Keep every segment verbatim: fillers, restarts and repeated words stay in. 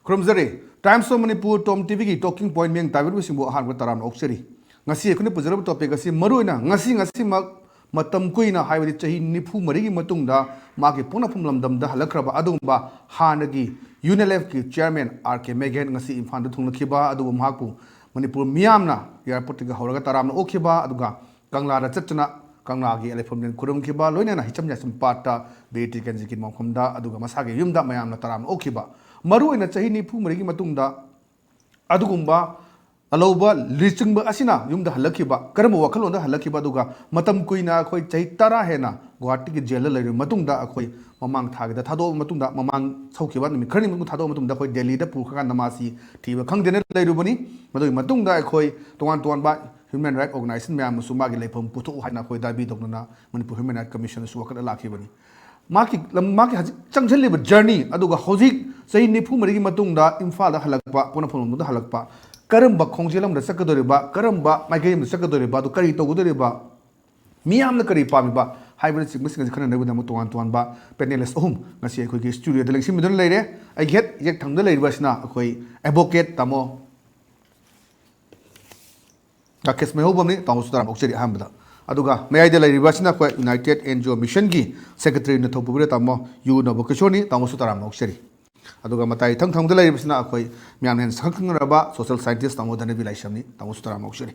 ꯈꯨꯔꯨꯝꯖꯔꯤ꯫ Times of Manipur Tom ꯇꯤꯚꯤꯒꯤ talking point ꯃꯤꯠꯌꯦꯡ ꯇꯥꯕꯤꯔꯤꯕꯁꯤꯡꯕꯨ ꯑꯍꯥꯟꯕ ꯇꯔꯥꯝꯅ ꯑꯣꯛꯆꯔꯤ꯫ ꯉꯁꯤ ꯑꯩꯈꯣꯏꯅ ꯄꯨꯖꯔꯕ topic ꯑꯁꯤ ꯃꯔꯨꯑꯣꯏꯅ ꯉꯁꯤ, ꯉꯁꯤꯃꯛ ꯃꯇꯝ ꯀꯨꯏꯅ, ꯍꯥꯏꯕꯗꯤ ꯆꯍꯤ ꯅꯤꯐꯨ ꯃꯔꯤꯒꯤ ꯃꯇꯨꯡꯗ ꯃꯥꯒꯤ ꯄꯣꯛꯅꯐꯝ ꯂꯝꯗꯝꯗ ꯍꯜꯂꯛꯈ꯭ꯔꯕ ꯑꯗꯨꯒꯨꯝꯕ ꯍꯥꯟꯅꯒꯤ UNLFꯀꯤ chairman R K Meghen ꯉꯁꯤ ꯏꯝꯐꯥꯜꯗ ꯊꯨꯡꯂꯈꯤꯕ, ꯑꯗꯨꯕꯨ ꯃꯍꯥꯛꯄꯨ ꯃꯅꯤꯄꯨꯔ ꯃꯤꯌꯥꯝꯅ airportꯇꯒꯤ ꯍꯧꯔꯒ ꯇꯔꯥꯝꯅ ꯑꯣꯛꯈꯤꯕ, ꯑꯗꯨꯒ ꯀꯪꯂꯥꯗ ꯆꯠꯇꯨꯅ ꯀꯪꯂꯥꯒꯤ ꯂꯥꯏꯐꯝꯂꯦꯟ ꯈꯨꯔꯨꯝꯈꯤꯕ, ꯂꯣꯏꯅꯅ ꯍꯤꯆꯝ ꯌꯥꯏꯁꯝ ꯄꯥꯠꯇ ꯕꯤꯔ ꯇꯤꯀꯦꯟꯖꯤꯠꯀꯤ ꯃꯐꯝꯗ, ꯑꯗꯨꯒ ꯃꯁꯥꯒꯤ ꯌꯨꯝꯗ ꯃꯌꯥꯝꯅ ꯇꯔꯥꯝꯅ ꯑꯣꯛꯈꯤꯕ꯫ ꯃꯔꯨꯑꯣꯏꯅ ꯆꯍꯤ ꯅꯤꯐꯨ ꯃꯔꯤꯒꯤ ꯃꯇꯨꯡꯗ ꯑꯗꯨꯒꯨꯝꯕ ꯑꯂꯧꯕ ꯂꯨꯆꯤꯡꯕ ꯑꯁꯤꯅ ꯌꯨꯝꯗ ꯍꯜꯂꯛꯈꯤꯕ, ꯀꯔꯝꯕ ꯋꯥꯈꯜꯂꯣꯟꯗ ꯍꯜꯂꯛꯈꯤꯕ, ꯑꯗꯨꯒ ꯃꯇꯝ ꯀꯨꯏꯅ ꯑꯩꯈꯣꯏ ꯆꯍꯤ ꯇꯔꯥ ꯍꯦꯟꯅ ꯒꯨꯋꯥꯍꯥꯇꯤꯒꯤ ꯖꯦꯜꯗ ꯂꯩꯔꯕ ꯃꯇꯨꯡꯗ, ꯑꯩꯈꯣꯏ ꯃꯃꯥꯡ ꯊꯥꯒꯤꯗ ꯊꯥꯗꯣꯛꯑꯕ ꯃꯇꯨꯡꯗ, ꯃꯃꯥꯡ ꯁꯧꯈꯤꯕ ꯅꯨꯃꯤꯠ ꯈꯔꯅꯤ ꯃꯇꯨꯡꯗ ꯊꯥꯗꯣꯛꯑꯕ ꯃꯇꯨꯡꯗ ꯑꯩꯈꯣꯏ ꯗꯦꯜꯂꯤꯗ ꯄꯨꯈ꯭ꯔꯀꯥꯟꯗ ꯃꯥꯁꯤ ꯊꯤꯕ ꯈꯪꯗꯅ ꯂꯩꯔꯨꯕꯅꯤ꯫ ꯃꯗꯨꯒꯤ ꯃꯇꯨꯡꯗ ꯑꯩꯈꯣꯏ ꯇꯣꯉꯥꯟ ꯇꯣꯉꯥꯟꯕ human right organization ꯃꯌꯥꯝꯅꯁꯨ ꯃꯥꯒꯤ ꯂꯩꯐꯝ ꯄꯨꯊꯣꯛꯎ ꯍꯥꯏꯅ ꯑꯩꯈꯣꯏ ꯗꯥꯕꯤ ꯇꯧꯗꯨꯅ ꯃꯅꯤꯄꯨꯔ Human Right Commissionꯗꯁꯨ ꯋꯥꯀꯠꯂ ꯂꯥꯛꯈꯤꯕꯅꯤ꯫ ꯃꯍꯥꯛꯀꯤ ꯂꯝ-, ꯃꯍꯥꯛꯀꯤ ꯍꯧꯖꯤꯛ ꯆꯪꯁꯤꯜꯂꯤꯕ journey, ꯑꯗꯨꯒ ꯍꯧꯖꯤꯛ ꯆꯍꯤ ꯅꯤꯐꯨ ꯃꯔꯤꯒꯤ ꯃꯇꯨꯡꯗ ꯏꯝꯐꯥꯜꯗ ꯍꯜꯂꯛꯄ, ꯄꯣꯛꯅꯐꯝ ꯂꯝꯗꯝꯗ ꯍꯜꯂꯛꯄ, ꯀꯔꯝꯕ ꯈꯣꯡꯖꯦꯜ ꯑꯃꯗ ꯆꯠꯀꯗꯧꯔꯤꯕ, ꯀꯔꯝꯕ ꯃꯥꯏꯀꯩ ꯑꯃꯗ ꯆꯠꯀꯗꯧꯔꯤꯕ, ꯑꯗꯨ ꯀꯔꯤ ꯇꯧꯒꯗꯧꯔꯤꯕ, ꯃꯤꯌꯥꯝꯅ ꯀꯔꯤ ꯄꯥꯝꯃꯤꯕ ꯍꯥꯏꯕꯅꯆꯤꯡꯕꯁꯤꯡ ꯑꯁꯤ ꯈꯟꯅꯅꯕꯒꯤꯗꯃꯛ ꯇꯣꯉꯥꯟ ꯇꯣꯉꯥꯟꯕ panelist ꯑꯍꯨꯝ ꯉꯁꯤ ꯑꯩꯈꯣꯏꯒꯤ studioꯗ ꯂꯦꯡꯁꯤꯟꯕꯤꯗꯨꯅ ꯂꯩꯔꯦ꯫ ꯑꯩꯒꯤ ꯍꯦꯛ ꯌꯦꯛ ꯊꯪꯕꯗ ꯂꯩꯔꯤꯕ ꯑꯁꯤꯅ ꯑꯩꯈꯣꯏ advocate ꯇꯥꯃꯣ ꯔꯥꯀꯦꯁ ꯃꯩꯍꯧꯕꯝꯅꯤ, ꯇꯥꯃꯣꯁꯨ ꯇꯔꯥꯝꯅ ꯑꯣꯛꯆꯔꯤ ꯑꯍꯥꯟꯕꯗ꯫ ꯑꯗꯨꯒ ꯃꯌꯥꯏꯗ ꯂꯩꯔꯤꯕ ꯑꯁꯤꯅ ꯑꯩꯈꯣꯏ United NGO Missionꯒꯤ secretary ꯅꯤꯡꯊꯧ ꯄꯨꯕꯤꯔ ꯇꯥꯃꯣ ꯌꯨ ꯅꯕꯀꯤꯁꯣꯔꯅꯤ, ꯇꯥꯃꯣꯁꯨ ꯇꯔꯥꯝꯅ ꯑꯣꯛꯆꯔꯤ꯫ ꯑꯗꯨꯒ ꯃꯇꯥꯏ ꯏꯊꯪ ꯊꯪꯕꯗ ꯂꯩꯔꯤꯕꯁꯤꯅ ꯑꯩꯈꯣꯏ ꯃꯌꯥꯝꯅ ꯍꯦꯟꯅ ꯁꯛꯈꯪꯅꯔꯕ social scientist ꯇꯥꯃꯣ ꯙꯅꯕꯤ ꯂꯥꯏꯁ꯭ꯔꯝꯅꯤ, ꯇꯥꯃꯣꯁꯨ ꯇꯔꯥꯝꯅ ꯑꯣꯛꯆꯔꯤ꯫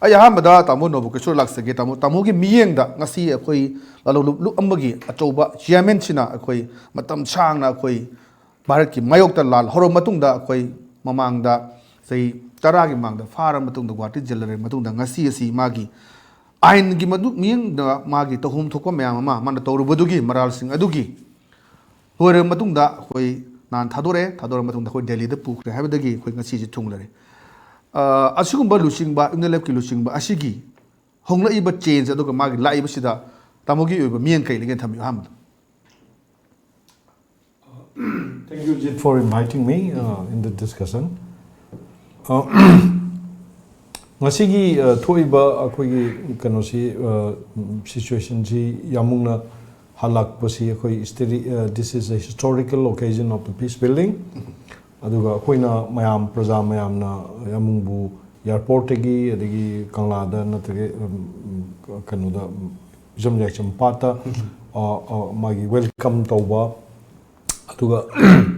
ꯑꯩ ꯑꯍꯥꯟꯕꯗ ꯇꯥꯃꯣ ꯅꯕꯀꯤꯁꯣꯔ ꯂꯥꯛꯆꯒꯦ꯫ ꯇꯥꯃꯣ, ꯇꯥꯃꯣꯒꯤ ꯃꯤꯠꯌꯦꯡꯗ ꯉꯁꯤ ꯑꯩꯈꯣꯏ ꯂꯥꯂꯣꯡ ꯂꯨꯞ-, ꯂꯨꯞ ꯑꯃꯒꯤ ꯑꯆꯧꯕ chairmanꯁꯤꯅ ꯑꯩꯈꯣꯏ ꯃꯇꯝ ꯁꯥꯡꯅ ꯑꯩꯈꯣꯏ ꯚꯥꯔꯠꯀꯤ ꯃꯥꯌꯣꯛꯇ ꯂꯥꯜ ꯍꯧꯔꯕ ꯃꯇꯨꯡꯗ, ꯑꯩꯈꯣꯏ ꯃꯃꯥꯡꯗ ꯆꯍꯤ ꯇꯔꯥꯒꯤ ꯃꯃꯥꯡꯗ ꯐꯥꯔꯕ ꯃꯇꯨꯡꯗ, ꯒꯨꯋꯥꯍꯥꯇꯤ ꯖꯦꯜꯗ ꯂꯩꯔꯕ ꯃꯇꯨꯡꯗ, ꯉꯁꯤ ꯑꯁꯤ ꯃꯥꯒꯤ ꯑꯥꯏꯟꯒꯤ ꯃꯇꯨꯡ ꯃꯤꯠꯌꯦꯡꯗ ꯃꯥꯒꯤ ꯇꯧꯐꯝ ꯊꯣꯛꯄ ꯃꯌꯥꯝ ꯑꯃ ꯃꯥꯅ ꯇꯧꯔꯨꯕꯗꯨꯒꯤ ꯃꯔꯥꯜꯁꯤꯡ ꯑꯗꯨꯒꯤ ꯂꯣꯏꯔꯕ ꯃꯇꯨꯡꯗ ꯑꯩꯈꯣꯏ ꯅꯍꯥꯟ ꯊꯥꯗꯣꯔꯛꯑꯦ, ꯊꯥꯗꯣꯔꯛꯑꯕ ꯃꯇꯨꯡꯗ ꯑꯩꯈꯣꯏ ꯗꯦꯜꯂꯤꯗ ꯄꯨꯈ꯭ꯔꯦ ꯍꯥꯏꯕꯗꯒꯤ ꯑꯩꯈꯣꯏ ꯉꯁꯤꯁꯤ ꯊꯨꯡꯂꯔꯦ꯫ ꯑ, ꯑꯁꯤꯒꯨꯝꯕ ꯂꯨꯆꯤꯡꯕ, UNLFꯀꯤ ꯂꯨꯆꯤꯡꯕ ꯑꯁꯤꯒꯤ ꯍꯣꯡꯂꯛꯏꯕ change ꯑꯗꯨꯒ ꯃꯥꯒꯤ ꯂꯥꯛꯏꯕꯁꯤꯗ ꯇꯥꯃꯣꯒꯤ ꯑꯣꯏꯕ ꯃꯤꯠꯌꯦꯡ ꯀꯔꯤ ꯂꯩꯒꯦꯅ ꯊꯝꯕꯤꯌꯨ ꯑꯍꯥꯟꯕꯗ꯫ Thank you, Jit, for inviting me uh, in the discussion. Uh, ꯉꯁꯤꯒꯤ uh, ꯊꯣꯛꯏꯕ ꯑꯩꯈꯣꯏꯒꯤ ꯀꯩꯅꯣꯁꯤ, uh, situationꯁꯤ ꯌꯥꯝꯕꯨꯡꯅ ꯍꯜꯂꯛꯄꯁꯤ ꯑꯩꯈꯣꯏ ꯁ꯭ꯇꯦꯗꯤ, uh, this is a historical occasion of the peace building. ꯑꯗꯨꯒ ꯑꯩꯈꯣꯏꯅ ꯃꯌꯥꯝ, ꯄ꯭ꯔꯖꯥ ꯃꯌꯥꯝꯅ ꯌꯥꯝꯕꯨꯡꯕꯨ ꯑꯦꯌꯥꯔꯄꯣꯔꯠꯇꯒꯤ, ꯑꯗꯒꯤ ꯀꯪꯂꯥꯗ ꯅꯠꯇ꯭ꯔꯒ, ꯎꯝ, ꯎꯝ, ꯀꯩꯅꯣꯗ, ꯎꯝ, ꯏꯖꯝ ꯌꯥꯏꯁꯝ ꯄꯥꯠꯇ, ꯑ, ꯑ, ꯃꯥꯒꯤ ꯋꯦꯜꯀꯝ ꯇꯧꯕ, ꯑꯗꯨꯒ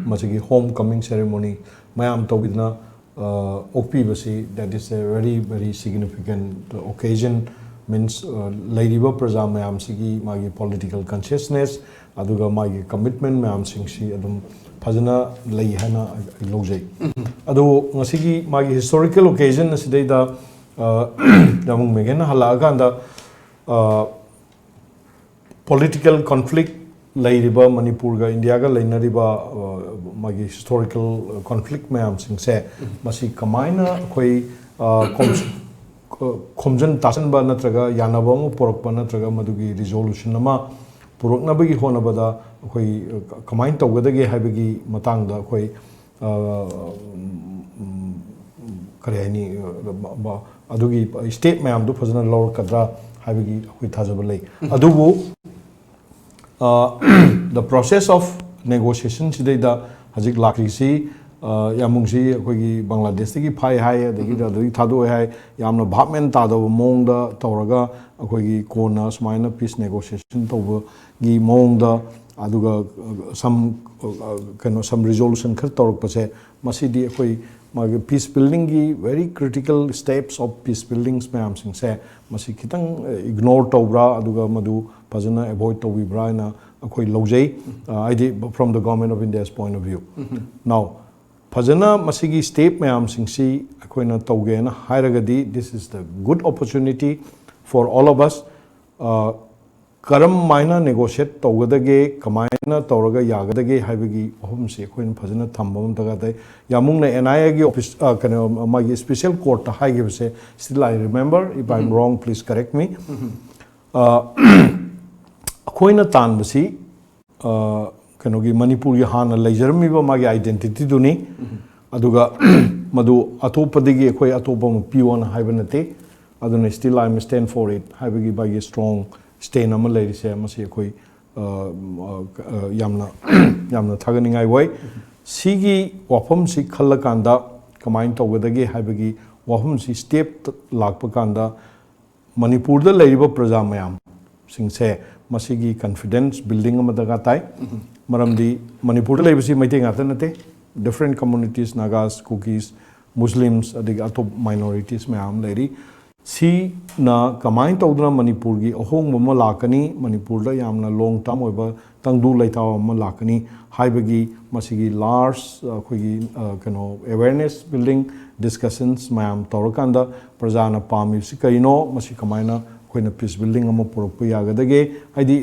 ꯃꯁꯤꯒꯤ ꯍꯣꯝ ꯀꯃꯤꯡ ꯁꯦꯔꯦꯃꯣꯅꯤ ꯃꯌꯥꯝ ꯇꯧꯕꯤꯗꯨꯅ, ꯑ, ꯑꯣꯛꯄꯤꯕꯁꯤ, that is a very, very significant occasion, means, ꯑ, ꯂꯩꯔꯤꯕ ꯄ꯭ꯔꯖꯥ ꯃꯌꯥꯝꯁꯤꯒꯤ ꯃꯥꯒꯤ political consciousness, ꯑꯗꯨꯒ ꯃꯥꯒꯤ commitment ꯃꯌꯥꯝꯁꯤꯡꯁꯤ ꯑꯗꯨꯝ ꯐꯖꯅ ꯂꯩ ꯍꯥꯏꯅ ꯑꯩ ꯂꯧꯖꯩ꯫ ꯑꯗꯨ ꯉꯁꯤꯒꯤ ꯃꯥꯒꯤ historical occasion ꯑꯁꯤꯗꯩꯗ, ꯑ, ꯌꯥꯝꯕꯨꯡ ꯃꯦꯘꯦꯟꯅ ꯍꯜꯂꯛꯑꯀꯥꯟꯗ, ꯑ, political conflict ꯂꯩꯔꯤꯕ ꯃꯅꯤꯄꯨꯔꯒ ꯏꯟꯗꯤꯌꯥꯒ ꯂꯩꯅꯔꯤꯕ, ꯑ, ꯃꯥꯒꯤ historical conflict ꯃꯌꯥꯝꯁꯤꯡꯁꯦ, ꯃꯁꯤ ꯀꯃꯥꯏꯅ ꯑꯩꯈꯣꯏ, ꯑ, ꯈꯣꯝ-, ꯈꯣꯝꯖꯤꯟ ꯇꯥꯁꯤꯟꯕ ꯅꯠꯇ꯭ꯔꯒ ꯌꯥꯅꯕ ꯑꯃ ꯄꯨꯔꯛꯄ ꯅꯠꯇ꯭ꯔꯒ ꯃꯗꯨꯒꯤ resolution ꯑꯃ ꯄꯨꯔꯛꯅꯕꯒꯤ ꯍꯣꯠꯅꯕꯗ ꯑꯩꯈꯣꯏ, ꯑ, ꯀꯃꯥꯏꯅ ꯇꯧꯒꯗꯒꯦ ꯍꯥꯏꯕꯒꯤ ꯃꯇꯥꯡꯗ ꯑꯩꯈꯣꯏ, ꯑ, ꯎꯝ, ꯎꯝ, ꯀꯔꯤ ꯍꯥꯏꯅꯤ, ꯑ, ꯃ-, ꯃ-, ꯑꯗꯨꯒꯤ step ꯃꯌꯥꯝꯗꯨ ꯐꯖꯅ ꯂꯧꯔꯛꯀꯗ꯭ꯔꯥ ꯍꯥꯏꯕꯒꯤ ꯑꯩꯈꯣꯏ ꯊꯥꯖꯕ ꯂꯩ꯫ ꯑꯗꯨꯕꯨ, ꯑ, the process of negotiation ꯁꯤꯗꯩꯗ ꯍꯧꯖꯤꯛ ꯂꯥꯛꯂꯤꯁꯤ, ꯑ, ꯌꯥꯝꯕꯨꯡꯁꯤ ꯑꯩꯈꯣꯏꯒꯤ ꯕꯪꯒ꯭ꯂꯥꯗꯦꯁꯇꯒꯤ ꯐꯥꯏ ꯍꯥꯏ, ꯑꯗꯒꯤꯗꯤ ꯑꯗꯨꯗꯒꯤ ꯊꯥꯗꯣꯛꯑꯦ ꯍꯥꯏ, ꯌꯥꯝꯅ ꯚꯥꯞ ꯃꯦꯟ ꯇꯥꯗꯕ ꯃꯑꯣꯡꯗ ꯇꯧꯔꯒ ꯑꯩꯈꯣꯏꯒꯤ ꯀꯣꯟꯅ ꯁꯨꯃꯥꯏꯅ peace negotiation ꯇꯧꯕꯒꯤ ꯃꯑꯣꯡꯗ, ꯑꯗꯨꯒ, ꯑ, some, ꯑ, ꯀꯩꯅꯣ, some resolution ꯈꯔ ꯇꯧꯔꯛꯄꯁꯦ, ꯃꯁꯤꯗꯤ ꯑꯩꯈꯣꯏ ꯃꯥꯒꯤ peace buildingꯒꯤ very critical steps of peace buildings ꯃꯌꯥꯝꯁꯤꯡꯁꯦ ꯃꯁꯤ ꯈꯤꯇꯪ, ꯑ, ignore ꯇꯧꯕ꯭ꯔꯥ, ꯑꯗꯨꯒ ꯃꯗꯨ ꯐꯖꯅ avoid ꯇꯧꯕꯤꯕ꯭ꯔꯥ ꯍꯥꯏꯅ ꯑꯩꯈꯣꯏ ꯂꯧꯖꯩ, ꯑ, ꯍꯥꯏꯗꯤ from the Government of India's point of view꯫ Now, ꯐꯖꯅ ꯃꯁꯤꯒꯤ step ꯃꯌꯥꯝꯁꯤꯡꯁꯤ ꯑꯩꯈꯣꯏꯅ ꯇꯧꯒꯦꯅ ꯍꯥꯏꯔꯒꯗꯤ, this is the good opportunity for all of us꯫ ꯑ, ꯀꯔꯝ ꯍꯥꯏꯅ negotiate ꯇꯧꯒꯗꯒꯦ, ꯀꯃꯥꯏꯅ ꯇꯧꯔꯒ ꯌꯥꯒꯗꯒꯦ ꯍꯥꯏꯕꯒꯤ ꯋꯥꯐꯝꯁꯤ ꯑꯩꯈꯣꯏꯅ ꯐꯖꯅ ꯊꯝꯕ ꯑꯃ ꯗꯔꯀꯥꯔ ꯇꯥꯏ꯫ ꯌꯥꯝꯕꯨꯡꯅ NIAꯒꯤ office, ꯑ, ꯀꯩꯅꯣ, ꯃꯥꯒꯤ special courtꯇ ꯍꯥꯏꯈꯤꯕꯁꯦ, still I remember, if I'm wrong, please correct me꯫ ꯑ, ꯑꯩꯈꯣꯏꯅ ꯇꯥꯟꯕꯁꯤ, ꯑ, ꯀꯩꯅꯣꯒꯤ ꯃꯅꯤꯄꯨꯔꯒꯤ ꯍꯥꯟꯅ ꯂꯩꯖꯔꯝꯃꯤꯕ ꯃꯥꯒꯤ identityꯗꯨꯅꯤ꯫ ꯑꯗꯨꯒ ꯃꯗꯨ ꯑꯇꯣꯞꯄꯗꯒꯤ ꯑꯩꯈꯣꯏ ꯑꯇꯣꯞꯄ ꯑꯃ ꯄꯤꯌꯣꯅ ꯍꯥꯏꯕ ꯅꯠꯇꯦ꯫ ꯑꯗꯨꯅ still I am stand for it ꯍꯥꯏꯕꯒꯤ ꯃꯥꯒꯤ strong stand ꯑꯃ ꯂꯩꯔꯤꯁꯦ, ꯃꯁꯤ ꯑꯩꯈꯣꯏ, ꯑ, ꯑ, ꯑ, ꯌꯥꯝꯅ, ꯌꯥꯝꯅ ꯊꯥꯒꯠꯅꯤꯡꯉꯥꯏ ꯑꯣꯏ꯫ ꯁꯤꯒꯤ ꯋꯥꯐꯝꯁꯤ ꯈꯜꯂꯀꯥꯟꯗ ꯀꯃꯥꯏꯅ ꯇꯧꯒꯗꯒꯦ ꯍꯥꯏꯕꯒꯤ ꯋꯥꯐꯝꯁꯤ ꯁ꯭ꯇꯦꯞ ꯂꯥꯛꯄ ꯀꯥꯟꯗ ꯃꯅꯤꯄꯨꯔꯗ ꯂꯩꯔꯤꯕ ꯄ꯭ꯔꯖꯥ ꯃꯌꯥꯝꯁꯤꯡꯁꯦ ꯃꯁꯤꯒꯤ ꯀꯟꯐꯤꯗꯦꯟꯁ ꯕꯤꯜꯗꯤꯡ ꯑꯃ ꯗꯔꯀꯥꯔ ꯇꯥꯏ꯫ ꯃꯔꯝꯗꯤ ꯃꯅꯤꯄꯨꯔꯗ ꯂꯩꯕꯁꯤ ꯃꯩꯇꯩ ꯉꯥꯛꯇ ꯅꯠꯇꯦ, ꯗꯤꯐ꯭ꯔꯦꯟ ꯀꯝꯃꯨꯅꯤꯇꯤꯁ, ꯅꯥꯒꯥꯁ, ꯀꯨꯀꯤꯁ, ꯃꯨꯁꯂꯤꯝꯁ, ꯑꯗꯒꯤ ꯑꯇꯣꯞꯄ ꯃꯥꯏꯅꯣꯔꯤꯇꯤꯁ ꯃꯌꯥꯝ ꯑꯃ ꯂꯩꯔꯤ꯫ ꯁꯤꯅ ꯀꯃꯥꯏꯅ ꯇꯧꯗꯅ ꯃꯅꯤꯄꯨꯔꯒꯤ ꯑꯍꯣꯡꯕ ꯑꯃ ꯂꯥꯛꯀꯅꯤ, ꯃꯅꯤꯄꯨꯔꯗ ꯌꯥꯝꯅ ꯂꯣꯡ ꯇꯥꯔꯝ ꯑꯣꯏꯕ ꯇꯪꯗꯨ ꯂꯩꯇꯥꯕ ꯑꯃ ꯂꯥꯛꯀꯅꯤ ꯍꯥꯏꯕꯒꯤ ꯃꯁꯤꯒꯤ ꯂꯥꯔꯖ ꯑꯩꯈꯣꯏꯒꯤ ꯀꯩꯅꯣ ꯑꯦꯋꯦꯔꯅꯦꯁ ꯕꯤꯜꯗꯤꯡ ꯗꯤꯁꯀꯁꯟꯁ ꯃꯌꯥꯝ ꯇꯧꯔꯀꯥꯟꯗ ꯄ꯭ꯔꯖꯥꯅ ꯄꯥꯝꯃꯤꯕꯁꯤ ꯀꯔꯤꯅꯣ, ꯃꯁꯤ ꯀꯃꯥꯏꯅ ꯑꯩꯈꯣꯏꯅ ꯄꯤꯁ ꯕꯤꯜꯗꯤꯡ ꯑꯃ ꯄꯨꯔꯛꯄ ꯌꯥꯒꯗꯒꯦ, ꯍꯥꯏꯗꯤ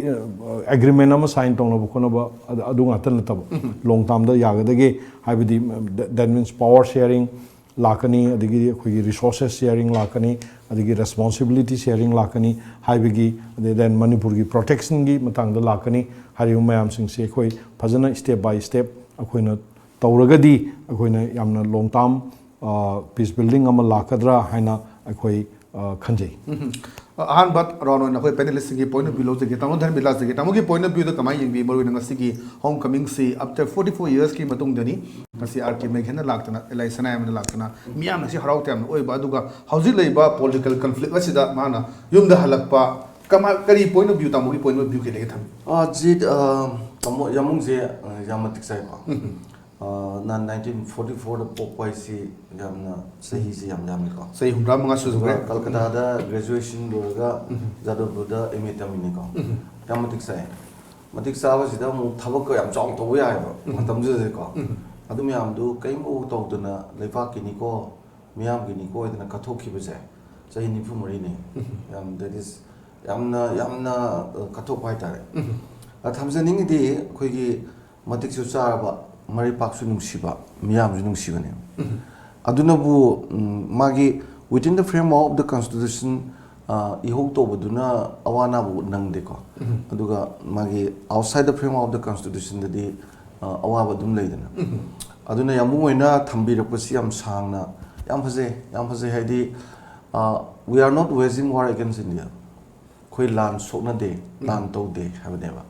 ꯑꯦꯒ꯭ꯔꯤꯃꯦꯟ ꯑꯃ ꯁꯥꯏꯟ ꯇꯧꯅꯕ ꯈꯣꯠꯅꯕ ꯑꯗꯨ ꯉꯥꯛꯇ ꯅꯠꯇꯕ, ꯂꯣꯡ ꯇꯥꯔꯝꯗ ꯌꯥꯒꯗꯒꯦ, ꯍꯥꯏꯕꯗꯤ that means power sharing ꯂꯥꯛꯀꯅꯤ, ꯑꯗꯒꯤꯗꯤ ꯑꯩꯈꯣꯏꯒꯤ ꯔꯤꯁꯣꯔꯁꯦꯁ ꯁꯤꯌꯥꯔꯤꯡ ꯂꯥꯛꯀꯅꯤ, ꯑꯗꯒꯤ ꯔꯦꯁꯄꯣꯟꯁꯤꯕꯤꯂꯤꯇꯤ ꯁꯤꯌꯥꯔꯤꯡ ꯂꯥꯛꯀꯅꯤ ꯍꯥꯏꯕꯒꯤ, ꯑꯗꯩ ꯗꯦꯟ ꯃꯅꯤꯄꯨꯔꯒꯤ ꯄ꯭ꯔꯣꯇꯦꯛꯁꯟꯒꯤ ꯃꯇꯥꯡꯗ ꯂꯥꯛꯀꯅꯤ꯫ ꯍꯥꯏꯔꯤꯕ ꯃꯌꯥꯝꯁꯤꯡꯁꯦ ꯑꯩꯈꯣꯏ ꯐꯖꯅ ꯁ꯭ꯇꯦꯞ ꯕꯥꯏ ꯁ꯭ꯇꯦꯞ ꯑꯩꯈꯣꯏꯅ ꯇꯧꯔꯒꯗꯤ ꯑꯩꯈꯣꯏꯅ ꯌꯥꯝꯅ ꯂꯣꯡ ꯇꯥꯔꯝ ꯄꯤꯁ ꯕꯤꯜꯗꯤꯡ ꯑꯃ ꯂꯥꯛꯀꯗ꯭ꯔꯥ ꯍꯥꯏꯅ ꯑꯩꯈꯣꯏ ꯈꯟꯖꯩ꯫ ꯑꯍꯥꯟꯕ ꯔꯥꯎꯟ ꯑꯣꯏꯅ ꯑꯩꯈꯣꯏ ꯄꯦꯅꯦꯂꯤꯁꯁꯤꯡꯒꯤ ꯄꯣꯏꯟ ꯑꯣꯐ ꯚ꯭ꯌꯨ ꯂꯧꯖꯒꯦ꯫ ꯇꯥꯃꯣ ꯙꯔꯃꯤꯂꯥꯖꯒꯤ, ꯇꯥꯃꯣꯒꯤ ꯄꯣꯏꯟ ꯑꯣꯐ ꯚ꯭ꯌꯨꯗ ꯀꯃꯥꯏꯅ ꯌꯦꯡꯕꯤ? ꯃꯔꯨꯑꯣꯏꯅ ꯉꯁꯤꯒꯤ ꯍꯣꯝ ꯀꯃꯤꯡꯁꯤ ꯑꯥꯐꯇꯔ ꯐꯣꯔꯇꯤ ꯐꯣꯔ ꯌꯔꯁꯀꯤ ꯃꯇꯨꯡꯗꯅꯤ꯫ ꯉꯁꯤ ꯑꯥꯔ ꯀꯦ ꯃꯦꯘꯦꯟꯅ ꯂꯥꯛꯇꯅ, ꯑꯦꯜ ꯑꯥꯏ ꯁꯅꯥꯌꯥꯝꯅ ꯂꯥꯛꯇꯅ ꯃꯤꯌꯥꯝꯅ ꯁꯤ ꯍꯔꯥꯎ ꯇꯌꯥꯝꯅ ꯑꯣꯏꯕ, ꯑꯗꯨꯒ ꯍꯧꯖꯤꯛ ꯂꯩꯔꯤꯕ ꯄꯣꯂꯤꯇꯤꯀꯦꯜ ꯀꯟꯐ꯭ꯂꯤꯛ ꯑꯁꯤꯗ ꯃꯥꯅ ꯌꯨꯝꯗ ꯍꯜꯂꯛꯄ, ꯀꯃꯥꯏ, ꯀꯔꯤ ꯄꯣꯏꯟ ꯑꯣꯐ ꯚ꯭ꯌꯨ, ꯇꯥꯃꯣꯒꯤ ꯄꯣꯏꯟ ꯑꯣꯐ ꯚ꯭ꯌꯨ ꯀꯩ ꯂꯩꯒꯦ ꯊꯝꯕꯤ? ꯑ, ꯖꯤꯠ, ꯑ, ꯇꯥꯃꯣ, ꯌꯥꯝꯕꯨꯡꯁꯦ, ꯑ, ꯌꯥꯝ ꯃꯇꯤꯛ ꯆꯥꯏꯀꯣ꯫ ꯑ, ꯅꯥꯏꯟꯇꯤꯟ ꯐꯣꯔꯇꯤ ꯐꯣꯔꯗ ꯄꯣꯛꯄ ꯍꯥꯏꯁꯤ ꯌꯥꯝꯅ, ꯆꯍꯤꯁꯤ ꯌꯥꯝ ꯌꯥꯝꯃꯤꯀꯣ꯫ ꯆꯍꯤ ꯍꯨꯝꯗ꯭ꯔꯥ ꯃꯉꯥ ꯁꯨꯖꯈ꯭ꯔꯦ꯫ ꯑꯗꯨꯒ ꯀꯜꯀꯇꯥꯗ ꯒ꯭ꯔꯦꯖꯨꯑꯦꯁꯟ ꯂꯣꯏꯔꯒ ꯖꯥꯗꯕꯄꯨꯔꯗ ꯑꯦꯝ ꯑꯦ ꯇꯝꯃꯤꯅꯤꯀꯣ꯫ ꯌꯥꯝ ꯃꯇꯤꯛ ꯆꯥꯏ꯫ ꯃꯇꯤꯛ ꯆꯥꯕꯁꯤꯗ ꯑꯃꯨꯛ ꯊꯕꯛꯀ ꯌꯥꯝ ꯆꯥꯎꯅ ꯇꯧꯕ ꯌꯥꯏꯑꯕ ꯃꯇꯝꯗꯨꯗꯗꯤꯀꯣ꯫ ꯑꯗꯨ ꯃꯌꯥꯝꯗꯨ ꯀꯔꯤꯝꯐꯥꯎ ꯇꯧꯗꯅ ꯂꯩꯕꯥꯛꯀꯤꯅꯤꯀꯣ, ꯃꯤꯌꯥꯝꯒꯤꯅꯤꯀꯣ ꯍꯥꯏꯗꯅ ꯀꯠꯊꯣꯛꯈꯤꯕꯁꯦ ꯆꯍꯤ ꯅꯤꯐꯨ ꯃꯔꯤꯅꯤ꯫ ꯌꯥꯝ, that is, ꯌꯥꯝꯅ, ꯌꯥꯝꯅ, ꯑ, ꯀꯠꯊꯣꯛꯄ ꯍꯥꯏꯇꯥꯔꯦ꯫ ꯑ, ꯊꯝꯖꯅꯤꯡꯉꯤꯗꯤ ꯑꯩꯈꯣꯏꯒꯤ ꯃꯇꯤꯛꯁꯨ ꯆꯥꯔꯕ, ꯃꯔꯩꯄꯥꯛꯁꯨ ꯅꯨꯡꯁꯤꯕ, ꯃꯤꯌꯥꯝꯁꯨ ꯅꯨꯡꯁꯤꯕꯅꯦꯕ꯫ ꯑꯗꯨꯅꯕꯨ, ꯎꯝ, ꯃꯥꯒꯤ within the frame of the constitution, ꯑ, ꯏꯍꯧ ꯇꯧꯕꯗꯨꯅ ꯑꯋꯥ ꯑꯅꯥꯕꯨ ꯅꯪꯗꯦꯀꯣ꯫ ꯑꯗꯨꯒ ꯃꯥꯒꯤ outside the frame of the constitutionꯗꯗꯤ, ꯑ, ꯑꯋꯥꯕ ꯑꯗꯨꯝ ꯂꯩꯗꯅ꯫ ꯑꯗꯨꯅ ꯌꯥꯝꯕꯨꯡ ꯑꯣꯏꯅ ꯊꯝꯕꯤꯔꯛꯄꯁꯤ ꯌꯥꯝ ꯁꯥꯡꯅ, ꯌꯥꯝ ꯐꯖꯩ, ꯌꯥꯝ ꯐꯖꯩ꯫ ꯍꯥꯏꯗꯤ, ꯑ, "We are not waging war against India." ꯑꯩꯈꯣꯏ ꯂꯥꯟ ꯁꯣꯛꯅꯗꯦ, ꯂꯥꯟ ꯇꯧꯗꯦ ꯍꯥꯏꯕꯅꯦꯕ꯫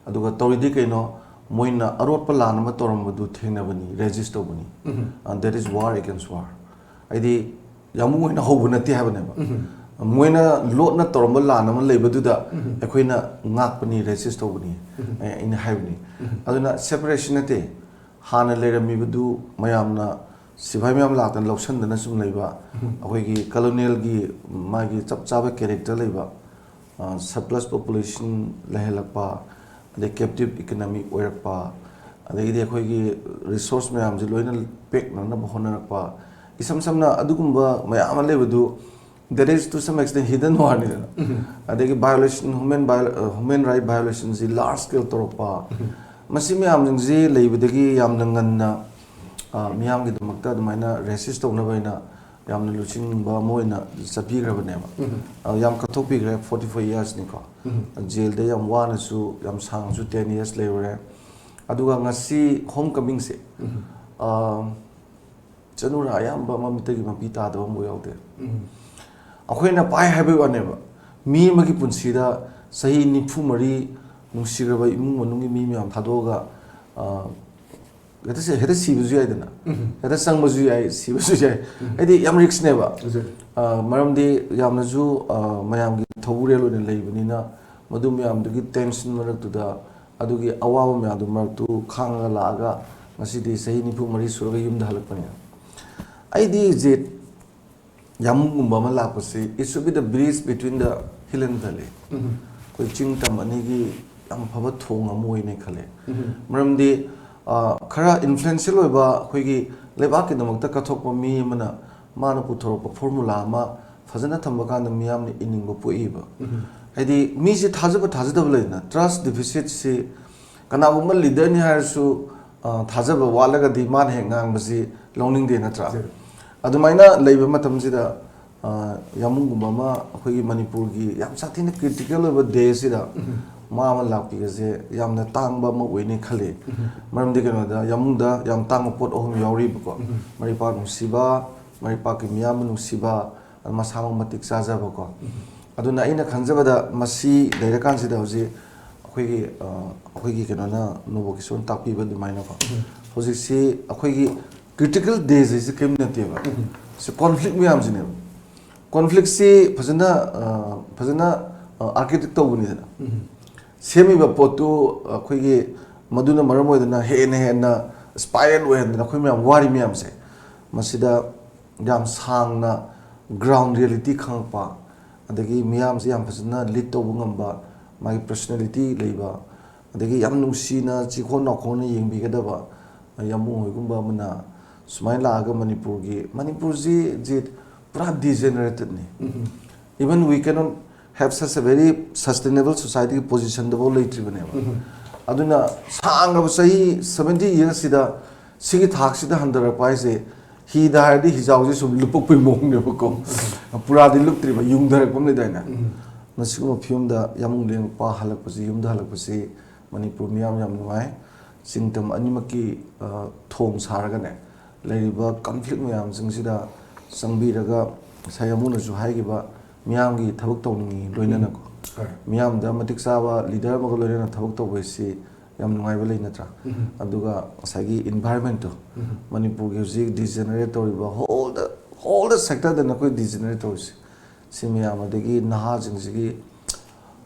ꯑꯗꯨꯒ ꯇꯧꯔꯤꯗꯤ ꯀꯩꯅꯣ? ꯃꯣꯏꯅ ꯑꯔꯣꯠꯄ ꯂꯥꯟ ꯑꯃ ꯇꯧꯔꯝꯕꯗꯨ ꯊꯦꯡꯅꯕꯅꯤ, ꯔꯦꯖꯤꯁ ꯇꯧꯕꯅꯤ꯫ That is war against war. ꯍꯥꯏꯗꯤ ꯌꯥꯝꯕꯨꯡ ꯍꯣꯏꯅ ꯍꯧꯕ ꯅꯠꯇꯦ ꯍꯥꯏꯕꯅꯦꯕ꯫ ꯃꯣꯏꯅ ꯂꯣꯠꯅ ꯇꯧꯔꯝꯕ ꯂꯥꯟ ꯑꯃ ꯂꯩꯕꯗꯨꯗ ꯑꯩꯈꯣꯏꯅ ꯉꯥꯛꯄꯅꯤ, ꯔꯦꯖꯤꯁ ꯇꯧꯕꯅꯤ꯫ ꯑꯩ- ꯑꯩꯅ ꯍꯥꯏꯕꯅꯤ꯫ ꯑꯗꯨꯅ ꯁꯦꯄꯔꯦꯁꯟ ꯅꯠꯇꯦ꯫ ꯍꯥꯟꯅ ꯂꯩꯔꯝꯃꯤꯕꯗꯨ ꯃꯌꯥꯝꯅ, ꯁꯤꯐꯥꯏ ꯃꯌꯥꯝ ꯂꯥꯛꯇꯅ ꯂꯧꯁꯤꯟꯗꯅ ꯁꯨꯝ ꯂꯩꯕ, ꯑꯩꯈꯣꯏꯒꯤ ꯀꯣꯂꯣꯅꯤꯌꯦꯜꯒꯤ ꯃꯥꯒꯤ ꯆꯞ ꯆꯥꯕ ꯀꯦꯔꯦꯛꯇꯔ ꯂꯩꯕ, ꯁꯔꯄ꯭ꯂꯁ ꯄꯣꯄꯨꯂꯦꯁꯟ ꯂꯩꯍꯜꯂꯛꯄ, ꯑꯗꯩ ꯀꯦꯞꯇꯤꯞ ꯏꯀꯣꯅꯣꯃꯤ ꯑꯣꯏꯔꯛꯄ, ꯑꯗꯒꯤꯗꯤ ꯑꯩꯈꯣꯏꯒꯤ ꯔꯤꯁꯣꯔꯁ ꯃꯌꯥꯝꯁꯦ ꯂꯣꯏꯅ ꯄꯦꯛꯅꯅꯕ ꯍꯣꯠꯅꯔꯛꯄ, ꯏꯁꯝ ꯁꯝꯅ ꯑꯗꯨꯒꯨꯝꯕ ꯃꯌꯥꯝ ꯑꯃ ꯂꯩꯕꯗꯨ, that is to some extent hidden war ꯅꯤꯗꯅ꯫ ꯑꯗꯒꯤ ꯚꯥꯏꯑꯣꯂꯦꯁꯟ, ꯍ꯭ꯌꯨꯃꯦꯟ ꯚꯥꯏꯑꯣ-, ꯍ꯭ꯌꯨꯃꯦꯟ ꯔꯥꯏꯠ ꯚꯥꯏꯑꯣꯂꯦꯁꯟꯁꯤ ꯂꯥꯔꯖ ꯁ꯭ꯀꯦꯜ ꯇꯧꯔꯛꯄ, ꯃꯁꯤ ꯃꯌꯥꯝꯁꯤꯡꯁꯤ ꯂꯩꯕꯗꯒꯤ ꯌꯥꯝꯅ ꯉꯟꯅ, ꯑ, ꯃꯤꯌꯥꯝꯒꯤꯗꯃꯛꯇ ꯑꯗꯨꯃꯥꯏꯅ ꯔꯦꯁꯤꯁ ꯇꯧꯅꯕ ꯍꯥꯏꯅ ꯌꯥꯝꯅ ꯂꯨꯆꯤꯡꯕ ꯑꯃ ꯑꯣꯏꯅ ꯆꯠꯄꯤꯈ꯭ꯔꯕꯅꯦꯕ꯫ ꯑ, ꯌꯥꯝ ꯀꯠꯊꯣꯛꯄꯤꯈ꯭ꯔꯦ, ꯐꯣꯔꯇꯤ ꯐꯣꯔ ꯏꯌꯥꯔꯁꯅꯤꯀꯣ꯫ ꯖꯦꯜꯗ ꯌꯥꯝ ꯋꯥꯅꯁꯨ, ꯌꯥꯝ ꯁꯥꯡꯅꯁꯨ ꯇꯦꯟ ꯏꯌꯥꯔꯁ ꯂꯩꯔꯨꯔꯦ꯫ ꯑꯗꯨꯒ ꯉꯁꯤ ꯍꯣꯝ ꯀꯃꯤꯡꯁꯦ, ꯑ, ꯆꯅꯨꯔꯥ ꯑꯌꯥꯝꯕ ꯃꯃꯤꯠꯇꯒꯤ ꯃꯄꯤ ꯇꯥꯗꯕ ꯑꯃꯐꯥꯎ ꯌꯥꯎꯗꯦ꯫ ꯑꯩꯈꯣꯏꯅ ꯄꯥꯏ ꯍꯥꯏꯕꯒꯤ ꯋꯥꯅꯦꯕ, ꯃꯤ ꯑꯃꯒꯤ ꯄꯨꯟꯁꯤꯗ ꯆꯍꯤ ꯅꯤꯐꯨ ꯃꯔꯤ ꯅꯨꯡꯁꯤꯔꯕ ꯏꯃꯨꯡ ꯃꯅꯨꯡꯒꯤ ꯃꯤ ꯃꯌꯥꯝ ꯊꯥꯗꯣꯛꯑꯒ, ꯑ, ꯍꯦꯛꯇ ꯁꯤ-, ꯍꯦꯛꯇ ꯁꯤꯕꯁꯨ ꯌꯥꯏꯗꯅ꯫ ꯍꯦꯛꯇ ꯆꯪꯕꯁꯨ ꯌꯥꯏ, ꯁꯤꯕꯁꯨ ꯌꯥꯏ꯫ ꯍꯥꯏꯗꯤ ꯌꯥꯝ ꯔꯤꯛꯁꯅꯦꯕ꯫ ꯑ, ꯃꯔꯝꯗꯤ ꯌꯥꯝꯅꯁꯨ, ꯑ, ꯃꯌꯥꯝꯒꯤ ꯊꯧꯕꯨꯔꯦꯜ ꯑꯣꯏꯅ ꯂꯩꯕꯅꯤꯅ, ꯃꯗꯨ ꯃꯌꯥꯝꯗꯨꯒꯤ ꯇꯦꯟꯁꯟ ꯃꯔꯛꯇꯨꯗ, ꯑꯗꯨꯒꯤ ꯑꯋꯥꯕ ꯃꯌꯥꯝꯗꯨ ꯃꯔꯛꯇꯨ ꯈꯥꯡꯉꯒ ꯂꯥꯛꯑꯒ ꯉꯁꯤꯗꯤ ꯆꯍꯤ ꯅꯤꯐꯨ ꯃꯔꯤ ꯁꯨꯔꯒ ꯌꯨꯝꯗ ꯍꯜꯂꯛꯄꯅꯤꯅ꯫ ꯑꯩꯗꯤ ꯍꯧꯖꯤꯛ ꯌꯥꯝꯕꯨꯡꯒꯨꯝꯕ ꯑꯃ ꯂꯥꯛꯄꯁꯤ, it should be the bridge between the hill and valley. ꯑꯩꯈꯣꯏ ꯆꯤꯡ ꯇꯝ ꯑꯅꯤꯒꯤ ꯌꯥꯝ ꯐꯕ ꯊꯣꯡ ꯑꯃ ꯑꯣꯏꯅ ꯈꯜꯂꯦ꯫ ꯃꯔꯝꯗꯤ, ꯑ, ꯈꯔ ꯏꯟꯐ꯭ꯂꯨꯌꯦꯟꯁꯤꯌꯦꯜ ꯑꯣꯏꯕ, ꯑꯩꯈꯣꯏꯒꯤ ꯂꯩꯕꯥꯛꯀꯤꯗꯃꯛꯇ ꯀꯠꯊꯣꯛꯄ ꯃꯤ ꯑꯃꯅ ꯃꯥꯅ ꯄꯨꯊꯣꯔꯛꯄ ꯐꯣꯔꯃꯨꯂꯥ ꯑꯃ ꯐꯖꯅ ꯊꯝꯕ ꯀꯥꯟꯗ ꯃꯤꯌꯥꯝꯅ ꯏꯅꯤꯡꯕ ꯄꯣꯛꯏꯕ꯫ ꯍꯥꯏꯗꯤ ꯃꯤꯁꯦ ꯊꯥꯖꯕ ꯊꯥꯖꯗꯕ ꯂꯩꯗꯅ, ꯇ꯭ꯔꯁ ꯗꯤꯐꯤꯁꯤꯠꯁꯤ ꯀꯅꯥꯒꯨꯝꯕ ꯂꯤꯗꯔꯅꯤ ꯍꯥꯏꯔꯁꯨ, ꯑ, ꯊꯥꯖꯕ ꯋꯥꯠꯂꯒꯗꯤ ꯃꯥꯅ ꯍꯦꯛ ꯉꯥꯡꯕꯁꯤ ꯂꯧꯅꯤꯡꯗꯦ, ꯅꯠꯇ꯭ꯔꯥ? ꯑꯗꯨꯃꯥꯏꯅ ꯂꯩꯕ ꯃꯇꯝꯁꯤꯗ, ꯑ, ꯌꯥꯝꯕꯨꯡꯒꯨꯝꯕ ꯑꯃ ꯑꯩꯈꯣꯏꯒꯤ ꯃꯅꯤꯄꯨꯔꯒꯤ ꯌꯥꯝ ꯁꯥꯊꯤꯅ ꯀ꯭ꯔꯤꯇꯤꯀꯦꯜ ꯑꯣꯏꯕ ꯗꯦꯁꯤꯗ ꯃꯥ ꯑꯃ ꯂꯥꯛꯄꯤꯕꯁꯦ ꯌꯥꯝꯅ ꯇꯥꯡꯕ ꯑꯃ ꯑꯣꯏꯅꯤ ꯈꯜꯂꯤ꯫ ꯃꯔꯝꯗꯤ ꯀꯩꯅꯣꯗ, ꯌꯥꯝꯕꯨꯡꯗ ꯌꯥꯝ ꯇꯥꯡꯕ ꯄꯣꯠ ꯑꯍꯨꯝ ꯌꯥꯎꯔꯤꯕꯀꯣ: ꯃꯔꯤꯄꯥꯛ ꯅꯨꯡꯁꯤꯕ, ꯃꯔꯤꯄꯥꯛꯀꯤ ꯃꯤꯌꯥꯝꯕꯨ ꯅꯨꯡꯁꯤꯕ, ꯃꯁꯥꯃꯛ ꯃꯇꯤꯛ ꯆꯥꯖꯕꯀꯣ꯫ ꯑꯗꯨꯅ ꯑꯩꯅ ꯈꯟꯖꯕꯗ ꯃꯁꯤ ꯂꯩꯔꯀꯥꯟꯁꯤꯗ ꯍꯧꯖꯤꯛ ꯑꯩꯈꯣꯏꯒꯤ ꯑ, ꯑꯩꯈꯣꯏꯒꯤ ꯀꯩꯅꯣꯅ ꯅꯣꯕꯣ ꯀꯤꯁꯣꯔꯅ ꯇꯥꯛꯄꯤꯕ ꯑꯗꯨꯃꯥꯏꯅꯀꯣ, ꯍꯧꯖꯤꯛꯁꯤ ꯑꯩꯈꯣꯏꯒꯤ ꯀ꯭ꯔꯤꯇꯤꯀꯦꯜ ꯗꯦꯁ ꯍꯥꯏꯁꯦ ꯀꯔꯤꯝ ꯅꯠꯇꯦꯕ꯫ ꯁꯤ ꯀꯣꯟꯐ꯭ꯂꯤꯛ ꯃꯌꯥꯝꯁꯤꯅꯦꯕ꯫ ꯀꯣꯟꯐ꯭ꯂꯤꯛꯁꯤ ꯐꯖꯅ ꯑ, ꯐꯖꯅ ꯑꯥꯔꯀꯤꯇꯦꯛ ꯇꯧꯕꯅꯤꯗꯅ, ꯁꯦꯝꯃꯤꯕ ꯄꯣꯠꯇꯨ ꯑꯩꯈꯣꯏꯒꯤ ꯃꯗꯨꯅ ꯃꯔꯝ ꯑꯣꯏꯗꯅ ꯍꯦꯟꯅ ꯍꯦꯟꯅ ꯁ꯭ꯄꯥꯏꯔꯦꯜ ꯑꯣꯏꯍꯟꯗꯅ ꯑꯩꯈꯣꯏ ꯃꯌꯥꯝ ꯋꯥꯔꯤ ꯃꯌꯥꯝꯁꯦ, ꯃꯁꯤꯗ ꯌꯥꯝ ꯁꯥꯡꯅ ꯒ꯭ꯔꯥꯎꯟ ꯔꯤꯌꯦꯂꯤꯇꯤ ꯈꯪꯉꯛꯄ, ꯑꯗꯒꯤ ꯃꯤꯌꯥꯝꯁꯦ ꯌꯥꯝ ꯐꯖꯅ ꯂꯤꯗ ꯇꯧꯕ ꯉꯝꯕ, ꯃꯥꯒꯤ ꯄꯔꯁꯅꯦꯂꯤꯇꯤ ꯂꯩꯕ, ꯑꯗꯒꯤ ꯌꯥꯝ ꯅꯨꯡꯁꯤꯅ ꯆꯤꯈꯣꯟ ꯅꯥꯈꯣꯟꯅ ꯌꯦꯡꯕꯤꯒꯗꯕ ꯌꯥꯝꯕꯨꯡ ꯍꯣꯏꯒꯨꯝꯕ ꯑꯃꯅ ꯁꯨꯃꯥꯏꯅ ꯂꯥꯛꯑꯒ ꯃꯅꯤꯄꯨꯔꯒꯤ, ꯃꯅꯤꯄꯨꯔꯁꯤ ꯖꯤꯠ ꯄꯨꯔꯥ ꯗꯤꯖꯦꯅꯔꯦꯇꯦꯠꯅꯤ꯫ Even we cannot have such a very sustainable society position ꯗꯐꯥꯎ ꯂꯩꯇ꯭ꯔꯤꯕꯅꯦꯕ꯫ ꯑꯗꯨꯅ ꯁꯥꯡꯉꯕ ꯆꯍꯤ ꯁꯚꯦꯟꯇꯤ ꯌꯔꯁꯁꯤꯗ ꯁꯤꯒꯤ ꯊꯥꯛꯁꯤꯗ ꯍꯟꯊꯔꯛꯄ ꯍꯥꯏꯁꯦ, ꯍꯤꯗ ꯍꯥꯏꯔꯗꯤ ꯍꯤꯖꯥꯎꯁꯦ ꯁꯨꯝ ꯂꯨꯞꯄꯛꯄꯩ ꯃꯑꯣꯡꯅꯦꯕꯀꯣ꯫ ꯄꯨꯔꯥꯗꯤ ꯂꯨꯞꯇ꯭ꯔꯤꯕ, ꯌꯨꯡꯊꯔꯛꯄ ꯑꯃ ꯂꯩꯗꯥꯏꯅꯦ? ꯃꯁꯤꯒꯨꯝꯕ ꯐꯤꯕꯝꯗ ꯌꯥꯝꯕꯨꯡ ꯂꯦꯡꯉꯛꯄ ꯍꯜꯂꯛꯄꯁꯤ, ꯌꯨꯝꯗ ꯍꯜꯂꯛꯄꯁꯤ ꯃꯅꯤꯄꯨꯔ ꯃꯤꯌꯥꯝ ꯌꯥꯝ ꯅꯨꯡꯉꯥꯏ꯫ ꯆꯤꯡ ꯇꯝ ꯑꯅꯤꯃꯛꯀꯤ ꯑ, ꯊꯣꯡ ꯁꯥꯔꯒꯅꯦ, ꯂꯩꯔꯤꯕ ꯀꯟꯐ꯭ꯂꯤꯛ ꯃꯌꯥꯝꯁꯤꯡꯁꯤꯗ ꯆꯪꯕꯤꯔꯒ, ꯉꯁꯥꯏ ꯌꯥꯝꯕꯨꯡꯅꯁꯨ ꯍꯥꯏꯈꯤꯕ, ꯃꯤꯌꯥꯝꯒꯤ ꯊꯕꯛ ꯇꯧꯅꯤꯡꯉꯤ ꯂꯣꯏꯅꯅꯀꯣ꯫ ꯍꯣꯏ꯫ ꯃꯤꯌꯥꯝꯗ ꯃꯇꯤꯛ ꯆꯥꯕ ꯂꯤꯗꯔ ꯑꯃꯒ ꯂꯣꯏꯅꯅ ꯊꯕꯛ ꯇꯧꯕ ꯍꯥꯏꯁꯤ ꯌꯥꯝ ꯅꯨꯡꯉꯥꯏꯕ ꯂꯩ ꯅꯠꯇ꯭ꯔꯥ? ꯑꯗꯨꯒ ꯉꯁꯥꯏꯒꯤ ꯏꯟꯚꯥꯏꯔꯟꯃꯦꯟꯠꯇꯣ, ꯃꯅꯤꯄꯨꯔꯒꯤ ꯍꯧꯖꯤꯛ ꯗꯤꯖꯦꯅꯔꯦꯠ ꯇꯧꯔꯤꯕ ꯍꯣꯜꯗ, ꯍꯣꯜꯗ ꯁꯦꯛꯇꯔꯗꯅ ꯑꯩꯈꯣꯏ ꯗꯤꯖꯦꯅꯔꯦꯠ ꯇꯧꯔꯤꯁꯦ꯫ ꯁꯤ ꯃꯌꯥꯝ, ꯑꯗꯒꯤ ꯅꯍꯥꯁꯤꯡꯁꯤꯒꯤ,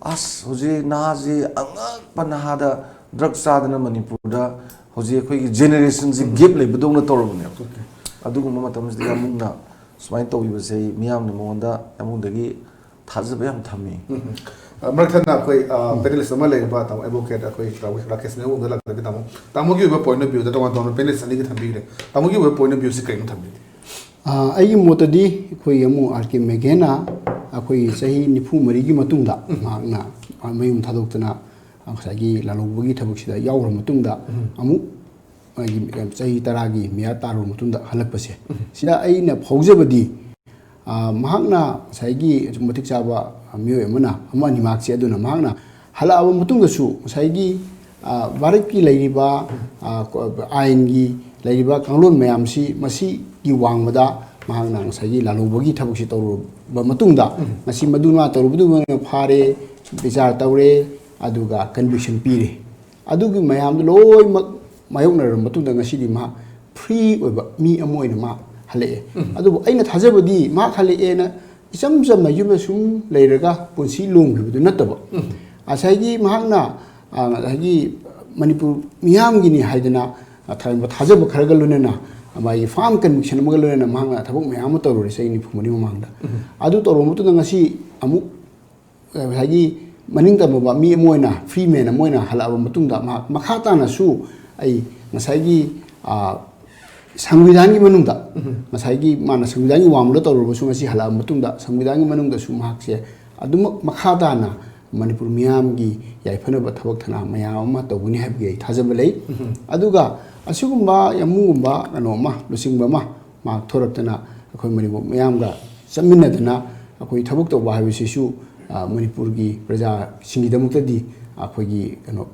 ꯑꯁ, ꯍꯧꯖꯤꯛ ꯅꯍꯥꯁꯤ ꯑꯉꯛꯄ ꯅꯍꯥꯗ ꯗ꯭ꯔꯒ ꯆꯥꯗꯅ ꯃꯅꯤꯄꯨꯔꯗ ꯍꯧꯖꯤꯛ ꯑꯩꯈꯣꯏꯒꯤ ꯖꯦꯅꯦꯔꯦꯁꯟꯁꯤ ꯒꯦꯞ ꯂꯩꯕꯗꯧꯅ ꯇꯧꯔꯕꯅꯦꯕ꯫ ꯑꯗꯨꯒꯨꯝꯕ ꯃꯇꯝꯁꯤꯗ ꯌꯥꯝꯕꯨꯡꯅ ꯁꯨꯃꯥꯏꯅ ꯇꯧꯕꯤꯕꯁꯦ ꯑꯩ ꯃꯤꯌꯥꯝꯅ ꯃꯉꯣꯟꯗ, ꯌꯥꯝꯕꯨꯡꯗꯒꯤ ꯊꯥꯖꯕ ꯌꯥꯝ ꯊꯝꯃꯤ꯫ ꯎꯝ꯫ ꯑ, ꯃꯔꯛ ꯊꯠꯅ ꯑꯩꯈꯣꯏ, ꯑ, ꯎꯝ꯫ Panelist ꯑꯃ ꯂꯩꯔꯤꯕ ꯇꯥꯃꯣ ꯑꯦꯗꯚꯣꯀꯦꯠ ꯑꯩꯈꯣꯏ ꯇꯥꯃꯣ ꯔꯥꯀꯦꯁ ꯅꯦꯍꯨ ꯑꯃꯗ ꯂꯥꯛꯆꯒꯦ ꯇꯥꯃꯣ꯫ ꯇꯥꯃꯣꯒꯤ ꯑꯣꯏꯕ point of vieeꯗ ꯇꯣꯉꯥꯟ ꯇꯣꯉꯥꯟꯕ panelist ꯑꯅꯤꯒꯤ ꯊꯝꯕꯤꯈ꯭ꯔꯦ꯫ ꯇꯥꯃꯣꯒꯤ ꯑꯣꯏꯕ point of viewꯁꯤ ꯀꯩꯅꯣ ꯊꯝꯕꯤꯒꯦ? ꯑ, ꯑꯩꯒꯤ ꯃꯣꯠꯇꯗꯤ ꯑꯩꯈꯣꯏꯒꯤ ꯑꯃꯨꯛ ꯑꯥꯔ ꯀꯦ ꯃꯦꯘꯦꯅ ꯑꯩꯈꯣꯏꯒꯤ ꯆꯍꯤ ꯅꯤꯐꯨ ꯃꯔꯤꯒꯤ ꯃꯇꯨꯡꯗ ꯎꯝ꯫ ꯃꯍꯥꯛꯅ ꯃꯌꯨꯝ ꯊꯥꯗꯣꯛꯇꯅ ꯉꯁꯥꯏꯒꯤ ꯂꯥꯜꯍꯧꯕꯒꯤ ꯊꯕꯛꯁꯤꯗ ꯌꯥꯎꯈ꯭ꯔ ꯃꯇꯨꯡꯗ ꯎꯝ꯫ ꯑꯃꯨꯛ ꯃꯥꯒꯤ ꯆꯍꯤ ꯇꯔꯥꯒꯤ ꯃꯤꯌꯥ ꯇꯥꯔꯕ ꯃꯇꯨꯡꯗ ꯍꯜꯂꯛꯄꯁꯦ, ꯎꯝ꯫ ꯁꯤꯗ ꯑꯩꯅ ꯐꯥꯎꯖꯕꯗꯤ, ꯑ, ꯃꯍꯥꯛꯅ ꯉꯁꯥꯏꯒꯤ ꯃꯇꯤꯛ ꯆꯥꯕ ꯃꯤꯑꯣꯏ ꯑꯃꯅ, ꯑꯃ ꯑꯅꯤ ꯃꯍꯥꯛꯁꯦ, ꯑꯗꯨꯅ ꯃꯍꯥꯛꯅ ꯍꯜꯂꯛꯑꯕ ꯃꯇꯨꯡꯗꯁꯨ ꯉꯁꯥꯏꯒꯤ, ꯑ, ꯚꯥꯔꯠꯀꯤ ꯂꯩꯔꯤꯕ, ꯑ, ꯀꯣ-, ꯑꯥꯏꯟꯒꯤ ꯂꯩꯔꯤꯕ ꯀꯥꯡꯂꯣꯟ ꯃꯌꯥꯝꯁꯤ, ꯃꯁꯤꯒꯤ ꯋꯥꯡꯃꯗ ꯃꯍꯥꯛꯅ ꯉꯁꯥꯏꯒꯤ ꯂꯥꯜꯍꯧꯕꯒꯤ ꯊꯕꯛꯁꯤ ꯇꯧꯔꯨꯔꯕ ꯃꯇꯨꯡꯗ, ꯎꯝ꯫ ꯉꯁꯤ ꯃꯗꯨ ꯃꯥ ꯇꯧꯔꯨꯕꯗꯨ ꯃꯣꯏꯅ ꯐꯥꯔꯦ, ꯕꯤꯆꯥꯔ ꯇꯧꯔꯦ, ꯑꯗꯨꯒ ꯀꯟꯚꯤꯛꯁꯟ ꯄꯤꯔꯦ꯫ ꯑꯗꯨꯒꯤ ꯃꯌꯥꯝꯗꯨ ꯂꯣꯏꯅꯃꯛ ꯃꯥꯌꯣꯛꯅꯔꯕ ꯃꯇꯨꯡꯗ ꯉꯁꯤꯗꯤ ꯃꯍꯥꯛ ꯐ꯭ꯔꯤ ꯑꯣꯏꯕ ꯃꯤ ꯑꯃ ꯑꯣꯏꯅ ꯃꯍꯥꯛ ꯍꯜꯂꯛꯑꯦ꯫ ꯑꯗꯨꯕꯨ ꯑꯩꯅ ꯊꯥꯖꯕꯗꯤ ꯃꯍꯥꯛ ꯍꯜꯂꯛꯑꯦꯅ ꯏꯆꯝ ꯆꯝꯅ ꯌꯨꯝꯗ ꯁꯨꯝ ꯂꯩꯔꯒ ꯄꯨꯟꯁꯤ ꯂꯣꯝꯈꯤꯕꯗꯨ ꯅꯠꯇꯕ, ꯉꯁꯥꯏꯒꯤ ꯃꯍꯥꯛꯅ, ꯑ, ꯉꯁꯥꯏꯒꯤ ꯃꯅꯤꯄꯨꯔ ꯃꯤꯌꯥꯝꯒꯤꯅꯤ ꯍꯥꯏꯗꯅ, ꯑ, ꯊ-, ꯊꯥꯖꯕ ꯈꯔꯒ ꯂꯣꯏꯅꯅ ꯃꯥꯒꯤ ꯐꯥꯔꯝ ꯀꯟꯚꯤꯛꯁꯟ ꯑꯃꯒ ꯂꯣꯏꯅꯅ ꯃꯍꯥꯛꯅ ꯊꯕꯛ ꯃꯌꯥꯝ ꯑꯃ ꯇꯧꯔꯨꯔꯦ ꯆꯍꯤ ꯅꯤꯐꯨ ꯃꯔꯤ ꯃꯃꯥꯡꯗ꯫ ꯑꯗꯨ ꯇꯧꯔꯕ ꯃꯇꯨꯡꯗ ꯉꯁꯤ ꯑꯃꯨꯛ, ꯑ, ꯉꯁꯥꯏꯒꯤ ꯃꯅꯤꯡ ꯇꯝꯕ ꯃꯤ ꯑꯃ ꯑꯣꯏꯅ, ꯐ꯭ꯔꯤ ꯃꯦꯟ ꯑꯃ ꯑꯣꯏꯅ ꯍꯜꯂꯛꯑꯕ ꯃꯇꯨꯡꯗ ꯃꯍꯥꯛ ꯃꯈꯥ ꯇꯥꯅꯁꯨ ꯑꯩ ꯉꯁꯥꯏꯒꯤ, ꯑ, ꯁꯪꯕꯤꯙꯥꯟꯒꯤ ꯃꯅꯨꯡꯗ, ꯉꯁꯥꯏꯒꯤ ꯃꯥꯅ ꯁꯪꯕꯤꯙꯥꯟꯒꯤ ꯋꯥꯡꯃꯗ ꯇꯧꯔꯨꯔꯕꯁꯨ ꯉꯁꯤ ꯍꯜꯂꯛꯑꯕ ꯃꯇꯨꯡꯗ ꯁꯪꯕꯤꯙꯥꯟꯒꯤ ꯃꯅꯨꯡꯗꯁꯨ ꯃꯍꯥꯛꯁꯦ ꯑꯗꯨꯃꯛ ꯃꯈꯥ ꯇꯥꯅ ꯃꯅꯤꯄꯨꯔ ꯃꯤꯌꯥꯝꯒꯤ ꯌꯥꯏꯐꯅꯕ ꯊꯕꯛ ꯊꯧꯅꯥ ꯃꯌꯥꯝ ꯑꯃ ꯇꯧꯒꯅꯤ ꯍꯥꯏꯕꯒꯤ ꯑꯩ ꯊꯥꯖꯕ ꯂꯩ꯫ ꯑꯗꯨꯒ ꯑꯁꯤꯒꯨꯝꯕ ꯌꯥꯝꯕꯨꯡꯒꯨꯝꯕ ꯀꯩꯅꯣ ꯑꯃ, ꯂꯨꯆꯤꯡꯕ ꯑꯃ ꯃꯍꯥꯛ ꯊꯣꯔꯛꯇꯅ ꯑꯩꯈꯣꯏ ꯃꯅꯤꯄꯨꯔ ꯃꯤꯌꯥꯝꯒ ꯆꯠꯃꯤꯟꯅꯗꯅ ꯑꯩꯈꯣꯏ ꯊꯕꯛ ꯇꯧꯕ ꯍꯥꯏꯕꯁꯤꯁꯨ, ꯑ, ꯃꯅꯤꯄꯨꯔꯒꯤ ꯄ꯭ꯔꯖꯥꯁꯤꯡꯒꯤꯗꯃꯛꯇꯗꯤ ꯑꯩꯈꯣꯏꯒꯤ ꯀꯩꯅꯣ,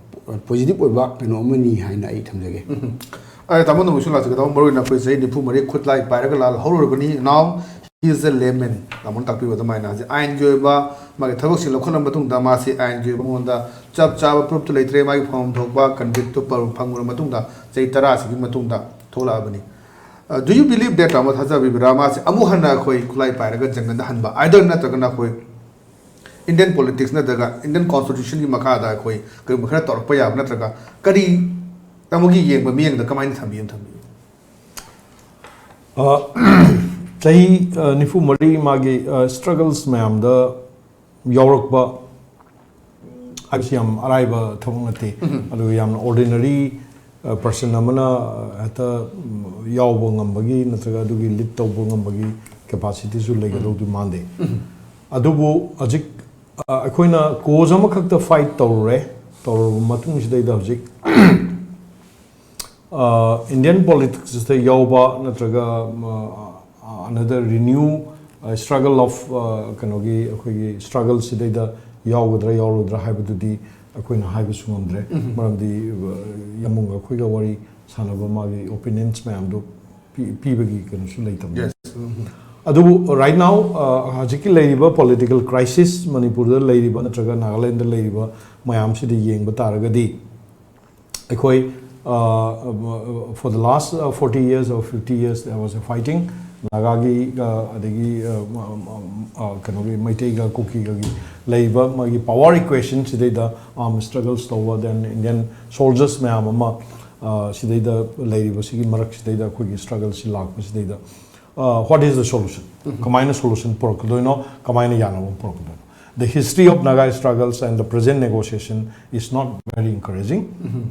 ꯄꯣꯖꯤꯇꯤꯚ ꯑꯣꯏꯕ ꯀꯩꯅꯣ ꯑꯃꯅꯤ ꯍꯥꯏꯅ ꯑꯩ ꯊꯝꯖꯒꯦ꯫ ꯑꯩ ꯇꯥꯃꯣ ꯅꯣꯡꯃꯩꯁꯨ ꯂꯥꯛꯆꯒꯦ꯫ ꯇꯥꯃꯣ, ꯃꯔꯨ ꯑꯣꯏꯅ ꯑꯩꯈꯣꯏ ꯆꯍꯤ ꯅꯤꯐꯨ ꯃꯔꯤ ꯈꯨꯠꯂꯥꯏ ꯄꯥꯏꯔꯒ ꯂꯥꯜꯍꯧꯔꯕꯅꯤ꯫ Now he is a layman꯫ ꯇꯥꯃꯣꯅ ꯇꯥꯛꯄꯤꯕ ꯑꯗꯨꯃꯥꯏꯅ ꯍꯧꯖꯤꯛ ꯑꯥꯏꯟꯒꯤ ꯑꯣꯏꯕ ꯃꯥꯒꯤ ꯊꯕꯛꯁꯤꯡ ꯂꯧꯈꯠꯂꯕ ꯃꯇꯨꯡꯗ ꯃꯥꯁꯤ ꯑꯥꯏꯟꯒꯤ ꯑꯣꯏꯕ ꯃꯉꯣꯟꯗ ꯆꯞ ꯆꯥꯕ ꯄ꯭ꯔꯨꯐꯇꯨ ꯂꯩꯇ꯭ꯔꯦ꯫ ꯃꯥꯒꯤ ꯐꯪꯐꯝ ꯊꯣꯛꯄ ꯀꯟꯚꯤꯛꯇꯨ ꯐꯪꯂꯕ ꯃꯇꯨꯡꯗ ꯆꯍꯤ ꯇꯔꯥꯁꯤꯒꯤ ꯃꯇꯨꯡꯗ ꯊꯣꯛꯂꯛꯑꯕꯅꯤ꯫ Do you believe that, ꯇꯥꯃꯣ, ꯊꯥꯖꯕꯤꯕ꯭ꯔꯥ? ꯃꯥꯁꯦ ꯑꯃꯨꯛ ꯍꯟꯅ ꯑꯩꯈꯣꯏ ꯈꯨꯠꯂꯥꯏ ꯄꯥꯏꯔꯒ ꯖꯪꯒꯜꯗ ꯍꯟꯕ, either ꯅꯠꯇ꯭ꯔꯒꯅ ꯑꯩꯈꯣꯏ Indian politics ꯅꯠꯇ꯭ꯔꯒ Indian constitution ꯒꯤ ꯃꯈꯥꯗ ꯑꯩꯈꯣꯏ ꯀꯔꯤꯒꯨꯝꯕ ꯈꯔ ꯇꯧꯔꯛꯄ ꯌꯥꯕ, ꯅꯠꯇ꯭ꯔꯒ ꯀꯔꯤ, ꯇꯥꯃꯣꯒꯤ ꯌꯦꯡꯕ ꯃꯤꯠꯌꯦꯡꯗ ꯀꯃꯥꯏꯅ ꯊꯝꯕꯤ ꯑꯃ ꯊꯝꯕꯤꯌꯨ꯫ ꯑ, ꯆꯍꯤ ꯑ, ꯅꯤꯐꯨ ꯃꯔꯤ ꯃꯥꯒꯤ ꯁ꯭ꯇ꯭ꯔꯒꯜꯁ ꯃꯌꯥꯝꯗ ꯌꯥꯎꯔꯛꯄ ꯍꯥꯏꯕꯁꯤ ꯌꯥꯝ ꯑꯔꯥꯏꯕ ꯊꯕꯛ ꯅꯠꯇꯦ꯫ ꯑꯗꯨꯒ ꯌꯥꯝꯅ ꯑꯣꯔꯗꯤꯅꯔꯤ ꯄꯔꯁꯟ ꯑꯃꯅ ꯍꯦꯛꯇ ꯌꯥꯎꯕ ꯉꯝꯕꯒꯤ ꯅꯠꯇ꯭ꯔꯒ ꯑꯗꯨꯒꯤ ꯂꯤꯗ ꯇꯧꯕ ꯉꯝꯕꯒꯤ ꯀꯦꯄꯥꯁꯤꯇꯤꯁꯨ ꯂꯩꯒꯗꯧꯗꯤ ꯃꯥꯟꯗꯦ꯫ ꯑꯗꯨꯕꯨ ꯍꯧꯖꯤꯛ ꯑꯩꯈꯣꯏꯅ ꯀꯣꯖ ꯑꯃꯈꯛꯇ ꯐꯥꯏꯠ ꯇꯧꯔꯨꯔꯦ꯫ ꯇꯧꯔꯕ ꯃꯇꯨꯡꯁꯤꯗꯩꯗ ꯍꯧꯖꯤꯛ ꯏꯟꯗꯤꯌꯟ ꯄꯣꯂꯤꯇꯤꯛꯁꯇ ꯌꯥꯎꯕ ꯅꯠꯇ꯭ꯔꯒ another renew struggle of ꯀꯩꯅꯣꯒꯤ ꯑꯩꯈꯣꯏꯒꯤ ꯁ꯭ꯇ꯭ꯔꯒꯜꯁꯤꯗꯩꯗ ꯌꯥꯎꯒꯗ꯭ꯔꯥ ꯌꯥꯎꯔꯣꯏꯗ꯭ꯔꯥ ꯍꯥꯏꯕꯗꯨꯗꯤ ꯑꯩꯈꯣꯏꯅ ꯍꯥꯏꯕꯁꯨ ꯉꯝꯗ꯭ꯔꯦ꯫ ꯃꯔꯝꯗꯤ ꯌꯥꯝꯕꯨꯡꯒ ꯑꯩꯈꯣꯏꯒ ꯋꯥꯔꯤ ꯁꯥꯟꯅꯕ ꯃꯥꯒꯤ ꯑꯣꯄꯤꯅꯤꯌꯟꯁ ꯃꯌꯥꯝꯗꯣ ꯄꯤꯕꯒꯤ ꯀꯩꯅꯣꯁꯨ ꯂꯩꯇꯕꯅꯤ꯫ ꯑꯗꯨꯕꯨ right now, ꯍꯧꯖꯤꯛꯀꯤ ꯂꯩꯔꯤꯕ political crisis, ꯃꯅꯤꯄꯨꯔꯗ ꯂꯩꯔꯤꯕ ꯅꯠꯇ꯭ꯔꯒ ꯅꯥꯒꯥꯂꯦꯟꯗ ꯂꯩꯔꯤꯕ ꯃꯌꯥꯝꯁꯤꯗ ꯌꯦꯡꯕ ꯇꯥꯔꯒꯗꯤ, ꯑꯩꯈꯣꯏ for the last forty years or fifty years there was a fighting. ꯅꯥꯒꯥꯒꯤ ꯑꯗꯒꯤ ꯀꯩꯅꯣꯒꯤ ꯃꯩꯇꯩꯒ ꯀꯨꯀꯤꯒꯒꯤ ꯂꯩꯔꯤꯕ ꯃꯥꯒꯤ power equation ꯁꯤꯗꯩꯗ arm struggles ꯇꯧꯕ, then Indian soldiers ꯃꯌꯥꯝ ꯑꯃ ꯁꯤꯗꯩꯗ ꯂꯩꯔꯤꯕꯁꯤꯒꯤ ꯃꯔꯛꯁꯤꯗꯩꯗ ꯑꯩꯈꯣꯏꯒꯤ struggleꯁꯤ ꯂꯥꯛꯄꯁꯤꯗꯩꯗ, what is the solution? ꯀꯃꯥꯏꯅ solution ꯄꯨꯔꯛꯀꯗꯣꯏꯅꯣ? ꯀꯃꯥꯏꯅ ꯌꯥꯅꯕ ꯄꯨꯔꯛꯀꯗꯣꯏꯅꯣ? The history of Naga struggles and the present negotiation is not very encouraging.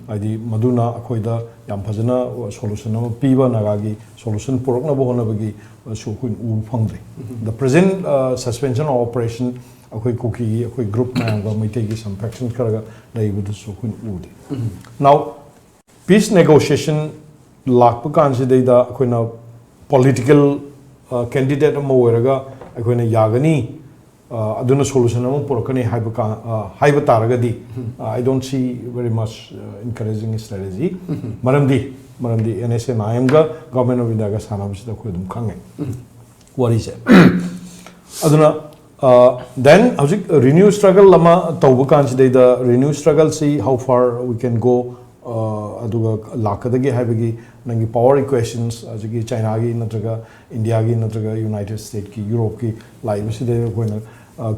ꯍꯥꯏꯗꯤ ꯃꯗꯨꯅ ꯑꯩꯈꯣꯏꯗ ꯌꯥꯝ ꯐꯖꯅ solution ꯑꯃ ꯄꯤꯕ, ꯅꯥꯒꯥꯒꯤ solution ꯄꯨꯔꯛꯅꯕ ꯍꯣꯠꯅꯕꯒꯤ ꯁꯨ ꯑꯩꯈꯣꯏꯅ ꯎꯕ ꯐꯪꯗ꯭ꯔꯦ꯫ The present suspension of operation ꯑꯩꯈꯣꯏ ꯀꯨꯀꯤꯒꯤ ꯑꯩꯈꯣꯏ group ꯃꯌꯥꯝꯒ ꯃꯩꯇꯩꯒꯤ some faction ꯈꯔꯒ ꯂꯩꯕꯗꯨꯁꯨ ꯑꯩꯈꯣꯏꯅ ꯎꯗꯦ꯫ Now peace negotiation ꯂꯥꯛꯄ ꯀꯥꯟꯁꯤꯗꯩꯗ ꯑꯩꯈꯣꯏꯅ political candidate ꯑꯃ ꯑꯣꯏꯔꯒ ꯑꯩꯈꯣꯏꯅ ꯌꯥꯒꯅꯤ, ꯑꯗꯨꯅ solution ꯑꯃ ꯄꯨꯔꯛꯀꯅꯤ ꯍꯥꯏꯕ ꯀꯥꯟ ꯍꯥꯏꯕ ꯇꯥꯔꯒꯗꯤ, I don't see very much encouraging strategy. ꯃꯔꯝꯗꯤ ꯃꯔꯝꯗꯤ NSCN-IMꯒ Government of Indiaꯒ ꯁꯥꯟꯅꯕꯁꯤꯗ ꯑꯩꯈꯣꯏ ꯑꯗꯨꯝ ꯈꯪꯉꯦ ꯋꯥꯔꯤꯁꯦ꯫ ꯑꯗꯨꯅ then ꯍꯧꯖꯤꯛ renew struggle ꯑꯃ ꯇꯧꯕ ꯀꯥꯟꯁꯤꯗꯩꯗ, renew struggleꯁꯤ how far we can go, ꯑꯗꯨꯒ ꯂꯥꯛꯀꯗꯒꯦ ꯍꯥꯏꯕꯒꯤ ꯅꯪꯒꯤ power equations, ꯍꯧꯖꯤꯛꯀꯤ ꯆꯥꯏꯅꯥꯒꯤ ꯅꯠꯇ꯭ꯔꯒ ꯏꯟꯗꯤꯌꯥꯒꯤ ꯅꯠꯇ꯭ꯔꯒ United States-ꯀꯤ, Europe-ꯀꯤ ꯂꯥꯛꯏꯕꯁꯤꯗ ꯑꯩꯈꯣꯏꯅ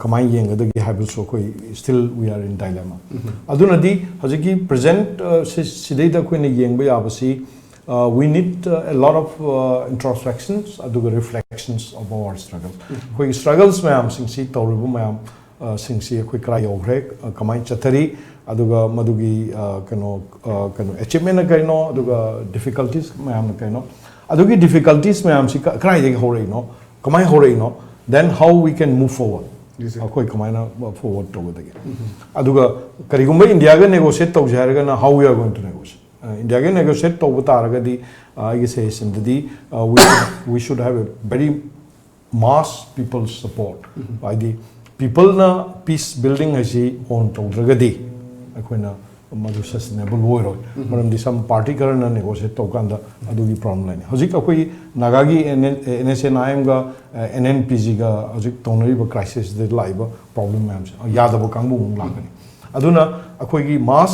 ꯀꯃꯥꯏꯅ ꯌꯦꯡꯒꯗꯒꯦ ꯍꯥꯏꯕꯁꯨ ꯑꯩꯈꯣꯏ still we are in dilemma. ꯑꯗꯨꯅꯗꯤ ꯍꯧꯖꯤꯛꯀꯤ present ꯁꯤꯗꯩꯗ ꯑꯩꯈꯣꯏꯅ ꯌꯦꯡꯕ ꯌꯥꯕꯁꯤ, we need a lot of introspections ꯑꯗꯨꯒ reflections of our struggle. ꯑꯩꯈꯣꯏꯒꯤ struggles ꯃꯌꯥꯝꯁꯤꯡꯁꯤ, ꯇꯧꯔꯤꯕ ꯃꯌꯥꯝ ꯁꯤꯡꯁꯤ ꯑꯩꯈꯣꯏ ꯀꯔꯥꯏ ꯌꯧꯈ꯭ꯔꯦ, ꯀꯃꯥꯏꯅ ꯆꯠꯊꯔꯤ, ꯑꯗꯨꯒ ꯃꯗꯨꯒꯤ ꯀꯩꯅꯣ ꯀꯩꯅꯣ achievement-ꯅ ꯀꯔꯤꯅꯣ, ꯑꯗꯨꯒ difficulties ꯃꯌꯥꯝꯅ ꯀꯩꯅꯣ, ꯑꯗꯨꯒꯤ difficulties ꯃꯌꯥꯝꯁꯤ ꯀꯗꯥꯏꯗꯒꯤ ꯍꯧꯔꯛꯏꯅꯣ, ꯀꯃꯥꯏꯅ ꯍꯧꯔꯛꯏꯅꯣ, then how we can move forward. ꯑꯩꯈꯣꯏ ꯀꯃꯥꯏꯅ forward ꯇꯧꯒꯗꯒꯦ? ꯑꯗꯨꯒ ꯀꯔꯤꯒꯨꯝꯕ ꯏꯟꯗꯤꯌꯥꯒ negotiate ꯇꯧꯁꯦ ꯍꯥꯏꯔꯒꯅ, how we are going to negotiate? ꯏꯟꯗꯤꯌꯥꯒ negotiate ꯇꯧꯕ ꯇꯥꯔꯒꯗꯤ, ꯑꯩꯒꯤ suggestion-ꯗꯗꯤ, we should have a very mass people support. ꯍꯥꯏꯗꯤ people-ꯅ peace building ꯍꯥꯏꯁꯤ own ꯇꯧꯗ꯭ꯔꯒꯗꯤ ꯑꯩꯈꯣꯏꯅ ꯃꯗꯨ sustainable ꯑꯣꯏꯔꯣꯏ꯫ ꯃꯔꯝꯗꯤ some party ꯈꯔꯅ negotiate ꯇꯧꯀꯥꯟꯗ ꯑꯗꯨꯒꯤ problem ꯂꯩꯅꯤ꯫ ꯍꯧꯖꯤꯛ ꯑꯩꯈꯣꯏ ꯅꯥꯒꯥꯒꯤ NSNIM-ꯒ NNPG-ꯒ ꯍꯧꯖꯤꯛ ꯇꯧꯅꯔꯤꯕ crisis-ꯁꯤꯗ ꯂꯥꯛꯏꯕ problem ꯃꯌꯥꯝꯁꯦ, ꯌꯥꯗꯕ ꯀꯥꯡꯕꯨ ꯑꯃꯨꯛ ꯂꯥꯛꯀꯅꯤ꯫ ꯑꯗꯨꯅ ꯑꯩꯈꯣꯏꯒꯤ mass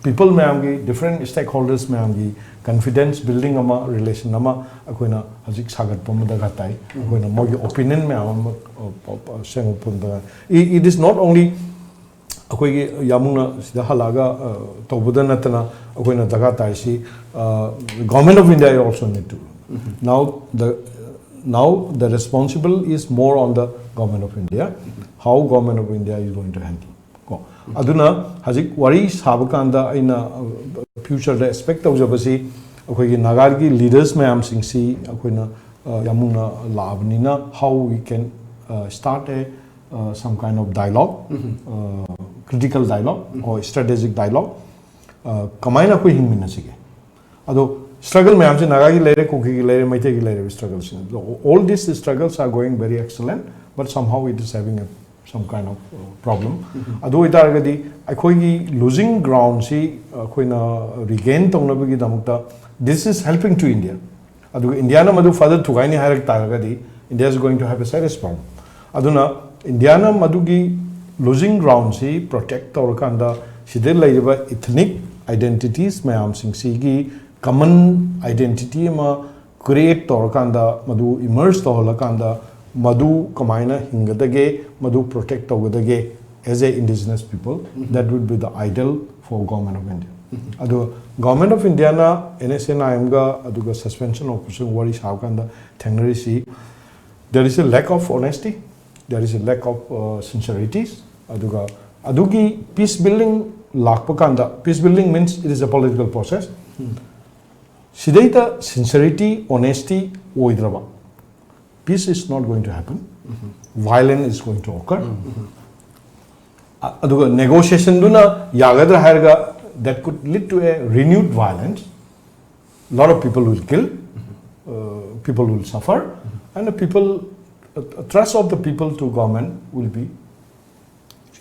people ꯃꯌꯥꯝꯒꯤ, different stakeholders ꯃꯌꯥꯝꯒꯤ confidence building ꯑꯃ, relation ꯑꯃ ꯑꯩꯈꯣꯏꯅ ꯍꯧꯖꯤꯛ ꯁꯥꯒꯠꯄ ꯑꯃ ꯗꯔꯀꯥꯔ ꯇꯥꯏ꯫ ꯑꯩꯈꯣꯏꯅ ꯃꯣꯏꯒꯤ opinion ꯃꯌꯥꯝ ꯑꯃ, ꯑ, ꯄ-, ꯄ-, ꯁꯦꯡꯕ ꯐꯪꯗ-, i-, it is not only ꯑꯩꯈꯣꯏꯒꯤ ꯌꯥꯝꯕꯨꯡꯅ ꯁꯤꯗ ꯍꯜꯂꯛꯑꯒ, ꯑ, ꯇꯧꯕꯗ ꯅꯠꯇꯅ ꯑꯩꯈꯣꯏꯅ ꯗꯔꯀꯥꯔ ꯇꯥꯏꯁꯤ, ꯑ, Government of India also need to. Now the, now the responsible is more on the Government of India. How Government of India is going to handle? ꯀꯣ, ꯑꯗꯨꯅ ꯍꯧꯖꯤꯛ ꯋꯥꯔꯤ ꯁꯥꯕ ꯀꯥꯟꯗ ꯑꯩꯅ, ꯑ, future-ꯗ expect ꯇꯧꯖꯕꯁꯤ ꯑꯩꯈꯣꯏꯒꯤ ꯅꯥꯒꯥꯒꯤ leaders ꯃꯌꯥꯝꯁꯤꯡꯁꯤ ꯑꯩꯈꯣꯏꯅ, ꯑ, ꯌꯥꯝꯕꯨꯡꯅ ꯂꯥꯛꯑꯕꯅꯤꯅ, how we can, uh, start a, uh, some kind of dialogue, uh, critical dialogue or strategic dialogue, uh, ꯀꯃꯥꯏꯅ ꯑꯩꯈꯣꯏ ꯍꯤꯡꯃꯤꯟꯅꯁꯤꯒꯦ? ꯑꯗꯣ struggle ꯃꯌꯥꯝꯁꯦ ꯅꯥꯒꯥꯒꯤ ꯂꯩꯔꯦ, ꯀꯨꯀꯤꯒꯤ ꯂꯩꯔꯦ, ꯃꯩꯇꯩꯒꯤ ꯂꯩꯔꯦ, struggle-ꯁꯤꯡ꯫ All these struggles are going very excellent, but somehow it is having a, some kind of, uh, problem. ꯑꯗꯨ ꯑꯣꯏꯇꯥꯔꯒꯗꯤ ꯑꯩꯈꯣꯏꯒꯤ losing ground-ꯁꯤ ꯑꯩꯈꯣꯏꯅ regain ꯇꯧꯅꯕꯒꯤꯗꯃꯛꯇ, this is helping to India. ꯑꯗꯨꯒ ꯏꯟꯗꯤꯌꯥꯅ ꯃꯗꯨ further ꯊꯨꯒꯥꯏꯅꯤ ꯍꯥꯏꯔꯛ ꯇꯥꯔꯒꯗꯤ, India is going to have a serious problem. ꯑꯗꯨꯅ ꯏꯟꯗꯤꯌꯥꯅ ꯃꯗꯨꯒꯤ losing ground-ꯁꯤ protect ꯇꯧꯔꯀꯥꯟꯗ, ꯁꯤꯗ ꯂꯩꯔꯤꯕ ethnic identities ꯃꯌꯥꯝꯁꯤꯡꯁꯤꯒꯤ common identity ꯑꯃ create ꯇꯧꯔꯀꯥꯟꯗ, ꯃꯗꯨ emerge ꯇꯧꯍꯜꯂꯀꯥꯟꯗ, ꯃꯗꯨ ꯀꯃꯥꯏꯅ ꯍꯤꯡꯒꯗꯒꯦ, ꯃꯗꯨ protect ꯇꯧꯒꯗꯒꯦ, as a indigenous people, that would be the ideal for Government of India. ꯑꯗꯣ Government of India-ꯅ NSNIM-ꯒ ꯑꯗꯨꯒ suspension of operation ꯋꯥꯔꯤ ꯁꯥꯕ ꯀꯥꯟꯗ ꯊꯦꯡꯅꯔꯤꯁꯤ, there is a lack of honesty, there is a lack of, uh, sincerities. ꯑꯗꯨꯒ ꯑꯗꯨꯒꯤ peace building ꯂꯥꯛꯄ ꯀꯥꯟꯗ, peace building means it is a political process. ꯁꯤꯗꯩꯗ sincerity, honesty ꯑꯣꯏꯗ꯭ꯔꯕ, peace is not going to happen. Violence is going to occur. ꯑ-, ꯑꯗꯨꯒ negotiation-ꯗꯨꯅ ꯌꯥꯒꯗ꯭ꯔꯥ ꯍꯥꯏꯔꯒ, that could lead to a renewed violence. Lot of people will kill, uh, people will suffer, and the people, uh, trust of the people to government will be,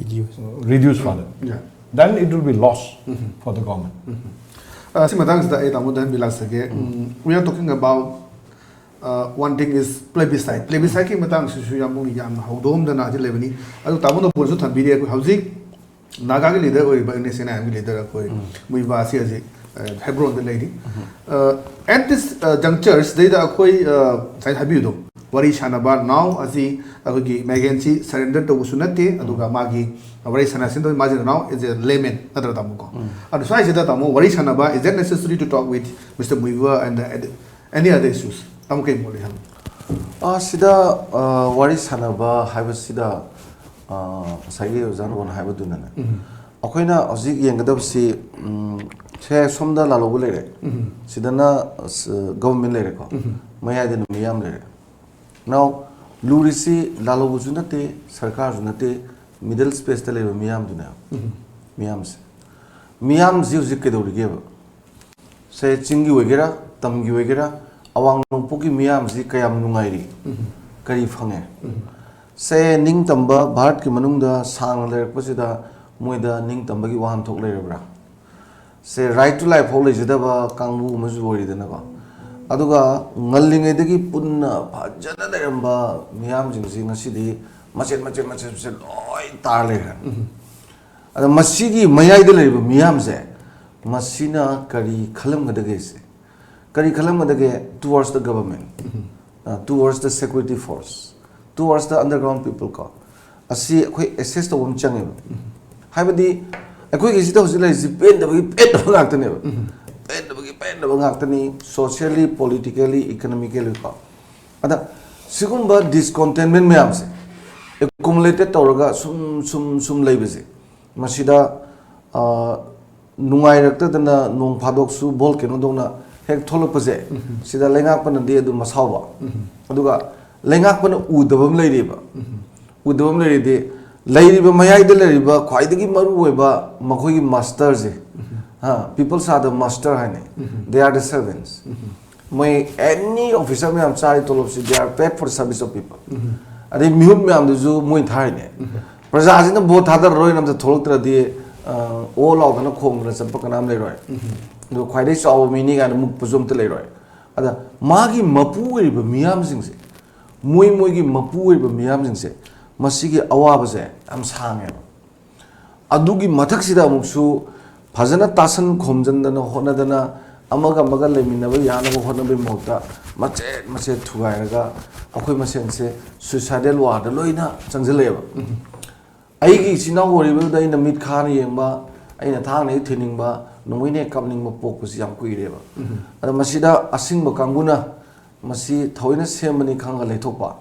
uh, reduced further. Yeah. then it will be loss for the government. ꯑ, ꯁꯤ ꯃꯇꯥꯡꯁꯤꯗ ꯑꯩ ꯇꯥꯃꯣꯗ ꯍꯟꯕꯤ ꯂꯥꯛꯆꯒꯦ. ꯎꯝ, we are talking about, uh, one thing is plebiscite. Plebisciteꯀꯤ ꯃꯇꯥꯡꯁꯤꯁꯨ ꯌꯥꯝ ꯌꯥꯝꯅ ꯍꯧꯗꯣꯛꯑꯝꯗꯅ ꯍꯧꯖꯤꯛ ꯂꯩꯕꯅꯤ. ꯑꯗꯨ ꯇꯥꯃꯣꯅ ꯄꯣꯏꯟꯁꯨ ꯊꯝꯕꯤꯔꯦ, ꯑꯩꯈꯣꯏ ꯍꯧꯖꯤꯛ ꯅꯥꯒꯥꯒꯤ ꯂꯤꯗꯔ ꯑꯣꯏꯔꯤꯕ ꯑꯦꯟ ꯑꯦꯁ ꯑꯦꯟ ꯑꯥꯏ ꯑꯦꯝꯒꯤ ꯂꯤꯗꯔ ꯑꯩꯈꯣꯏ ꯃꯨꯏꯕꯥ ꯑꯁꯤ ꯍꯧꯖꯤꯛ, ꯑ, ꯍꯦꯕ꯭ꯔꯣꯟꯗ ꯂꯩꯔꯤ. ꯑ, at this, ꯑ, juncture ꯁꯤꯗꯩꯗ ꯑꯩꯈꯣꯏ, ꯑ, ꯉꯁꯥꯏ ꯍꯥꯏꯕꯤꯕꯗꯣ, ꯋꯥꯔꯤ ꯁꯥꯟꯅꯕ ꯅꯥꯎ ꯑꯁꯤ ꯑꯩꯈꯣꯏꯒꯤ ꯃꯦꯒꯦꯟꯁꯤ ꯁꯔꯦꯟꯗꯔ ꯇꯧꯕꯁꯨ ꯅꯠꯇꯦ, ꯑꯗꯨꯒ ꯃꯥꯒꯤ ꯋꯥꯔꯤ ꯁꯥꯟꯅꯁꯤꯟꯗꯣꯏ ꯃꯥꯁꯤ ꯅꯥꯎ is a layman ꯅꯠꯇ꯭ꯔ ꯇꯥꯃꯣꯀꯣ? ꯑꯗꯨ ꯁ꯭ꯋꯥꯏꯁꯤꯗ ꯇꯥꯃꯣ ꯋꯥꯔꯤ ꯁꯥꯟꯅꯕ, is that necessary to talk with Mister Muiwa and the, any other issues? ꯇꯥꯃꯣ ꯀꯩ ꯃꯣꯠ ꯂꯩ ꯍꯥꯏꯕ? ꯑ, ꯁꯤꯗ, ꯑ, ꯋꯥꯔꯤ ꯁꯥꯟꯅꯕ ꯍꯥꯏꯕꯁꯤꯗ, ꯑ, ꯉꯁꯥꯏꯒꯤ ꯑꯣꯖꯥ ꯅꯣꯡꯅ ꯍꯥꯏꯕꯗꯨꯅꯅꯦ, ꯑꯩꯈꯣꯏꯅ ꯍꯧꯖꯤꯛ ꯌꯦꯡꯒꯗꯕꯁꯤ, ꯎꯝ, ꯁꯦ ꯁꯣꯝꯗ ꯂꯥꯜꯍꯧꯕ ꯂꯩꯔꯦ, ꯁꯤꯗꯅ, ꯑꯁ, ꯒꯚꯔꯟꯃꯦꯟ ꯂꯩꯔꯦꯀꯣ, ꯃꯌꯥꯏꯗꯅ ꯃꯤꯌꯥꯝ ꯂꯩꯔꯦ. ꯅꯥꯎ, ꯂꯨꯔꯤꯁꯤ ꯂꯥꯜꯍꯧꯕꯁꯨ ꯅꯠꯇꯦ, ꯁꯔꯀꯥꯔꯁꯨ ꯅꯠꯇꯦ, ꯃꯤꯗꯜ ꯁ꯭ꯄꯦꯁꯇ ꯂꯩꯕ ꯃꯤꯌꯥꯝꯗꯨꯅꯦꯕ꯫ ꯃꯤꯌꯥꯝꯁꯦ, ꯃꯤꯌꯥꯝꯁꯤ ꯍꯧꯖꯤꯛ ꯀꯩꯗꯧꯔꯤꯒꯦꯕ? ꯁꯦ ꯆꯤꯡꯒꯤ ꯑꯣꯏꯒꯦꯔꯥ, ꯇꯝꯒꯤ ꯑꯣꯏꯒꯦꯔꯥ, ꯑꯋꯥꯡ ꯅꯣꯡꯄꯣꯛꯀꯤ ꯃꯤꯌꯥꯝꯁꯤ ꯀꯌꯥꯝ ꯅꯨꯡꯉꯥꯏꯔꯤ? ꯀꯔꯤ ꯐꯪꯉꯦ? ꯁꯦ ꯅꯤꯡꯇꯝꯕ ꯚꯥꯔꯠꯀꯤ ꯃꯅꯨꯡꯗ ꯁꯥꯡꯅ ꯂꯩꯔꯛꯄꯁꯤꯗ ꯃꯣꯏꯗ ꯅꯤꯡꯇꯝꯕꯒꯤ ꯋꯥꯍꯟꯊꯣꯛ ꯂꯩꯔꯕ꯭ꯔꯥ? ꯁꯦ right to life ꯐꯥꯎ ꯂꯩꯖꯗꯕ ꯀꯥꯡꯕꯨ ꯑꯃꯁꯨ ꯑꯣꯏꯔꯤꯗꯅꯀꯣ. ꯑꯗꯨꯒ ꯉꯜꯂꯤꯉꯩꯗꯒꯤ ꯄꯨꯟꯅ ꯐꯖꯅ ꯂꯩꯔꯝꯕ ꯃꯤꯌꯥꯝꯁꯤꯡꯁꯤ ꯉꯁꯤꯗꯤ ꯃꯆꯦꯠ ꯃꯆꯦꯠ ꯃꯆꯦꯠ ꯃꯆꯦꯠ ꯂꯣꯏ ꯇꯥꯔ ꯂꯩꯔꯦ. ꯑꯗ ꯃꯁꯤꯒꯤ ꯃꯌꯥꯏꯗ ꯂꯩꯔꯤꯕ ꯃꯤꯌꯥꯝꯁꯦ, ꯃꯁꯤꯅ ꯀꯔꯤ ꯈꯜꯂꯝꯒꯗꯒꯦ ꯁꯦ? ꯀꯔꯤ ꯈꯜꯂꯝꯒꯗꯒꯦ towards the government, uh, towards the security force, towards the underground people ꯀꯣ? ꯑꯁꯤ ꯑꯩꯈꯣꯏ assess ꯇꯧꯕ ꯑꯃ ꯆꯪꯉꯦꯕ. ꯍꯥꯏꯕꯗꯤ ꯑꯩꯈꯣꯏꯒꯤ ꯁꯤꯗ ꯍꯧꯖꯤꯛ ꯂꯩꯔꯤꯁꯤ ꯄꯦꯟꯗꯕꯒꯤ ꯄꯦꯟꯗꯕ ꯉꯥꯛꯇꯅꯦꯕ. ꯄꯦꯟꯗꯕꯒꯤ ꯄꯦꯟꯗꯕ ꯉꯥꯛꯇꯅꯤ, socially, politically, economically ꯀꯣ. ꯑꯗ ꯁꯤꯒꯨꯝꯕ discontentment ꯃꯌꯥꯝꯁꯦ accumulated ꯇꯧꯔꯒ ꯁꯨꯝ ꯁꯨꯝ ꯁꯨꯝ ꯂꯩꯕꯁꯦ, ꯃꯁꯤꯗ, ꯑ, ꯅꯨꯡꯉꯥꯏꯔꯛꯇꯗꯅ ꯅꯣꯡ ꯐꯥꯗꯣꯛꯁꯨ volcano ꯗꯧꯅ ꯍꯦꯛ ꯊꯣꯛꯂꯛꯄꯁꯦ, ꯁꯤꯗ ꯂꯩꯉꯥꯛꯄꯅꯗꯤ ꯑꯗꯨꯝ ꯑꯁꯥꯎꯕ, ꯑꯗꯨꯒ ꯂꯩꯉꯥꯛꯄꯅ ꯎꯗꯕ ꯑꯃ ꯂꯩꯔꯤꯕ. ꯎꯗꯕ ꯑꯃ ꯂꯩꯔꯤꯗꯤ, ꯂꯩꯔꯤꯕ ꯃꯌꯥꯏꯗ ꯂꯩꯔꯤꯕ ꯈ꯭ꯋꯥꯏꯗꯒꯤ ꯃꯔꯨ ꯑꯣꯏꯕ ꯃꯈꯣꯏꯒꯤ master ꯁꯦ, ꯍꯥ, peoples are the master ꯍꯥꯏꯅ, they are the servants. ꯃꯣꯏ any officer ꯃꯌꯥꯝ ꯆꯥꯔꯤ ꯇꯣꯂꯣꯞꯁꯤ, they are paid for service of people. ꯑꯗꯩ ꯃꯤꯍꯨꯠ ꯃꯌꯥꯝꯗꯨꯁꯨ ꯃꯣꯏ ꯊꯥꯔꯤꯅꯦ. ꯄ꯭ꯔꯖꯥꯁꯤꯅ vote ꯊꯥꯗꯔꯔꯣꯏꯅ ꯑꯝꯇ ꯊꯣꯛꯂꯛꯇ꯭ꯔꯗꯤ ꯑ, ꯑꯣ ꯂꯥꯎꯗꯅ ꯈꯣꯡꯗꯅ ꯆꯠꯄ ꯀꯅꯥꯝ ꯂꯩꯔꯣꯏ꯫ ꯑꯗꯨꯒ ꯈ꯭ꯋꯥꯏꯗꯩ ꯆꯥꯎꯕ ꯃꯤꯅꯤ ꯀꯥꯏꯅ ꯃꯨꯛꯄꯁꯨ ꯑꯝꯇ ꯂꯩꯔꯣꯏ꯫ ꯑꯗ ꯃꯥꯒꯤ ꯃꯄꯨ ꯑꯣꯏꯔꯤꯕ ꯃꯤꯌꯥꯝꯁꯤꯡꯁꯦ, ꯃꯣꯏ ꯃꯣꯏꯒꯤ ꯃꯄꯨ ꯑꯣꯏꯔꯤꯕ ꯃꯤꯌꯥꯝꯁꯤꯡꯁꯦ, ꯃꯁꯤꯒꯤ ꯑꯋꯥꯕꯁꯦ ꯌꯥꯝ ꯁꯥꯡꯉꯦꯕ꯫ ꯑꯗꯨꯒꯤ ꯃꯊꯛꯁꯤꯗ ꯑꯃꯨꯛꯁꯨ ꯐꯖꯅ ꯇꯥꯁꯟ ꯈꯣꯝꯖꯤꯟꯗꯅ ꯍꯣꯠꯅꯗꯅ, ꯑꯃꯒ ꯑꯃꯒ ꯂꯩꯃꯤꯟꯅꯕ ꯌꯥꯅꯕ ꯍꯣꯠꯅꯕꯒꯤ ꯃꯍꯨꯠꯇ ꯃꯆꯦꯠ ꯃꯆꯦꯠ ꯊꯨꯒꯥꯏꯔꯒ ꯑꯩꯈꯣꯏ ꯃꯁꯦꯟꯁꯦ suicidal warꯗ ꯂꯣꯏꯅ ꯆꯪꯁꯤꯜꯂꯛꯑꯦꯕ꯫ ꯑꯩꯒꯤ ꯏꯆꯤꯟ ꯏꯅꯥꯎ ꯑꯣꯏꯔꯤꯕꯗꯨꯗ ꯑꯩꯅ ꯃꯤꯠ ꯈꯥꯅ ꯌꯦꯡꯕ, ꯑꯩꯅ ꯊꯥꯡꯅ ꯍꯦꯛ ꯊꯤꯟꯅꯤꯡꯕ, ꯅꯣꯡꯃꯩꯅ ꯍꯦꯛ ꯀꯥꯞꯅꯤꯡꯕ ꯄꯣꯛꯄꯁꯤ ꯌꯥꯝ ꯀꯨꯏꯔꯦꯕ꯫ ꯑꯗꯣ ꯃꯁꯤꯗ ꯑꯁꯤꯡꯕ ꯀꯥꯡꯕꯨꯅ ꯃꯁꯤ ꯊꯑꯣꯏꯅ ꯁꯦꯝꯕꯅꯤ ꯈꯪꯉꯒ ꯂꯩꯊꯣꯛꯄ,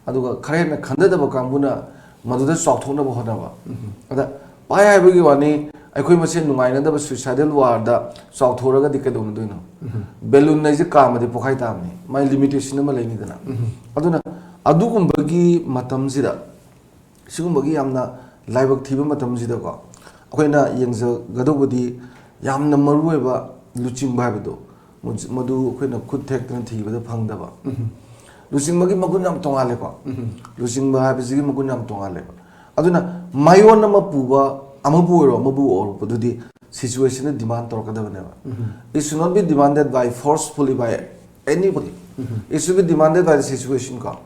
ꯑꯗꯨꯒ ꯈꯔ ꯍꯦꯟꯅ ꯈꯟꯊꯗꯕ ꯀꯥꯡꯕꯨꯅ ꯃꯗꯨꯗ ꯆꯥꯎꯊꯣꯛꯅꯕ ꯍꯣꯠꯅꯕ꯫ ꯑꯗ ꯄꯥꯏ ꯍꯥꯏꯕꯒꯤ ꯋꯥꯅꯤ, ꯑꯩꯈꯣꯏ ꯃꯁꯦꯟ ꯅꯨꯡꯉꯥꯏꯅꯗꯕ suicidal warꯗ ꯆꯥꯎꯊꯣꯔꯒꯗꯤ ꯀꯩꯗꯧꯅꯗꯣꯏꯅꯣ? Balloon ꯍꯥꯏꯁꯦ ꯀꯥꯝꯃꯗꯤ ꯄꯣꯈꯥꯏ ꯇꯥꯕꯅꯤ, ꯃꯥꯏ limitation ꯑꯃ ꯂꯩꯅꯤꯗꯅ꯫ ꯑꯗꯨꯅ ꯑꯗꯨꯒꯨꯝꯕꯒꯤ ꯃꯇꯝꯁꯤꯗ, ꯁꯤꯒꯨꯝꯕꯒꯤ ꯌꯥꯝꯅ ꯂꯥꯏꯕꯛ ꯊꯤꯕ ꯃꯇꯝꯁꯤꯗꯀꯣ, ꯑꯩꯈꯣꯏꯅ ꯌꯦꯡꯖꯒꯗꯧꯕꯗꯤ ꯌꯥꯝꯅ ꯃꯔꯨꯑꯣꯏꯕ ꯂꯨꯆꯤꯡꯕ ꯍꯥꯏꯕꯗꯣ, ꯃꯗꯨ ꯑꯩꯈꯣꯏꯅ ꯈꯨꯠ ꯊꯦꯛꯇꯅ ꯊꯤꯕꯗ ꯐꯪꯗꯕ꯫ ꯂꯨꯆꯤꯡꯕꯒꯤ ꯃꯒꯨꯟ ꯌꯥꯝ ꯇꯣꯉꯥꯜꯂꯦꯀꯣ꯫ ꯂꯨꯆꯤꯡꯕ ꯍꯥꯏꯕꯁꯤꯒꯤ ꯃꯒꯨꯟ ꯌꯥꯝ ꯇꯣꯉꯥꯜꯂꯦꯕ꯫ ꯑꯗꯨꯅ ꯃꯥꯏꯑꯣꯟ ꯑꯃ ꯄꯨꯕ, ꯑꯃꯕꯨ ꯑꯣꯏꯔꯣ ꯑꯃꯕꯨ ꯑꯣꯏꯔꯣ, ꯑꯗꯨꯗꯤ situationꯅ demand ꯇꯧꯔꯛꯀꯗꯕꯅꯦꯕ꯫ It should not be demanded by forcefully by anybody. It should be demanded by the situation ꯀꯣ꯫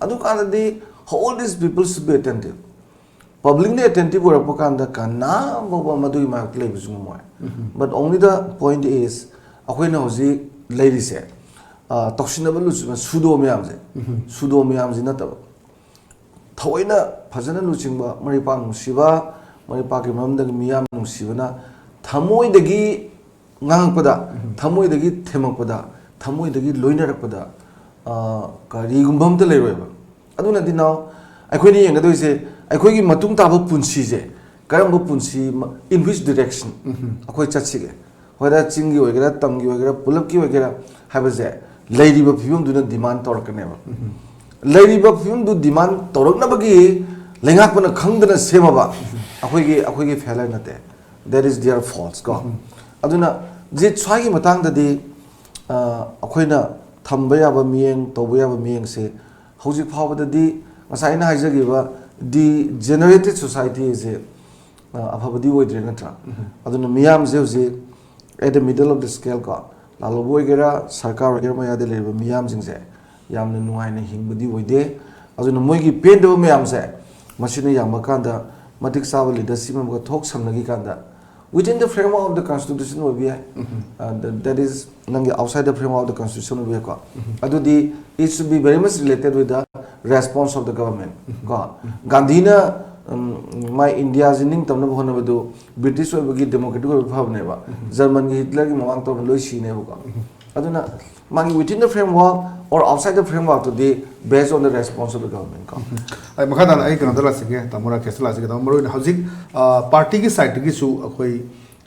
ꯑꯗꯨꯀꯥꯟꯗꯗꯤ all these people should be attentive. Publicꯅ attentive ꯑꯣꯏꯔꯛꯄ ꯀꯥꯟꯗ ꯀꯅꯥ ꯐꯥꯎꯕ ꯃꯗꯨꯒꯤ ꯃꯥꯌꯣꯛꯇ ꯂꯩꯕꯁꯨ ꯉꯝꯃꯣꯏ꯫ But only the point is, ꯑꯩꯈꯣꯏꯅ ꯍꯧꯖꯤꯛ ꯂꯩꯔꯤꯁꯦ, ꯑ, ꯇꯧꯁꯤꯟꯅꯕ ꯂꯨꯆꯤꯡꯕ ꯁꯨꯗꯣ ꯃꯌꯥꯝꯁꯦ, ꯁꯨꯗꯣ ꯃꯌꯥꯝꯁꯤ ꯅꯠꯇꯕ, ꯊꯑꯣꯏꯅ ꯐꯖꯅ ꯂꯨꯆꯤꯡꯕ, ꯃꯔꯩꯄꯥꯛ ꯅꯨꯡꯁꯤꯕ, ꯃꯔꯩꯄꯥꯛꯀꯤ ꯃꯔꯝꯗꯒꯤ ꯃꯤꯌꯥꯝ ꯅꯨꯡꯁꯤꯕꯅ ꯊꯃꯣꯏꯗꯒꯤ ꯉꯥꯡꯉꯛꯄꯗ, ꯊꯃꯣꯏꯗꯒꯤ ꯊꯦꯝꯃꯛꯄꯗ, ꯊꯃꯣꯏꯗꯒꯤ ꯂꯣꯏꯅꯔꯛꯄꯗ, ꯑ, ꯀꯔꯤꯒꯨꯝꯕ ꯑꯝꯇ ꯂꯩꯔꯣꯏꯕ꯫ ꯑꯗꯨꯅꯗꯤ ꯅꯥꯎ, ꯑꯩꯈꯣꯏꯅ ꯌꯦꯡꯒꯗꯣꯏꯁꯦ, ꯑꯩꯈꯣꯏꯒꯤ ꯃꯇꯨꯡ ꯇꯥꯕ ꯄꯨꯟꯁꯤꯁꯦ ꯀꯔꯝꯕ ꯄꯨꯟꯁꯤ, in which direction ꯑꯩꯈꯣꯏ ꯆꯠꯁꯤꯒꯦ? ꯍꯣꯏꯗ, ꯆꯤꯡꯒꯤ ꯑꯣꯏꯒꯦꯔꯥ, ꯇꯝꯒꯤ ꯑꯣꯏꯒꯦꯔꯥ, ꯄꯨꯂꯞꯀꯤ ꯑꯣꯏꯒꯦꯔꯥ ꯍꯥꯏꯕꯁꯦ ꯂꯩꯔꯤꯕ ꯐꯤꯕꯝꯗꯨꯅ demand ꯇꯧꯔꯛꯀꯅꯦꯕ꯫ ꯂꯩꯔꯤꯕ ꯐꯤꯕꯝꯗꯨ demand ꯇꯧꯔꯛꯅꯕꯒꯤ ꯂꯩꯉꯥꯛꯄꯅ ꯈꯪꯗꯅ ꯁꯦꯝꯃꯕ ꯑꯩꯈꯣꯏꯒꯤ, ꯑꯩꯈꯣꯏꯒꯤ failure ꯅꯠꯇꯦ, that is their faults ꯀꯣ꯫ ꯑꯗꯨꯅ ꯖꯤꯠ ꯁ꯭ꯋꯥꯏꯒꯤ ꯃꯇꯥꯡꯗꯗꯤ, ꯑ, ꯑꯩꯈꯣꯏꯅ ꯊꯝꯕ ꯌꯥꯕ ꯃꯤꯠꯌꯦꯡ, ꯇꯧꯕ ꯌꯥꯕ ꯃꯤꯠꯌꯦꯡꯁꯦ ꯍꯧꯖꯤꯛ ꯐꯥꯎꯕꯗꯗꯤ ꯉꯁꯥꯏ ꯑꯩꯅ ꯍꯥꯏꯖꯈꯤꯕ degenerated society ꯑꯁꯦ ꯑ, ꯑꯐꯕꯗꯤ ꯑꯣꯏꯗ꯭ꯔꯦ, ꯅꯠꯇ꯭ꯔꯥ? ꯑꯗꯨꯅ ꯃꯤꯌꯥꯝꯁꯦ ꯍꯧꯖꯤꯛ at the middle of the scale ꯀꯣ, ꯂꯥꯜꯍꯧꯕ ꯑꯣꯏꯒꯦꯔꯥ, ꯁꯔꯀꯥꯔ ꯑꯣꯏꯒꯦꯔꯥ, ꯃꯌꯥꯗ ꯂꯩꯔꯤꯕ ꯃꯤꯌꯥꯝꯁꯤꯡꯁꯦ ꯌꯥꯝꯅ ꯅꯨꯡꯉꯥꯏꯅ ꯍꯤꯡꯕꯗꯤ ꯑꯣꯏꯗꯦ꯫ ꯑꯗꯨꯅ ꯃꯣꯏꯒꯤ ꯄꯦꯟꯗꯕ ꯃꯌꯥꯝꯁꯦ, ꯃꯁꯤꯅ ꯌꯥꯝꯕ ꯀꯥꯟꯗ ꯃꯇꯤꯛ ꯆꯥꯕ ꯂꯤꯗꯔꯁꯤꯞ ꯑꯃꯒ ꯊꯣꯛ ꯁꯝꯅꯈꯤ ꯀꯥꯟꯗ, within the framework of the constitution ꯑꯣꯏꯕ ꯌꯥꯏ꯫ That is, ꯅꯪꯒꯤ outside the framework of the constitution ꯑꯣꯏꯕ ꯌꯥꯏꯀꯣ꯫ ꯑꯗꯨꯗꯤ it should be very much related with the response of the government ꯀꯣ꯫ ꯒꯥꯟꯙꯤꯅ, ꯎꯝ, ꯃꯥꯏ ꯏꯟꯗꯤꯌꯥꯁꯤ ꯅꯤꯡꯇꯝꯅꯕ ꯍꯣꯠꯅꯕꯗꯨ ꯕ꯭ꯔꯤꯇꯤꯁ ꯑꯣꯏꯕꯒꯤ ꯗꯦꯃꯣꯀ꯭ꯔꯦꯇꯤꯛ ꯑꯣꯏꯕ ꯐꯕꯅꯦꯕ꯫ ꯖꯔꯃꯟꯒꯤ ꯍꯤꯠꯂꯔꯒꯤ ꯃꯃꯥꯡ ꯇꯧꯔꯝꯃꯤ ꯂꯣꯏ ꯁꯤꯅꯦꯕꯀꯣ꯫ ꯑꯗꯨꯅ ꯃꯥꯒꯤ within the framework or outside the framework ꯇꯨꯗꯤ based on the response of the government ꯀꯣ꯫ ꯑꯩ ꯃꯈꯥ ꯇꯥꯅ ꯑꯩ ꯀꯩꯅꯣꯗ ꯂꯥꯛꯆꯒꯦ, ꯇꯥꯃꯣ ꯔꯥꯀꯦꯁꯇ ꯂꯥꯛꯆꯒꯦ꯫ ꯇꯥꯃꯣ, ꯃꯔꯨꯑꯣꯏꯅ ꯍꯧꯖꯤꯛ, ꯑ, ꯄꯥꯔꯇꯤꯒꯤ ꯁꯥꯏꯠꯇꯒꯤꯁꯨ ꯑꯩꯈꯣꯏ,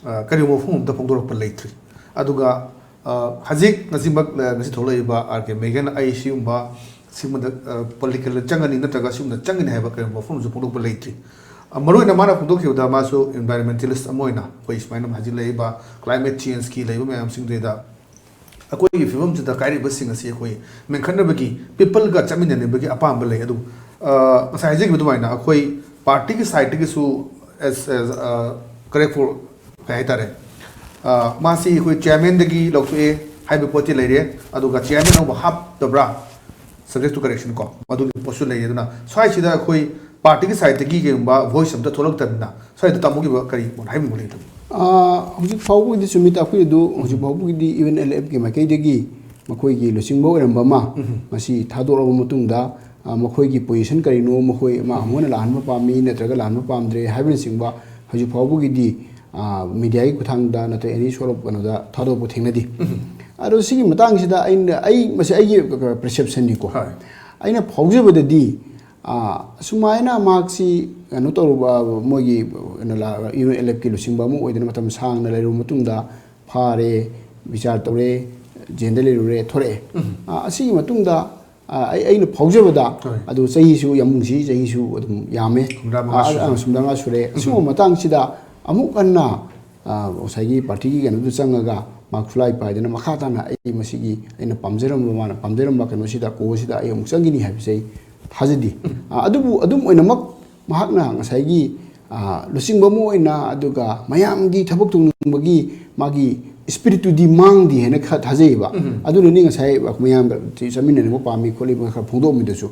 ꯑ, ꯀꯔꯤꯒꯨꯝꯕ ꯋꯥꯐꯝ ꯑꯃꯇ ꯐꯣꯡꯗꯣꯔꯛꯄ ꯂꯩꯇ꯭ꯔꯤ꯫ ꯑꯗꯨꯒ, ꯑ, ꯍꯧꯖꯤꯛ ꯉꯁꯤꯃꯛ, ꯑ, ꯉꯁꯤ ꯊꯣꯛꯂꯛꯏꯕ ꯑꯥꯔ ꯀꯦ ꯃꯦꯒꯟ, ꯑꯩ ꯁꯤꯒꯨꯝꯕ, ꯁꯤꯒꯨꯝꯕꯗ, ꯑ, ꯄꯣꯂꯤꯇꯤꯀꯦꯜꯗ ꯆꯪꯒꯅꯤ ꯅꯠꯇ꯭ꯔꯒ ꯁꯤꯒꯨꯝꯕꯗ ꯆꯪꯒꯅꯤ ꯍꯥꯏꯕ ꯀꯔꯤꯒꯨꯝꯕ ꯋꯥꯐꯝꯁꯨ ꯐꯣꯡꯗꯣꯛꯄ ꯂꯩꯇ꯭ꯔꯤ꯫ ꯑ, ꯃꯔꯨꯑꯣꯏꯅ ꯃꯥꯅ ꯐꯣꯡꯗꯣꯛꯈꯤꯕꯗ ꯃꯥꯁꯨ ꯏꯟꯚꯥꯏꯔꯣꯟꯃꯦꯟꯇꯦꯂꯤꯁ ꯑꯃ ꯑꯣꯏꯅ ꯑꯩꯈꯣꯏ ꯁꯨꯃꯥꯏꯅ ꯍꯧꯖꯤꯛ ꯂꯩꯔꯤꯕ ꯀ꯭ꯂꯥꯏꯃꯦꯠ ꯆꯦꯟꯖꯀꯤ ꯂꯩꯕ ꯃꯌꯥꯝꯁꯤꯡꯗꯨꯗ ꯑꯩꯈꯣꯏꯒꯤ ꯐꯤꯕꯝꯁꯤꯗ ꯀꯥꯏꯔꯤꯕꯁꯤꯡ ꯑꯁꯤ ꯑꯩꯈꯣꯏ ꯃꯦꯟꯈꯠꯅꯕꯒꯤ, ꯄꯤꯄꯜꯒ ꯆꯠꯃꯤꯟꯅꯅꯕꯒꯤ ꯑꯄꯥꯝꯕ ꯂꯩ꯫ ꯑꯗꯨ, ꯑ, ꯉꯁꯥꯏ ꯍꯥꯏꯖꯈꯤꯕ ꯑꯗꯨꯃꯥꯏꯅ ꯑꯩꯈꯣꯏ ꯄꯥꯔꯇꯤꯒꯤ ꯁꯥꯏꯠꯇꯒꯤꯁꯨ as, as, ꯑ, ꯀꯔꯦꯛ ꯐꯣꯔ ꯀꯩ ꯍꯥꯏꯇꯥꯔꯦ, ꯑ, ꯃꯥꯁꯤ ꯑꯩꯈꯣꯏ ꯆꯤꯌꯔꯃꯦꯟꯗꯒꯤ ꯂꯧꯊꯣꯛꯑꯦ ꯍꯥꯏꯕ ꯄꯣꯠꯇꯤ ꯂꯩꯔꯦ꯫ ꯑꯗꯨꯒ ꯆꯤꯌꯔꯃꯦꯟ ꯑꯅꯧꯕ ꯍꯥꯞꯇꯕ꯭ꯔꯥ, subject to correction ꯀꯣ, ꯃꯗꯨꯒꯤ ꯄꯣꯠꯁꯨ ꯂꯩꯔꯦ꯫ ꯑꯗꯨꯅ ꯁ꯭ꯋꯥꯏꯁꯤꯗ ꯑꯩꯈꯣꯏ ꯄꯥꯔꯇꯤꯒꯤ ꯁꯥꯏꯠꯇꯒꯤ ꯀꯩꯒꯨꯝꯕ ꯚꯣꯏꯁ ꯑꯝꯇ ꯊꯣꯛꯂꯛꯇꯕꯅꯤꯅ ꯁ꯭ꯋꯥꯏꯗ ꯇꯥꯃꯣꯒꯤ ꯀꯔꯤ ꯃꯣꯠ ꯍꯥꯏꯕꯤꯅꯤꯡꯕ ꯂꯩ? ꯑꯥ, ꯍꯧꯖꯤꯛ ꯐꯥꯎꯕꯒꯤꯗꯤ ꯆꯨꯝꯃꯤ, ꯇꯥꯛꯄꯤꯔꯤꯗꯨ꯫ ꯍꯧꯖꯤꯛ ꯐꯥꯎꯕꯒꯤꯗꯤ ꯌꯨ ꯑꯦꯟ ꯑꯦꯜ ꯑꯦꯐꯀꯤ ꯃꯥꯏꯀꯩꯗꯒꯤ ꯃꯈꯣꯏꯒꯤ ꯂꯨꯆꯤꯡꯕ ꯑꯣꯏꯔꯝꯕ ꯑꯃ ꯃꯁꯤ ꯊꯥꯗꯣꯔꯛꯂꯕ ꯃꯇꯨꯡꯗ, ꯑꯥ, ꯃꯈꯣꯏꯒꯤ ꯄꯣꯖꯤꯁꯟ ꯀꯔꯤꯅꯣ, ꯃꯈꯣꯏ ꯑꯃ ꯑꯃꯅ ꯂꯥꯛꯍꯟꯕ ꯄꯥꯝꯃꯤ ꯅꯠꯇ꯭ꯔꯒ ꯂꯥꯛꯍꯟꯕ ꯄꯥꯝꯗ꯭ꯔꯦ ꯍꯥꯏꯕꯅꯆꯤꯡꯕ ꯍꯧꯖꯤꯛ ꯐꯥꯎꯕꯒꯤꯗꯤ, ꯑꯥ, ꯃꯤꯗꯤꯌꯥꯒꯤ ꯈꯨꯠꯊꯥꯡꯗ ꯅꯠꯇ꯭ꯔꯒ ꯑꯦꯅꯤ ꯁꯣꯔꯠ ꯑꯣꯐ ꯀꯩꯅꯣꯗ ꯊꯥꯗꯣꯔꯛꯄ ꯊꯦꯡꯅꯗꯦ꯫ ꯑꯗꯣ ꯁꯤꯒꯤ ꯃꯇꯥꯡꯁꯤꯗ ꯑꯩꯅ, ꯑꯩ, ꯃꯁꯤ ꯑꯩꯒꯤ ꯄꯔꯁꯦꯞꯁꯟꯅꯤꯀꯣ꯫ ꯍꯣꯏ꯫ ꯑꯩꯅ ꯐꯥꯎꯖꯕꯗꯗꯤ, ꯑꯥ, ꯑꯁꯨꯃꯥꯏꯅ ꯃꯍꯥꯛꯁꯤ ꯀꯩꯅꯣ ꯇꯧꯔꯨꯕ, ꯃꯣꯏꯒꯤ ꯀꯩꯅꯣ ꯂꯥ-, ꯌꯨ ꯑꯦꯟ ꯑꯦꯜ ꯑꯦꯐꯀꯤ ꯂꯨꯆꯤꯡꯕ ꯑꯃ ꯑꯣꯏꯗꯅ ꯃꯇꯝ ꯁꯥꯡꯅ ꯂꯩꯔꯨꯕ ꯃꯇꯨꯡꯗ ꯐꯥꯔꯦ, ꯕꯤꯆꯥꯔ ꯇꯧꯔꯦ, ꯖꯦꯜꯗ ꯂꯩꯔꯨꯔꯦ, ꯊꯣꯔꯛꯑꯦ꯫ ꯑꯥ, ꯑꯁꯤꯒꯤ ꯃꯇꯨꯡꯗ, ꯑꯥ, ꯑꯩ, ꯑꯩꯅ ꯐꯥꯎꯖꯕꯗ ꯍꯣꯏ꯫ ꯑꯗꯨ ꯆꯍꯤꯁꯨ ꯌꯥꯝ ꯅꯨꯡꯁꯤ, ꯆꯍꯤꯁꯨ ꯑꯗꯨꯝ ꯌꯥꯝꯃꯦ꯫ ꯍꯨꯝꯗ꯭ꯔꯥ ꯃꯉꯥ ꯑꯥ, ꯁꯨꯔꯦ꯫ ꯑꯥ, ꯍꯨꯝꯗ꯭ꯔꯥ ꯃꯉꯥ ꯁꯨꯔꯦ꯫ ꯑꯁꯤꯒꯨꯝꯕ ꯃꯇꯥꯡꯁꯤꯗ ꯑꯃꯨꯛ ꯍꯟꯅ, ꯑꯥ, ꯉꯁꯥꯏꯒꯤ ꯄꯥꯔꯇꯤꯒꯤ ꯀꯩꯅꯣꯗꯨ ꯆꯪꯉꯒ ꯃꯥ ꯈꯨꯠꯂꯥꯏ ꯄꯥꯏꯗꯅ ꯃꯈꯥ ꯇꯥꯅ ꯑꯩ ꯃꯁꯤꯒꯤ ꯑꯩꯅ ꯄꯥꯝꯖꯔꯝꯕ, ꯃꯥꯅ ꯄꯥꯝꯖꯔꯝꯕ ꯀꯩꯅꯣꯁꯤꯗ, ꯀꯣꯔꯁꯁꯤꯗ ꯑꯩ ꯑꯃꯨꯛ ꯆꯪꯈꯤꯅꯤ ꯍꯥꯏꯕꯁꯦ ꯑꯩ ꯊꯥꯖꯗꯦ꯫ ꯑꯥ, ꯑꯗꯨꯕꯨ ꯑꯗꯨꯝ ꯑꯣꯏꯅꯃꯛ ꯃꯍꯥꯛꯅ ꯉꯁꯥꯏꯒꯤ ꯂꯨꯆꯤꯡꯕ ꯑꯃ ꯑꯣꯏꯅ, ꯑꯗꯨꯒ ꯃꯌꯥꯝꯒꯤ ꯊꯕꯛ ꯇꯧꯅꯤꯡꯕꯒꯤ ꯃꯥꯒꯤ ꯏꯁꯄꯤꯔꯤꯠꯇꯨꯗꯤ ꯃꯥꯡꯗꯦ ꯍꯥꯏꯅ ꯈꯔ ꯊꯥꯖꯩꯌꯦꯕ꯫ ꯑꯗꯨꯅꯅꯤ ꯉꯁꯥꯏ ꯃꯌꯥꯝꯒ ꯆꯥꯃꯤꯟꯅꯅꯤꯡꯕ ꯄꯥꯝꯃꯤ ꯈꯣꯠꯂꯤ ꯈꯔ ꯐꯣꯡꯗꯣꯛꯑꯝꯃꯤꯗꯨꯁꯨ꯫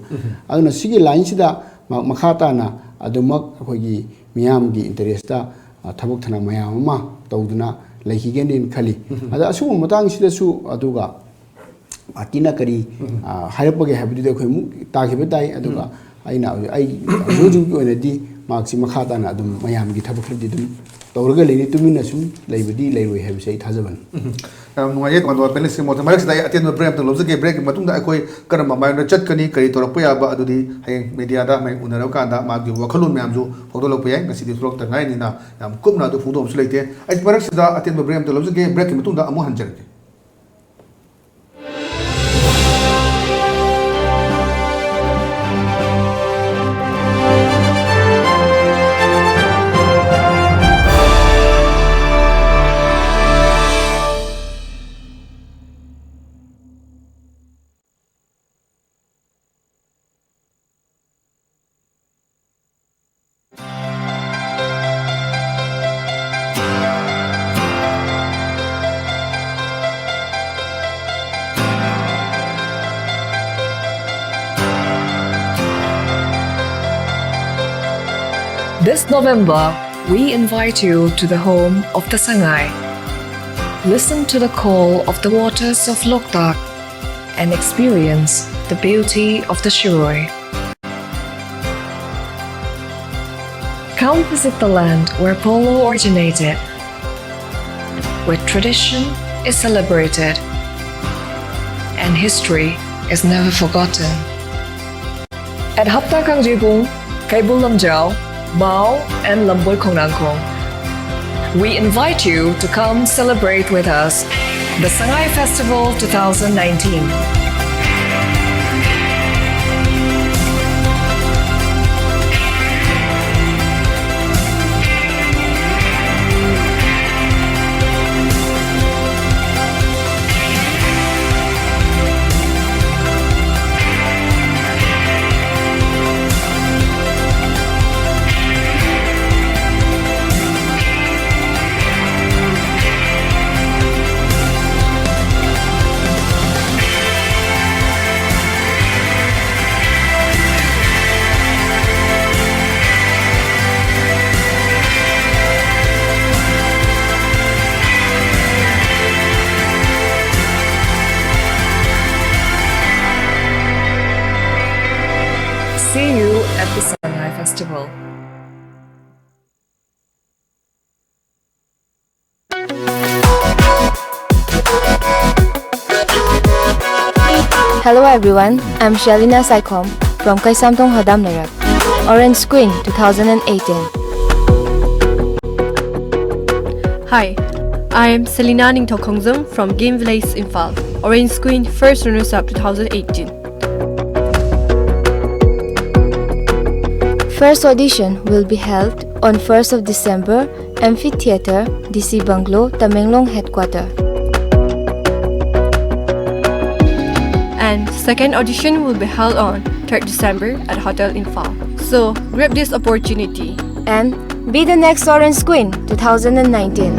ꯑꯗꯨꯅ ꯁꯤꯒꯤ ꯂꯥꯏꯟꯁꯤꯗ ꯃꯈꯥ ꯇꯥꯅ ꯑꯗꯨꯃꯛ ꯑꯩꯈꯣꯏꯒꯤ ꯃꯤꯌꯥꯝꯒꯤ ꯏꯟꯇꯔꯦꯁꯇ ꯊꯕꯛ ꯊꯧꯔꯝ ꯃꯌꯥꯝ ꯑꯃ ꯇꯧꯗꯨꯅ ꯂꯩꯈꯤꯒꯅꯤꯅ ꯈꯜꯂꯤ꯫ ꯑꯗ ꯑꯁꯤꯒꯨꯝꯕ ꯃꯇꯥꯡꯁꯤꯗꯁꯨ ꯑꯗꯨꯒ ꯄꯥꯔꯇꯤꯅ ꯀꯔꯤ ꯍꯥꯏꯔꯛꯄꯒꯦ ꯍꯥꯏꯕꯗꯨꯗꯤ ꯑꯩꯈꯣꯏ ꯑꯃꯨꯛ ꯇꯥꯈꯤꯕ ꯇꯥꯏ꯫ ꯑꯗꯨꯒ ꯑꯩꯅ ꯑꯩ ꯍꯧꯖꯤꯛ ꯍꯧꯖꯤꯛꯀꯤ ꯑꯣꯏꯅꯗꯤ ꯃꯍꯥꯛꯁꯤ ꯃꯈꯥ ꯇꯥꯅ ꯑꯗꯨꯝ ꯃꯌꯥꯝꯒꯤ ꯊꯕꯛ ꯈꯔꯗꯤ ꯑꯗꯨꯝ ꯇꯧꯔꯒ ꯂꯩꯅꯤ, ꯇꯨꯃꯤꯟꯅ ꯁꯨꯝ ꯂꯩꯕꯗꯤ ꯂꯩꯔꯣꯏ ꯍꯥꯏꯕꯁꯦ ꯑꯩ ꯊꯥꯖꯕꯅꯤ꯫ ꯌꯥꯝ ꯅꯨꯡꯉꯥꯏꯖꯩ ꯇꯣꯉꯥꯟ ꯇꯣꯉꯥꯟꯕ ꯄꯦꯅꯦꯜꯁꯤꯡꯒꯤ ꯃꯣꯠꯇ꯫ ꯃꯔꯛꯁꯤꯗ ꯑꯩ ꯑꯇꯦꯟꯕ ꯕ꯭ꯔꯦꯛ ꯑꯃꯇꯪ ꯂꯧꯖꯒꯦ꯫ ꯕ꯭ꯔꯦꯛꯀꯤ ꯃꯇꯨꯡꯗ ꯑꯩꯈꯣꯏ ꯀꯔꯝꯕ ꯃꯥꯏꯅ ꯆꯠꯀꯅꯤ, ꯀꯔꯤ ꯇꯧꯔꯛꯄ ꯌꯥꯕ, ꯑꯗꯨꯗꯤ ꯍꯌꯦꯡ ꯃꯦꯗꯤꯌꯥꯗ ꯃꯌꯥꯝ ꯎꯅꯔꯕ ꯀꯥꯟꯗ ꯃꯥꯒꯤ ꯋꯥꯈꯜꯂꯣꯟ ꯃꯌꯥꯝꯁꯨ ꯐꯣꯡꯗꯣꯛꯂꯛꯄ ꯌꯥꯏ꯫ ꯉꯁꯤꯗꯤ ꯊꯣꯛꯂꯛꯇ ꯉꯥꯏꯔꯤꯅꯤꯅ ꯌꯥꯝ ꯀꯨꯞꯅ ꯑꯗꯨ ꯐꯣꯡꯗꯣꯛꯑꯝꯕꯁꯨ ꯂꯩꯇꯦ꯫ ꯑꯩ ꯃꯔꯛꯁꯤꯗ ꯑꯇꯦꯟꯕ ꯕ꯭ꯔꯦꯛ ꯑꯃꯇ ꯂꯧꯖꯒꯦ꯫ ꯕ꯭ꯔꯦꯛꯀꯤ ꯃꯇꯨꯡꯗ ꯑꯃꯨꯛ ꯍꯟꯖꯔꯛꯀꯦ꯫ This November, we invite you to the home of the Sangai. Listen to the call of the waters of Loktak and experience the beauty of the Shirui. Come visit the land where polo originated, where tradition is celebrated and history is never forgotten. At Hapta Kangjibung, Kaibul Lamjao, Mao, and Lamboi Khongnangkhong, we invite you to come celebrate with us the Sangai Festival two thousand nineteen. See you at the Sangai Festival. Hello everyone, I'm Shelina Saikhom from Kaisamthong Hadam Lerak, Orange Queen two thousand eighteen. Hi, I am Selina Ningthokongzung from Game Village Imphal, Orange Queen first runners-up two thousand eighteen. First audition will be held on first of December, Amphitheatre, D C Bungalow, Tamenglong Headquarter. And second audition will be held on third December at Hotel Imphal. So grab this opportunity. And be the next Orange Queen two thousand nineteen.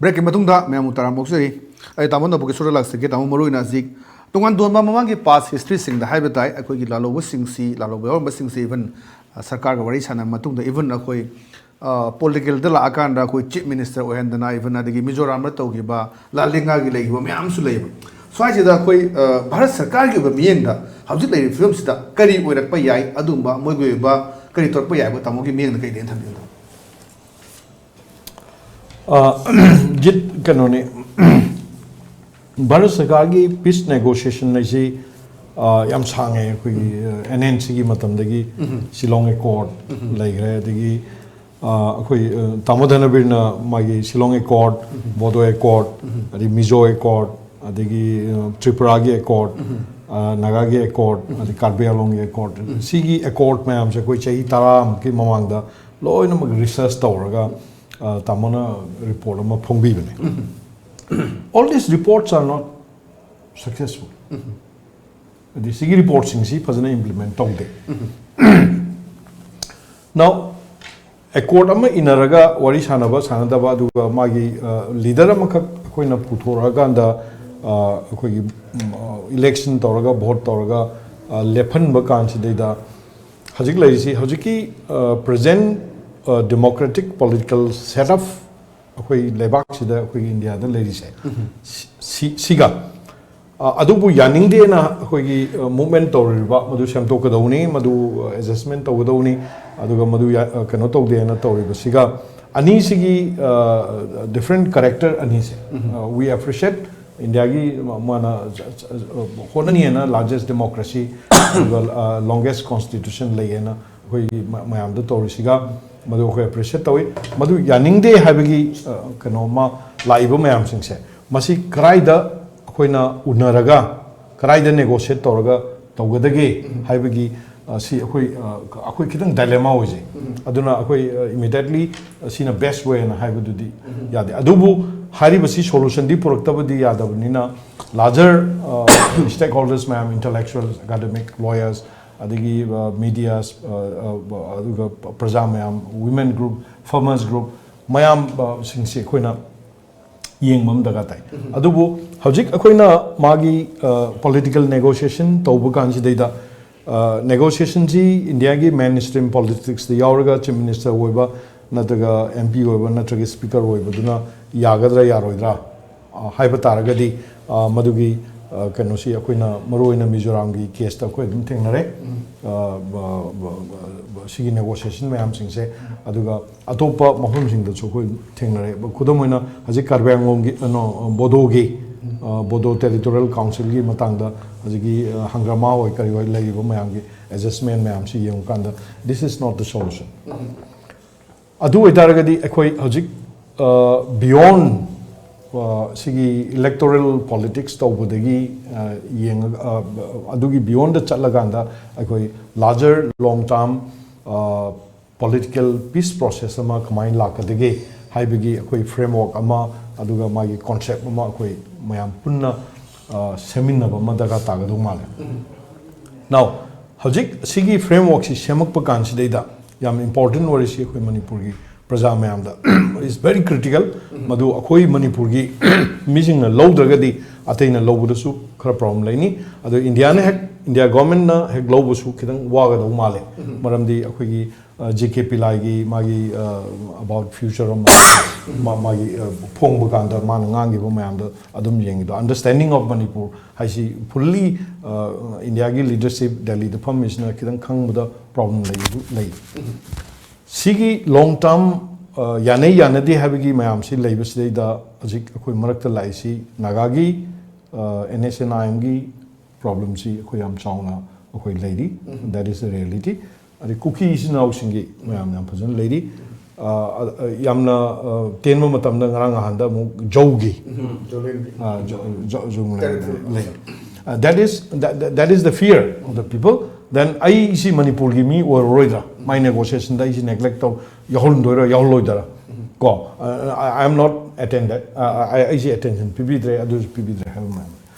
ꯕ꯭ꯔꯦꯛꯀꯤ ꯃꯇꯨꯡꯗ ꯃꯌꯥꯝꯕꯨ ꯇꯔꯥꯝꯅ ꯑꯣꯛꯆꯔꯤ꯫ ꯑꯩ ꯇꯥꯃꯣ ꯅꯧꯕꯒꯤ ꯁꯨꯔ ꯂꯥꯛꯆꯒꯦ꯫ ꯇꯥꯃꯣ, ꯃꯔꯨꯑꯣꯏꯅ ꯍꯧꯖꯤꯛ ꯇꯣꯉꯥꯟ ꯇꯣꯉꯥꯟꯕ ꯃꯃꯥꯡꯒꯤ ꯄꯥꯁ ꯍꯤꯁꯇ꯭ꯔꯤꯁꯤꯡꯗ ꯍꯥꯏꯕ ꯇꯥꯏ, ꯑꯩꯈꯣꯏꯒꯤ ꯂꯥꯜꯍꯧꯕꯁꯤꯡꯁꯤ, ꯂꯥꯜꯍꯧꯕ ꯌꯥꯎꯔꯝꯕꯁꯤꯡꯁꯤ ꯏꯚꯟ ꯁꯔꯀꯥꯔꯒ ꯋꯥꯔꯤ ꯁꯥꯟꯅꯕ ꯃꯇꯨꯡꯗ ꯏꯚꯟ ꯑꯩꯈꯣꯏ ꯄꯣꯂꯤꯇꯤꯀꯦꯜꯗ ꯂꯥꯛꯑꯀꯥꯟꯗ ꯑꯩꯈꯣꯏ ꯆꯤꯐ ꯃꯤꯅꯤꯁꯇꯔ ꯑꯣꯏꯍꯟꯗꯅ ꯏꯚꯟ ꯑꯗꯒꯤ ꯃꯤꯖꯣꯔꯥꯝꯗ ꯇꯧꯈꯤꯕ ꯂꯥꯜ ꯂꯤꯡꯒꯥꯒꯤ ꯂꯩꯈꯤꯕ ꯃꯌꯥꯝ ꯑꯃꯁꯨ ꯂꯩꯌꯦꯕ꯫ ꯁ꯭ꯋꯥꯏꯁꯤꯗ ꯑꯩꯈꯣꯏ ꯚꯥꯔꯠ ꯁꯔꯀꯥꯔꯒꯤ ꯑꯣꯏꯕ ꯃꯤꯠꯌꯦꯡꯗ ꯍꯧꯖꯤꯛ ꯂꯩꯔꯤꯕ ꯐꯤꯕꯝꯁꯤꯗ ꯀꯔꯤ ꯑꯣꯏꯔꯛꯄ ꯌꯥꯏ, ꯑꯗꯨꯒꯨꯝꯕ ꯃꯣꯏꯒꯤ ꯑꯣꯏꯕ ꯀꯔꯤ ꯇꯧꯔꯛꯄ ꯌꯥꯏꯕ ꯇꯥꯃꯣꯒꯤ ꯃꯤꯠꯌꯦꯡꯗ ꯀꯩ ꯂꯩꯅ ꯊꯝꯕꯤꯌꯨ? ꯖꯤꯠ, ꯀꯩꯅꯣꯅꯤ, ꯚꯥꯔꯠ ꯁꯔꯀꯥꯔꯒꯤ ꯄꯤꯁ ꯅꯦꯒꯣꯁꯤꯌꯦꯁꯟ ꯍꯥꯏꯁꯤ ꯌꯥꯝ ꯁꯥꯡꯉꯦ꯫ ꯑꯩꯈꯣꯏꯒꯤ ꯑꯦꯟ ꯑꯦꯟ ꯁꯤꯒꯤ ꯃꯇꯝꯗꯒꯤ ꯁꯤꯂꯣꯡ ꯑꯦꯀꯣꯔꯗ ꯂꯩꯈ꯭ꯔꯦ, ꯑꯗꯒꯤ ꯑꯩꯈꯣꯏ ꯇꯥꯃꯣ ꯙꯅꯕꯤꯔꯅ ꯃꯥꯒꯤ ꯁꯤꯂꯣꯡ ꯑꯦꯀꯣꯔꯗ, ꯕꯣꯗꯣ ꯑꯦꯀꯣꯔꯗ, ꯑꯗꯩ ꯃꯤꯖꯣ ꯑꯦꯀꯣꯔꯗ, ꯑꯗꯒꯤ ꯇ꯭ꯔꯤꯄꯨꯔꯥꯒꯤ ꯑꯦꯀꯣꯔꯗ, ꯅꯥꯒꯥꯒꯤ ꯑꯦꯀꯣꯔꯗ, ꯑꯗꯩ ꯀꯥꯔꯕꯤ ꯑꯪꯂꯣꯡꯒꯤ ꯑꯦꯀꯣꯔꯗ, ꯁꯤꯒꯤ ꯑꯦꯀꯣꯔꯗ ꯃꯌꯥꯝꯁꯦ ꯑꯩꯈꯣꯏ ꯆꯍꯤ ꯇꯔꯥꯃꯨꯛꯀꯤ ꯃꯃꯥꯡꯗ ꯂꯣꯏꯅꯃꯛ ꯔꯤꯁꯔꯁ ꯇꯧꯔꯒ ꯇꯥꯃꯣꯅ ꯔꯤꯄꯣꯔꯠ ꯑꯃ ꯐꯣꯡꯕꯤꯕꯅꯦ꯫ All these reports are not successful. ꯍꯥꯏꯗꯤ ꯁꯤꯒꯤ ꯔꯤꯄꯣꯔꯠꯁꯤꯡꯁꯤ ꯐꯖꯅ ꯏꯝꯄ꯭ꯂꯤꯃꯦꯟ ꯇꯧꯗꯦ꯫ Now, ꯑꯦꯀꯣꯔꯗ ꯑꯃ ꯏꯟꯅꯔꯒ ꯋꯥꯔꯤ ꯁꯥꯟꯅꯕ ꯁꯥꯟꯅꯗꯕ, ꯑꯗꯨꯒ ꯃꯥꯒꯤ ꯂꯤꯗꯔ ꯑꯃꯈꯛ ꯑꯩꯈꯣꯏꯅ ꯄꯨꯊꯣꯔꯛꯑꯀꯥꯟꯗ ꯑꯩꯈꯣꯏꯒꯤ ꯏꯂꯦꯛꯁꯟ ꯇꯧꯔꯒ, ꯚꯣꯠ ꯇꯧꯔꯒ, ꯂꯦꯞꯍꯟꯕ ꯀꯥꯟꯁꯤꯗꯩꯗ ꯍꯧꯖꯤꯛ ꯂꯩꯔꯤꯁꯤ, ꯍꯧꯖꯤꯛꯀꯤ present democratic political setup ꯑꯩꯈꯣꯏ ꯂꯩꯕꯥꯛꯁꯤꯗ, ꯑꯩꯈꯣꯏꯒꯤ ꯏꯟꯗꯤꯌꯥꯗ ꯂꯩꯔꯤꯁꯦ, ꯁꯤ- ꯁꯤꯒ ꯑ, ꯑꯗꯨꯕꯨ ꯌꯥꯅꯤꯡꯗꯦꯅ ꯑꯩꯈꯣꯏꯒꯤ ꯃꯨꯞꯃꯦꯟ ꯇꯧꯔꯤꯕ ꯃꯗꯨ ꯁꯦꯝꯗꯣꯛꯀꯗꯧꯅꯤ, ꯃꯗꯨ ꯑꯦꯗꯖꯁꯃꯦꯟ ꯇꯧꯒꯗꯧꯅꯤ꯫ ꯑꯗꯨꯒ ꯃꯗꯨ ꯌꯥ- ꯑ, ꯀꯩꯅꯣ ꯇꯧꯗꯦꯅ ꯇꯧꯔꯤꯕꯁꯤꯒ, ꯑꯅꯤꯁꯤꯒꯤ different character ꯑꯅꯤꯁꯦ, we appreciate ꯏꯟꯗꯤꯌꯥꯒꯤ ꯃꯥꯅ ꯍꯣꯠꯅꯅꯤꯅ largest democracy, ꯑꯗꯨꯒ longest constitution ꯂꯩꯌꯦꯅ ꯑꯩꯈꯣꯏꯒꯤ ꯃꯌꯥꯝꯗ ꯇꯧꯔꯤꯁꯤꯒ, ꯃꯗꯨ ꯑꯩꯈꯣꯏ ꯑꯦꯄ꯭ꯔꯤꯁꯤꯌꯦꯠ ꯇꯧꯏ꯫ ꯃꯗꯨ ꯌꯥꯅꯤꯡꯗꯦ ꯍꯥꯏꯕꯒꯤ ꯀꯩꯅꯣꯝꯃ ꯂꯥꯛꯏꯕ ꯃꯌꯥꯝꯁꯤꯡꯁꯦ, ꯃꯁꯤ ꯀꯗꯥꯏꯗ ꯑꯩꯈꯣꯏꯅ ꯎꯅꯔꯒ, ꯀꯗꯥꯏꯗ ꯅꯦꯒꯣꯁꯤꯌꯦꯠ ꯇꯧꯔꯒ ꯇꯧꯒꯗꯒꯦ ꯍꯥꯏꯕꯒꯤ ꯁꯤ ꯑꯩꯈꯣꯏ ꯑꯩꯈꯣꯏ ꯈꯤꯇꯪ ꯗꯥꯏꯂꯦꯃꯥ ꯑꯣꯏꯖꯩ꯫ ꯑꯗꯨꯅ ꯑꯩꯈꯣꯏ ꯏꯃꯤꯗꯤꯌꯦꯠꯂꯤ ꯁꯤꯅ ꯕꯦꯁ ꯋꯦꯅ ꯍꯥꯏꯕꯗꯨꯗꯤ ꯌꯥꯗꯦ꯫ ꯑꯗꯨꯕꯨ ꯍꯥꯏꯔꯤꯕꯁꯤ ꯁꯣꯂꯨꯁꯟꯗꯤ ꯄꯨꯔꯛꯇꯕꯗꯤ ꯌꯥꯗꯕꯅꯤꯅ, ꯂꯥꯔꯖꯔ stakeholders ꯃꯌꯥꯝ, intellectuals, academic, lawyers, ꯑꯗꯒꯤ ꯃꯤꯗꯤꯌꯥꯁ, ꯑꯗꯨꯒ ꯄ꯭ꯔꯖꯥ ꯃꯌꯥꯝ, women group, farmers group, ꯃꯌꯥꯝꯁꯤꯡꯁꯤ ꯑꯩꯈꯣꯏꯅ ꯌꯦꯡꯕ ꯑꯃ ꯗꯔꯀꯥꯔ ꯇꯥꯏ꯫ ꯑꯗꯨꯕꯨ ꯍꯧꯖꯤꯛ ꯑꯩꯈꯣꯏꯅ ꯃꯥꯒꯤ ꯄꯣꯂꯤꯇꯤꯀꯦꯜ ꯅꯦꯒꯣꯁꯤꯌꯦꯁꯟ ꯇꯧꯕ ꯀꯥꯟꯁꯤꯗꯩꯗ, ꯅꯦꯒꯣꯁꯤꯌꯦꯁꯟꯁꯤ ꯏꯟꯗꯤꯌꯥꯒꯤ ꯃꯦꯟ ꯁ꯭ꯇ꯭ꯔꯤꯝ ꯄꯣꯂꯤꯇꯤꯛꯁꯇ ꯌꯥꯎꯔꯒ ꯆꯤꯐ ꯃꯤꯅꯤꯁꯇꯔ ꯑꯣꯏꯕ, ꯅꯠꯇ꯭ꯔꯒ ꯑꯦꯝ ꯄꯤ ꯑꯣꯏꯕ, ꯅꯠꯇ꯭ꯔꯒ ꯁ꯭ꯄꯤꯀꯔ ꯑꯣꯏꯕꯗꯨꯅ ꯌꯥꯒꯗ꯭ꯔꯥ ꯌꯥꯔꯣꯏꯗ꯭ꯔꯥ ꯍꯥꯏꯕ ꯇꯥꯔꯒꯗꯤ, ꯃꯗꯨꯒꯤ ꯀꯩꯅꯣꯁꯤ ꯑꯩꯈꯣꯏꯅ ꯃꯔꯨꯑꯣꯏꯅ ꯃꯤꯖꯣꯔꯥꯝꯒꯤ ꯀꯦꯁꯇ ꯑꯩꯈꯣꯏ ꯑꯗꯨꯝ ꯊꯦꯡꯅꯔꯦ꯫ ꯁꯤꯒꯤ ꯅꯦꯒꯣꯁꯤꯌꯦꯁꯟ ꯃꯌꯥꯝꯁꯤꯡꯁꯦ꯫ ꯑꯗꯨꯒ ꯑꯇꯣꯞꯄ ꯃꯐꯝꯁꯤꯡꯗꯁꯨ ꯑꯩꯈꯣꯏ ꯊꯦꯡꯅꯔꯦ꯫ ꯈꯨꯗꯝ ꯑꯣꯏꯅ ꯍꯧꯖꯤꯛ ꯀꯥꯔꯕꯤ ꯑꯪꯂꯣꯡꯒꯤ, ꯀꯩꯅꯣ, ꯕꯣꯗꯣꯒꯤ, ꯕꯣꯗꯣ ꯇꯦꯔꯤꯇꯣꯔꯤꯌꯦꯜ ꯀꯥꯎꯟꯁꯤꯜꯒꯤ ꯃꯇꯥꯡꯗ ꯍꯧꯖꯤꯛꯀꯤ ꯍꯪꯒ꯭ꯔꯃꯥ ꯑꯣꯏ ꯀꯔꯤ ꯑꯣꯏ ꯂꯩꯔꯤꯕ ꯃꯌꯥꯝꯒꯤ ꯑꯦꯗꯖꯁꯃꯦꯟ ꯃꯌꯥꯝꯁꯤ ꯌꯦꯡꯉꯨꯀꯥꯟꯗ, this is not the solution꯫ ꯑꯗꯨ ꯑꯣꯏꯇꯥꯔꯒꯗꯤ ꯑꯩꯈꯣꯏ ꯍꯧꯖꯤꯛ ꯕꯤꯌꯣꯟ ꯁꯤꯒꯤ ꯏꯂꯦꯛꯇꯣꯔꯦꯜ ꯄꯣꯂꯤꯇꯤꯛꯁ ꯇꯧꯕꯗꯒꯤ ꯌꯦꯡꯉꯒ, ꯑꯗꯨꯒꯤ ꯕꯤꯌꯣꯟꯗ ꯆꯠꯂꯀꯥꯟꯗ ꯑꯩꯈꯣꯏ ꯂꯥꯔꯖꯔ ꯂꯣꯡ ꯇꯥꯔꯝ ꯄꯣꯂꯤꯇꯤꯀꯦꯜ ꯄꯤꯁ ꯄ꯭ꯔꯣꯁꯦꯁ ꯑꯃ ꯀꯃꯥꯏꯅ ꯂꯥꯛꯀꯗꯒꯦ ꯍꯥꯏꯕꯒꯤ ꯑꯩꯈꯣꯏ ꯐ꯭ꯔꯦꯝꯋꯥꯔꯛ ꯑꯃ, ꯑꯗꯨꯒ ꯃꯥꯒꯤ ꯀꯣꯟꯁꯦꯞ ꯑꯃ ꯑꯩꯈꯣꯏ ꯃꯌꯥꯝ ꯄꯨꯟꯅ ꯁꯦꯝꯃꯤꯟꯅꯕ ꯑꯃ ꯗꯔꯀꯥꯔ ꯇꯥꯒꯗꯧ ꯃꯥꯜꯂꯦ꯫ ꯅꯥꯎ, ꯍꯧꯖꯤꯛ ꯁꯤꯒꯤ ꯐ꯭ꯔꯦꯝꯋꯥꯔꯛꯁꯤ ꯁꯦꯝꯃꯛꯄ ꯀꯥꯟꯁꯤꯗꯩꯗ ꯌꯥꯝ ꯏꯝꯄꯣꯔꯇꯦꯟ ꯑꯣꯏꯔꯤꯁꯤ ꯑꯩꯈꯣꯏ ꯃꯅꯤꯄꯨꯔꯒꯤ ꯄ꯭ꯔꯖꯥ ꯃꯌꯥꯝꯗ is very critical. ꯃꯗꯨ ꯑꯩꯈꯣꯏ ꯃꯅꯤꯄꯨꯔꯒꯤ ꯃꯤꯁꯤꯡꯅ ꯂꯧꯗ꯭ꯔꯒꯗꯤ ꯑꯇꯩꯅ ꯂꯧꯕꯗꯁꯨ ꯈꯔ ꯄ꯭ꯔꯣꯕ꯭ꯂꯦꯝ ꯂꯩꯅꯤ꯫ ꯑꯗꯣ ꯏꯟꯗꯤꯌꯥꯅ ꯍꯦꯛ, ꯏꯟꯗꯤꯌꯥ ꯒꯣꯔꯃꯦꯟꯅ ꯍꯦꯛ ꯂꯧꯕꯁꯨ ꯈꯤꯇꯪ ꯋꯥꯒꯗꯧ ꯃꯥꯜꯂꯦ꯫ ꯃꯔꯝꯗꯤ ꯑꯩꯈꯣꯏꯒꯤ ꯖꯦ ꯀꯦ ꯄꯤꯂꯥꯏꯒꯤ ꯃꯥꯒꯤ about future ꯑꯃ ꯃꯥ- ꯃꯥꯒꯤ ꯐꯣꯡꯕ ꯀꯥꯟꯗ ꯃꯥꯅ ꯉꯥꯡꯈꯤꯕ ꯃꯌꯥꯝꯗꯣ ꯑꯗꯨꯝ ꯌꯦꯡꯉꯤꯗꯣ, understanding of Manipur ꯍꯥꯏꯁꯤ ꯐꯨꯜꯂꯤ ꯏꯟꯗꯤꯌꯥꯒꯤ ꯂꯤꯗꯔꯁꯤꯞ ꯗꯦꯜꯂꯤꯗ ꯐꯝꯃꯤꯁꯤꯅ ꯈꯤꯇꯪ ꯈꯪꯕꯗ ꯄ꯭ꯔꯣꯕ꯭ꯂꯦꯝ ꯂꯩ꯫ ꯁꯤꯒꯤ ꯂꯣꯡ ꯇꯥꯔꯝ ꯌꯥꯅꯩ ꯌꯥꯅꯗꯦ ꯍꯥꯏꯕꯒꯤ ꯃꯌꯥꯝꯁꯤ ꯂꯩꯕꯁꯤꯗꯩꯗ ꯍꯧꯖꯤꯛ ꯑꯩꯈꯣꯏ ꯃꯔꯛꯇ ꯂꯥꯛꯏꯁꯤ ꯅꯥꯒꯥꯒꯤ ꯑꯦꯟ ꯑꯦꯁ ꯑꯦꯟ ꯑꯥꯏ ꯑꯦꯝꯒꯤ ꯄ꯭ꯔꯣꯕ꯭ꯂꯦꯝꯁꯤ ꯑꯩꯈꯣꯏ ꯌꯥꯝ ꯆꯥꯎꯅ ꯑꯩꯈꯣꯏ ꯂꯩꯔꯤ꯫ That is the reality. ꯑꯗꯩ ꯀꯨꯀꯤ ꯏꯆꯤꯟ ꯏꯅꯥꯎꯁꯤꯡꯒꯤ ꯃꯌꯥꯝ ꯌꯥꯝ ꯐꯖꯅ ꯂꯩꯔꯤ꯫ ꯑ, ꯑ, ꯌꯥꯝꯅ ꯑ, ꯇꯦꯟꯕ ꯃꯇꯝꯗ ꯉꯔꯥꯡ ꯅꯍꯥꯟꯗ ꯑꯃꯨꯛ ꯖꯧꯒꯤ ꯑ, ꯖ- ꯖ- ꯖꯨ ꯂꯩ꯫ ꯑ, that is that, that is the fear of the people. Then ꯑꯩꯁꯤ ꯃꯅꯤꯄꯨꯔꯒꯤ ꯃꯤ ꯑꯣꯏꯔꯔꯣꯏꯗ꯭ꯔꯥ, ꯃꯥꯏ ꯅꯦꯒꯣꯁꯤꯌꯦꯁꯟꯗ ꯑꯩꯁꯤ ꯅꯦꯒ꯭ꯂꯦꯛ ꯇꯧ ꯌꯥꯎꯍꯜꯂꯣꯏꯗꯣꯏꯔꯥ ꯌꯥꯎꯍꯜꯂꯣꯏꯗꯣꯏꯔꯥ? ꯀꯣ, I am not attended, ꯑꯩꯁꯤ ꯑꯦꯇꯦꯟꯁꯟ ꯄꯤꯕꯤꯗ꯭ꯔꯦ, ꯑꯗꯨꯁꯨ ꯄꯤꯕꯤꯗ꯭ꯔꯦ ꯍꯥꯏꯕ ꯃꯌꯥꯝ꯫